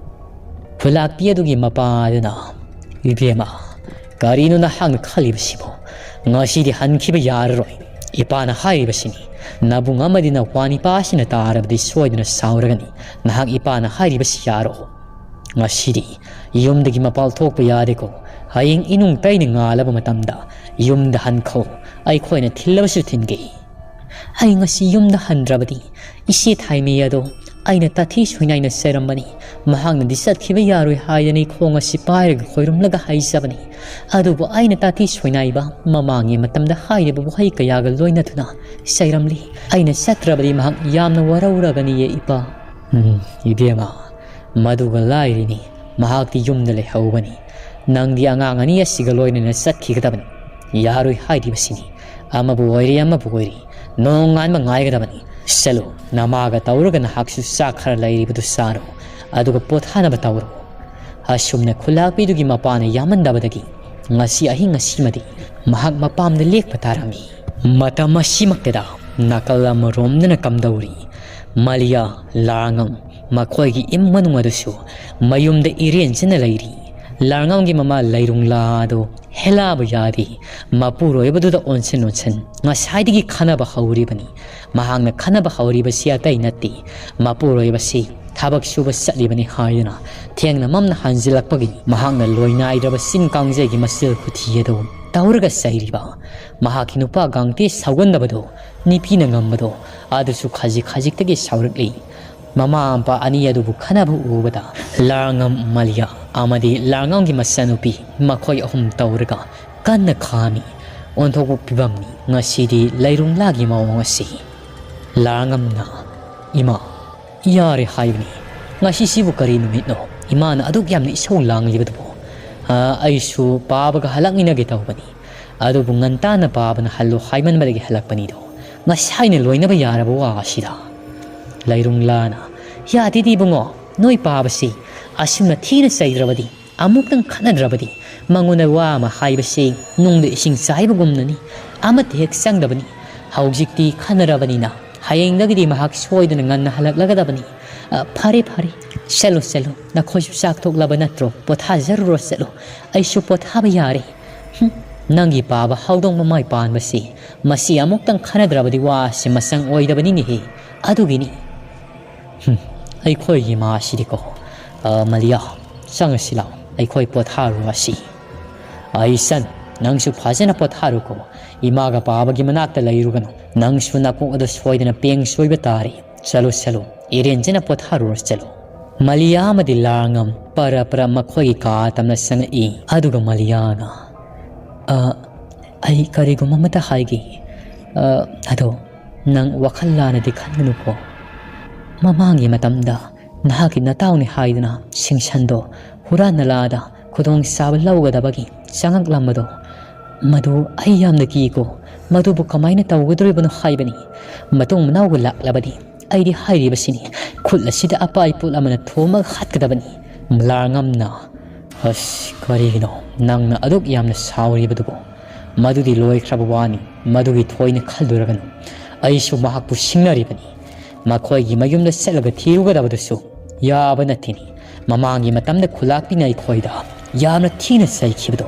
ꯈꯨꯂꯥꯛꯄꯤ ꯑꯗꯨꯒꯤ ꯃꯄꯥ ꯑꯗꯨꯅ, "ꯏꯕꯦꯝꯃ, ꯀꯔꯤꯅꯣ ꯅꯍꯥꯛꯅ ꯈꯜꯂꯤꯕꯁꯤꯕꯨ? ꯉꯁꯤꯗꯤ ꯍꯟꯈꯤꯕ ꯌꯥꯔꯔꯣꯏ꯫ ꯏꯄꯥꯅ ꯍꯥꯏꯔꯤꯕꯁꯤꯅꯤ꯫ ꯅꯕꯨꯡ ꯑꯃꯗꯤ ꯅꯧꯄꯥ ꯅꯤꯄꯥꯁꯤꯅ ꯇꯥꯔꯕꯗꯤ ꯁꯣꯏꯗꯅ ꯁꯥꯎꯔꯒꯅꯤ꯫ ꯅꯍꯥꯛ ꯏꯄꯥꯅ ꯍꯥꯏꯔꯤꯕꯁꯤ ꯌꯥꯔꯣ꯫ ꯉꯁꯤꯗꯤ ꯌꯨꯝꯗꯒꯤ ꯃꯄꯥꯜ ꯊꯣꯛꯄ ꯌꯥꯗꯦꯀꯣ꯫ ꯍꯌꯦꯡ ꯏꯅꯨꯡ ꯇꯩꯅ ꯉꯥꯜꯂꯕ ꯃꯇꯝꯗ ꯌꯨꯝꯗ ꯍꯟꯈꯣ꯫ ꯑꯩꯈꯣꯏꯅ ꯊꯤꯜꯂꯕꯁꯨ ꯊꯤꯟꯒꯦ꯫ ꯑꯩ ꯉꯁꯤ ꯌꯨꯝꯗ ꯍꯟꯗ꯭ꯔꯕꯗꯤ ꯏꯆꯦ ꯊꯥꯏꯃꯤ ꯑꯗꯣ ꯑꯩꯅ ꯇꯥꯊꯤ ꯁꯣꯏꯅꯥꯏꯅ ꯆꯩꯔꯝꯕꯅꯤ꯫ ꯃꯍꯥꯛꯅꯗꯤ ꯆꯠꯈꯤꯕ ꯌꯥꯔꯣꯏ ꯍꯥꯏꯗꯅ ꯈꯣꯡ ꯑꯁꯤ ꯄꯥꯏꯔꯒ ꯈꯣꯏꯔꯨꯝꯂꯒ ꯍꯥꯏꯖꯕꯅꯤ꯫ ꯑꯗꯨꯕꯨ ꯑꯩꯅ ꯇꯥꯊꯤ ꯁꯣꯏꯅꯥꯏꯕ ꯃꯃꯥꯡꯒꯤ ꯃꯇꯝꯗ ꯍꯥꯏꯔꯤꯕ ꯋꯥꯍꯩ ꯀꯌꯥꯒ ꯂꯣꯏꯅꯗꯨꯅ ꯆꯩꯔꯝꯂꯤ꯫ ꯑꯩꯅ ꯆꯠꯇ꯭ꯔꯕꯗꯤ ꯃꯍꯥꯛ ꯌꯥꯝꯅ ꯋꯥꯔꯧꯔꯒꯅꯤꯌꯦ ꯏꯄꯥ꯫ ꯎꯝ, ꯏꯕꯦꯝꯃ, ꯃꯗꯨꯒ ꯂꯥꯏꯔꯤꯅꯤ꯫ ꯃꯍꯥꯛꯇꯤ ꯌꯨꯝꯗ ꯂꯩꯍꯧꯕꯅꯤ꯫ ꯅꯪꯗꯤ ꯑꯉꯥꯡ ꯑꯅꯤ ꯑꯁꯤꯒ ꯂꯣꯏꯅꯅ ꯆꯠꯈꯤꯒꯗꯕꯅꯤ꯫ ꯌꯥꯔꯣꯏ ꯍꯥꯏꯔꯤꯕꯁꯤꯅꯤ꯫ ꯑꯃꯕꯨ ꯑꯣꯏꯔꯦ, ꯑꯃꯕꯨ ꯑꯣꯏꯔꯦ, ꯅꯣꯡꯉꯥꯟꯕ ꯉꯥꯏꯒꯗꯕꯅꯤ꯫ ꯆꯠꯂꯨ, ꯅꯃꯥꯒ ꯇꯧꯔꯒ ꯅꯍꯥꯛꯁꯨ ꯆꯥꯛ ꯈꯔ ꯂꯩꯔꯤꯕꯗꯨ ꯆꯥꯔꯣ, ꯑꯗꯨꯒ ꯄꯣꯊꯥꯅꯕ ꯇꯧꯔꯣ꯫ ꯑꯁꯨꯝꯅ ꯈꯨꯂꯥꯛꯄꯤꯗꯨꯒꯤ ꯃꯄꯥꯅ ꯌꯥꯝꯃꯟꯗꯕꯗꯒꯤ ꯉꯁꯤ ꯑꯍꯤꯡ ꯑꯁꯤꯃꯗꯤ ꯃꯍꯥꯛ ꯃꯄꯥꯝꯗ ꯂꯦꯛꯄ ꯇꯥꯔꯝꯃꯤ꯫ ꯃꯇꯝ ꯑꯁꯤꯃꯛꯇꯗ ꯅꯥꯀꯜ ꯑꯃꯔꯣꯝꯗꯅ ꯀꯝꯗꯧꯔꯤ? ꯃꯂꯤꯌꯥ, ꯂꯥꯔꯉꯝ, ꯃꯈꯣꯏꯒꯤ ꯏꯃꯨꯡ ꯃꯅꯨꯡ ꯑꯗꯨꯁꯨ ꯃꯌꯨꯝꯗ ꯏꯔꯦꯟꯖꯅ ꯂꯩꯔꯤ꯫ ꯂꯥꯔꯉꯝꯒꯤ ꯃꯃꯥ ꯂꯩꯔꯨꯡꯂꯥ ꯑꯗꯨ ꯍꯦꯂꯥꯕ ꯌꯥꯗꯦ꯫ ꯃꯄꯨꯔꯣꯏꯕꯗꯨꯗ ꯑꯣꯟꯁꯤꯟ ꯑꯣꯟꯁꯤꯟ ꯉꯁꯥꯏꯗꯒꯤ ꯈꯟꯅꯕ ꯍꯧꯔꯤꯕꯅꯤ꯫ ꯃꯍꯥꯛꯅ ꯈꯟꯅꯕ ꯍꯧꯔꯤꯕꯁꯤ ꯑꯇꯩ ꯅꯠꯇꯦ꯫ ꯃꯄꯨꯔꯣꯏꯕꯁꯤ ꯊꯕꯛ ꯁꯨꯕ ꯆꯠꯂꯤꯕꯅꯤ ꯍꯥꯏꯗꯨꯅ ꯊꯦꯡꯅ ꯃꯝꯅ ꯍꯟꯖꯤꯜꯂꯛꯄꯒꯤ ꯃꯍꯥꯛꯅ ꯂꯣꯏꯅꯥꯏꯗ꯭ꯔꯕ ꯆꯤꯟ ꯀꯥꯡꯖꯩꯒꯤ ꯃꯆꯤꯜ ꯈꯨꯊꯤ ꯑꯗꯨ ꯇꯧꯔꯒ ꯆꯩꯔꯤꯕ꯫ ꯃꯍꯥꯛꯀꯤ ꯅꯨꯄꯥ ꯒꯥꯡꯇꯦ ꯁꯥꯎꯒꯟꯗꯕꯗꯣ, ꯅꯨꯄꯤꯅ ꯉꯝꯕꯗꯣ, ꯑꯗꯨꯁꯨ ꯈꯖꯤꯛ ꯈꯖꯤꯛꯇꯒꯤ ꯁꯥꯎꯔꯛꯂꯤ꯫ ꯃꯃꯥ ꯃꯄꯥ ꯑꯅꯤ ꯑꯗꯨꯕꯨ ꯈꯟꯅꯕ ꯎꯕꯗ ꯂꯥꯔꯉꯝ ꯃꯂꯤꯌꯥ ꯑꯃꯗꯤ ꯂꯥꯔꯉꯝꯒꯤ ꯃꯆꯥꯅꯨꯄꯤ ꯃꯈꯣꯏ ꯑꯍꯨꯝ ꯇꯧꯔꯒ ꯀꯟꯅ ꯈꯥꯝꯃꯤ꯫ ꯑꯣꯟꯊꯣꯛꯄ ꯐꯤꯕꯝꯅꯤ ꯉꯁꯤꯗꯤ ꯂꯩꯔꯨꯡꯂꯥꯒꯤ ꯃꯑꯣꯡ ꯑꯁꯤ꯫ ꯂꯥꯔꯉꯝꯅ, "ꯏꯃꯥ, ꯌꯥꯔꯦ ꯍꯥꯏꯕꯅꯤ꯫ ꯉꯁꯤꯁꯤꯕꯨ ꯀꯔꯤ ꯅꯨꯃꯤꯠꯅꯣ? ꯏꯃꯥꯅ ꯑꯗꯨꯛ ꯌꯥꯝꯅ ꯏꯁꯧ ꯂꯥꯡꯂꯤꯕꯗꯨꯕꯨ? ꯑ, ꯑꯩꯁꯨ ꯄꯥꯕꯒ ꯍꯜꯂꯛꯃꯤꯟꯅꯒꯦ ꯇꯧꯕꯅꯤ꯫ ꯑꯗꯨꯕꯨ ꯉꯟꯇꯥꯅ ꯄꯥꯕꯅ ꯍꯜꯂꯣ ꯍꯥꯏꯃꯟꯕꯗꯒꯤ ꯍꯜꯂꯛꯄꯅꯤꯗꯣ꯫ ꯉꯁꯥꯏꯅ ꯂꯣꯏꯅꯕ ꯌꯥꯔꯕ ꯋꯥ ꯑꯁꯤꯗ꯫ ꯂꯩꯔꯨꯡꯂꯥꯅ, "ꯌꯥꯗꯦꯗꯤ ꯏꯕꯨꯡꯉꯣ, ꯅꯣꯏ ꯄꯥꯕꯁꯤ ꯑꯁꯨꯝꯅ ꯊꯤꯅ ꯆꯩꯗ꯭ꯔꯕꯗꯤ, ꯑꯃꯨꯛꯇꯪ ꯈꯠꯅꯗ꯭ꯔꯕꯗꯤ, ꯃꯉꯣꯟꯗ ꯋꯥ ꯑꯃ ꯍꯥꯏꯕꯁꯤ ꯅꯨꯡꯗ ꯏꯁꯤꯡ ꯆꯥꯏꯕꯒꯨꯝꯅꯅꯤ꯫ ꯑꯃꯠꯇ ꯍꯦꯛ ꯆꯪꯗꯕꯅꯤ꯫ ꯍꯧꯖꯤꯛꯇꯤ ꯈꯟꯅꯔꯕꯅꯤꯅ ꯍꯌꯦꯡꯗꯒꯤꯗꯤ ꯃꯍꯥꯛ ꯁꯣꯏꯗꯅ ꯉꯟꯅ ꯍꯜꯂꯛꯂꯒꯗꯕꯅꯤ꯫ ꯑ, ꯐꯔꯦ, ꯐꯔꯦ, ꯆꯠꯂꯣ, ꯆꯠꯂꯣ, ꯅꯈꯣꯏꯁꯨ ꯆꯥꯛ ꯊꯣꯛꯂꯕ ꯅꯠꯇ꯭ꯔꯣ? ꯄꯣꯊꯥꯖꯔꯨꯔꯣ, ꯆꯠꯂꯣ, ꯑꯩꯁꯨ ꯄꯣꯊꯥꯕ ꯌꯥꯔꯦ꯫ ꯍꯨꯝ, ꯅꯪꯒꯤ ꯄꯥꯕ ꯍꯧꯗꯣꯡ ꯃꯃꯥꯏ ꯄꯥꯟꯕꯁꯤ, ꯃꯁꯤ ꯑꯃꯨꯛꯇꯪ ꯈꯟꯅꯗ꯭ꯔꯕꯗꯤ ꯋꯥꯁꯤ ꯃꯆꯪ ꯑꯣꯏꯗꯕꯅꯤꯅꯦꯍꯦ꯫ ꯑꯗꯨꯒꯤꯅꯤ꯫ ꯍꯨꯝ, ꯑꯩꯈꯣꯏꯒꯤ ꯃꯥꯁꯤꯗꯤꯀꯣ꯫ ꯑ, ꯃꯂꯤꯌꯥ, ꯆꯪꯉꯁꯤ ꯂꯥꯛꯑꯣ, ꯑꯩꯈꯣꯏ ꯄꯣꯊꯥꯔꯨꯔꯁꯤ꯫ ꯑꯩꯁꯟ, ꯅꯪꯁꯨ ꯐꯖꯅ ꯄꯣꯊꯥꯔꯨꯀꯣ꯫ ꯏꯃꯥꯒ ꯄꯥꯕꯒꯤ ꯃꯅꯥꯛꯇ ꯂꯩꯔꯨꯒꯅꯨ꯫ ꯅꯪꯁꯨ ꯅꯀꯣꯛ ꯑꯗꯨ ꯁꯣꯏꯗꯅ ꯄꯦꯡ ꯁꯣꯏꯕ ꯇꯥꯔꯦ꯫ ꯆꯠꯂꯣ, ꯆꯠꯂꯣ, ꯏꯔꯦꯟꯖꯅ ꯄꯣꯊꯥꯔꯨꯔꯣ, ꯆꯠꯂꯣ꯫ ꯃꯂꯤꯌꯥ ꯑꯃꯗꯤ ꯂꯥꯔꯉꯝ ꯄꯔ ꯄꯔ ꯃꯈꯣꯏꯒꯤ ꯀꯥ ꯇꯝꯅ ꯆꯪꯉꯛꯏ꯫ ꯑꯗꯨꯒ ꯃꯂꯤꯌꯥꯅ, "ꯑ, ꯑꯩ ꯀꯔꯤꯒꯨꯝꯕ ꯑꯃꯇ ꯍꯥꯏꯒꯦ꯫ ꯑ, ꯑꯗꯣ ꯅꯪ ꯋꯥꯈꯜ ꯂꯥꯟꯅꯗꯤ ꯈꯟꯒꯅꯨꯀꯣ꯫ ꯃꯃꯥꯡꯒꯤ ꯃꯇꯝꯗ ꯅꯍꯥꯛꯀꯤ ꯅꯇꯥꯎꯅꯤ ꯍꯥꯏꯗꯨꯅ ꯁꯤꯡꯁꯟꯗꯣ ꯍꯨꯔꯥꯟ ꯅꯂꯥꯗ ꯈꯨꯗꯣꯡꯆꯥꯕ ꯂꯧꯒꯗꯕꯒꯤ ꯆꯪꯉꯛꯂꯝꯕꯗꯣ, ꯃꯗꯨ ꯑꯩ ꯌꯥꯝꯅ ꯀꯤꯀꯣ꯫ ꯃꯗꯨꯕꯨ ꯀꯃꯥꯏꯅ ꯇꯧꯒꯗꯧꯔꯤꯕꯅꯣ ꯍꯥꯏꯕꯅꯤ꯫ ꯃꯇꯨꯡ ꯃꯅꯥꯎꯕꯨ ꯂꯥꯛꯂꯕꯗꯤ ꯑꯩꯗꯤ ꯍꯥꯏꯔꯤꯕꯁꯤꯅꯤ, ꯈꯨꯠ ꯑꯁꯤꯗ ꯑꯄꯥꯏ ꯄꯣꯠ ꯑꯃꯅ ꯊꯣꯝꯃꯒ ꯍꯥꯠꯀꯗꯕꯅꯤ꯫" ꯂꯥꯔꯉꯝꯅ, "ꯑꯁ, ꯀꯔꯤꯒꯤꯅꯣ ꯅꯪꯅ ꯑꯗꯨꯛ ꯌꯥꯝꯅ ꯁꯥꯎꯔꯤꯕꯗꯨꯕꯨ? ꯃꯗꯨꯗꯤ ꯂꯣꯏꯈ꯭ꯔꯕ ꯋꯥꯅꯤ꯫ ꯃꯗꯨꯒꯤ ꯊꯣꯏꯅ ꯈꯜꯂꯨꯔꯒꯅꯨ꯫ ꯑꯩꯁꯨ ꯃꯍꯥꯛꯄꯨ ꯁꯤꯡꯅꯔꯤꯕꯅꯤ꯫ ꯃꯈꯣꯏꯒꯤ ꯃꯌꯨꯝꯗ ꯆꯠꯂꯒ ꯊꯤꯔꯨꯒꯗꯕꯗꯨꯁꯨ ꯌꯥꯕ ꯅꯠꯇꯦꯅꯤ꯫ ꯃꯃꯥꯡꯒꯤ ꯃꯇꯝꯗ ꯈꯨꯂꯥꯛꯄꯤꯅ ꯑꯩꯈꯣꯏꯗ ꯌꯥꯝꯅ ꯊꯤꯅ ꯆꯩꯈꯤꯕꯗꯣ,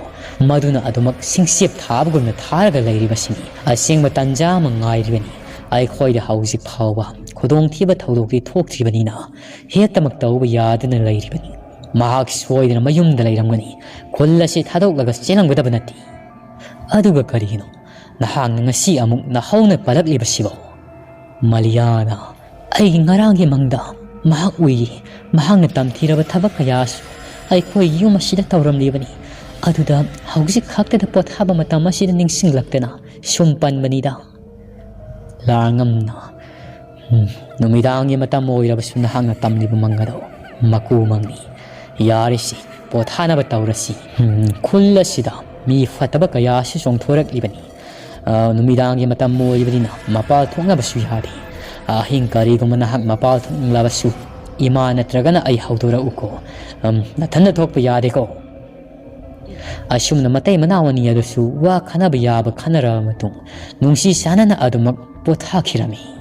ꯃꯗꯨꯅ ꯑꯗꯨꯃꯛ ꯁꯤꯡꯆꯦꯞ ꯊꯥꯕꯒꯨꯝꯅ ꯊꯥꯔꯒ ꯂꯩꯔꯤꯕꯁꯤꯅꯤ꯫ ꯑꯁꯦꯡꯕ ꯇꯟꯖꯥ ꯑꯃ ꯉꯥꯏꯔꯤꯕꯅꯤ꯫ ꯑꯩꯈꯣꯏꯗ ꯍꯧꯖꯤꯛ ꯐꯥꯎꯕ ꯈꯨꯗꯣꯡꯊꯤꯕ ꯊꯧꯗꯣꯛꯇꯤ ꯊꯣꯛꯇ꯭ꯔꯤꯕꯅꯤꯅ, ꯍꯦꯛꯇꯃꯛ ꯇꯧꯕ ꯌꯥꯗꯨꯅ ꯂꯩꯔꯤꯕꯅꯤ꯫ ꯃꯍꯥꯛ ꯁꯣꯏꯗꯅ ꯃꯌꯨꯝꯗ ꯂꯩꯔꯝꯒꯅꯤ꯫ ꯈꯨꯜ ꯑꯁꯤ ꯊꯥꯗꯣꯛꯂꯒ ꯆꯦꯜꯂꯝꯒꯗꯕ ꯅꯠꯇꯦ꯫ ꯑꯗꯨꯒ ꯀꯔꯤꯒꯤꯅꯣ ꯅꯍꯥꯛꯅ ꯉꯁꯤ ꯑꯃꯨꯛ ꯅꯍꯧꯅ ꯄꯜꯂꯛꯂꯤꯕꯁꯤꯕꯣ?" ꯃꯂꯤꯌꯥꯅ, "ꯑꯩꯒꯤ ꯉꯔꯥꯡꯒꯤ ꯃꯪꯗ ꯃꯍꯥꯛ ꯎꯏꯌꯦ꯫ ꯃꯍꯥꯛꯅ ꯇꯝꯊꯤꯔꯕ ꯊꯕꯛ ꯀꯌꯥꯁꯨ ꯑꯩꯈꯣꯏ ꯌꯨꯝ ꯑꯁꯤꯗ ꯇꯧꯔꯝꯂꯤꯕꯅꯤ꯫ ꯑꯗꯨꯗ ꯍꯧꯖꯤꯛ ꯈꯛꯇꯗ ꯄꯣꯊꯥꯕ ꯃꯇꯝ ꯑꯁꯤꯗ ꯅꯤꯡꯁꯤꯡꯂꯛꯇꯅ ꯁꯨꯝ ꯄꯟꯕꯅꯤꯗ꯫" ꯂꯥꯔꯉꯝꯅ, ꯎꯝ, ꯅꯨꯃꯤꯗꯥꯡꯒꯤ ꯃꯇꯝ ꯑꯣꯏꯔꯕꯁꯨ ꯅꯍꯥꯛꯅ ꯇꯝꯂꯤꯕ ꯃꯪ ꯑꯗꯣ ꯃꯀꯨ ꯃꯪꯅꯤ꯫ ꯌꯥꯔꯤꯁꯤ, ꯄꯣꯊꯥꯅꯕ ꯇꯧꯔꯁꯤ꯫ ꯎꯝ, ꯈꯨꯜ ꯑꯁꯤꯗ ꯃꯤ ꯐꯠꯇꯕ ꯀꯌꯥꯁꯨ ꯆꯣꯡꯊꯣꯔꯛꯂꯤꯕꯅꯤ꯫ ꯑ, ꯅꯨꯃꯤꯗꯥꯡꯒꯤ ꯃꯇꯝ ꯑꯣꯏꯕꯅꯤꯅ ꯃꯄꯥꯜ ꯊꯣꯛꯅꯕꯁꯨ ꯌꯥꯗꯦ꯫ ꯑꯍꯤꯡ ꯀꯔꯤꯒꯨꯝꯕ ꯅꯍꯥꯛ ꯃꯄꯥꯜ ꯊꯣꯛꯅꯤꯡꯂꯕꯁꯨ ꯏꯃꯥ ꯅꯠꯇ꯭ꯔꯒꯅ ꯑꯩ ꯍꯧꯗꯣꯔꯛꯎꯀꯣ꯫ ꯎꯝ, ꯅꯊꯟꯗ ꯊꯣꯛꯄ ꯌꯥꯗꯦꯀꯣ꯫ ꯑꯁꯨꯝꯅ ꯃꯇꯩ ꯃꯅꯥꯎ ꯑꯅꯤ ꯑꯗꯨꯁꯨ ꯋꯥ ꯈꯟꯅꯕ ꯌꯥꯕ ꯈꯟꯅꯔꯕ ꯃꯇꯨꯡ ꯅꯨꯡꯁꯤ ꯆꯥꯟꯅꯅ ꯑꯗꯨꯃꯛ ꯄꯣꯊꯥꯈꯤꯔꯝꯃꯤ꯫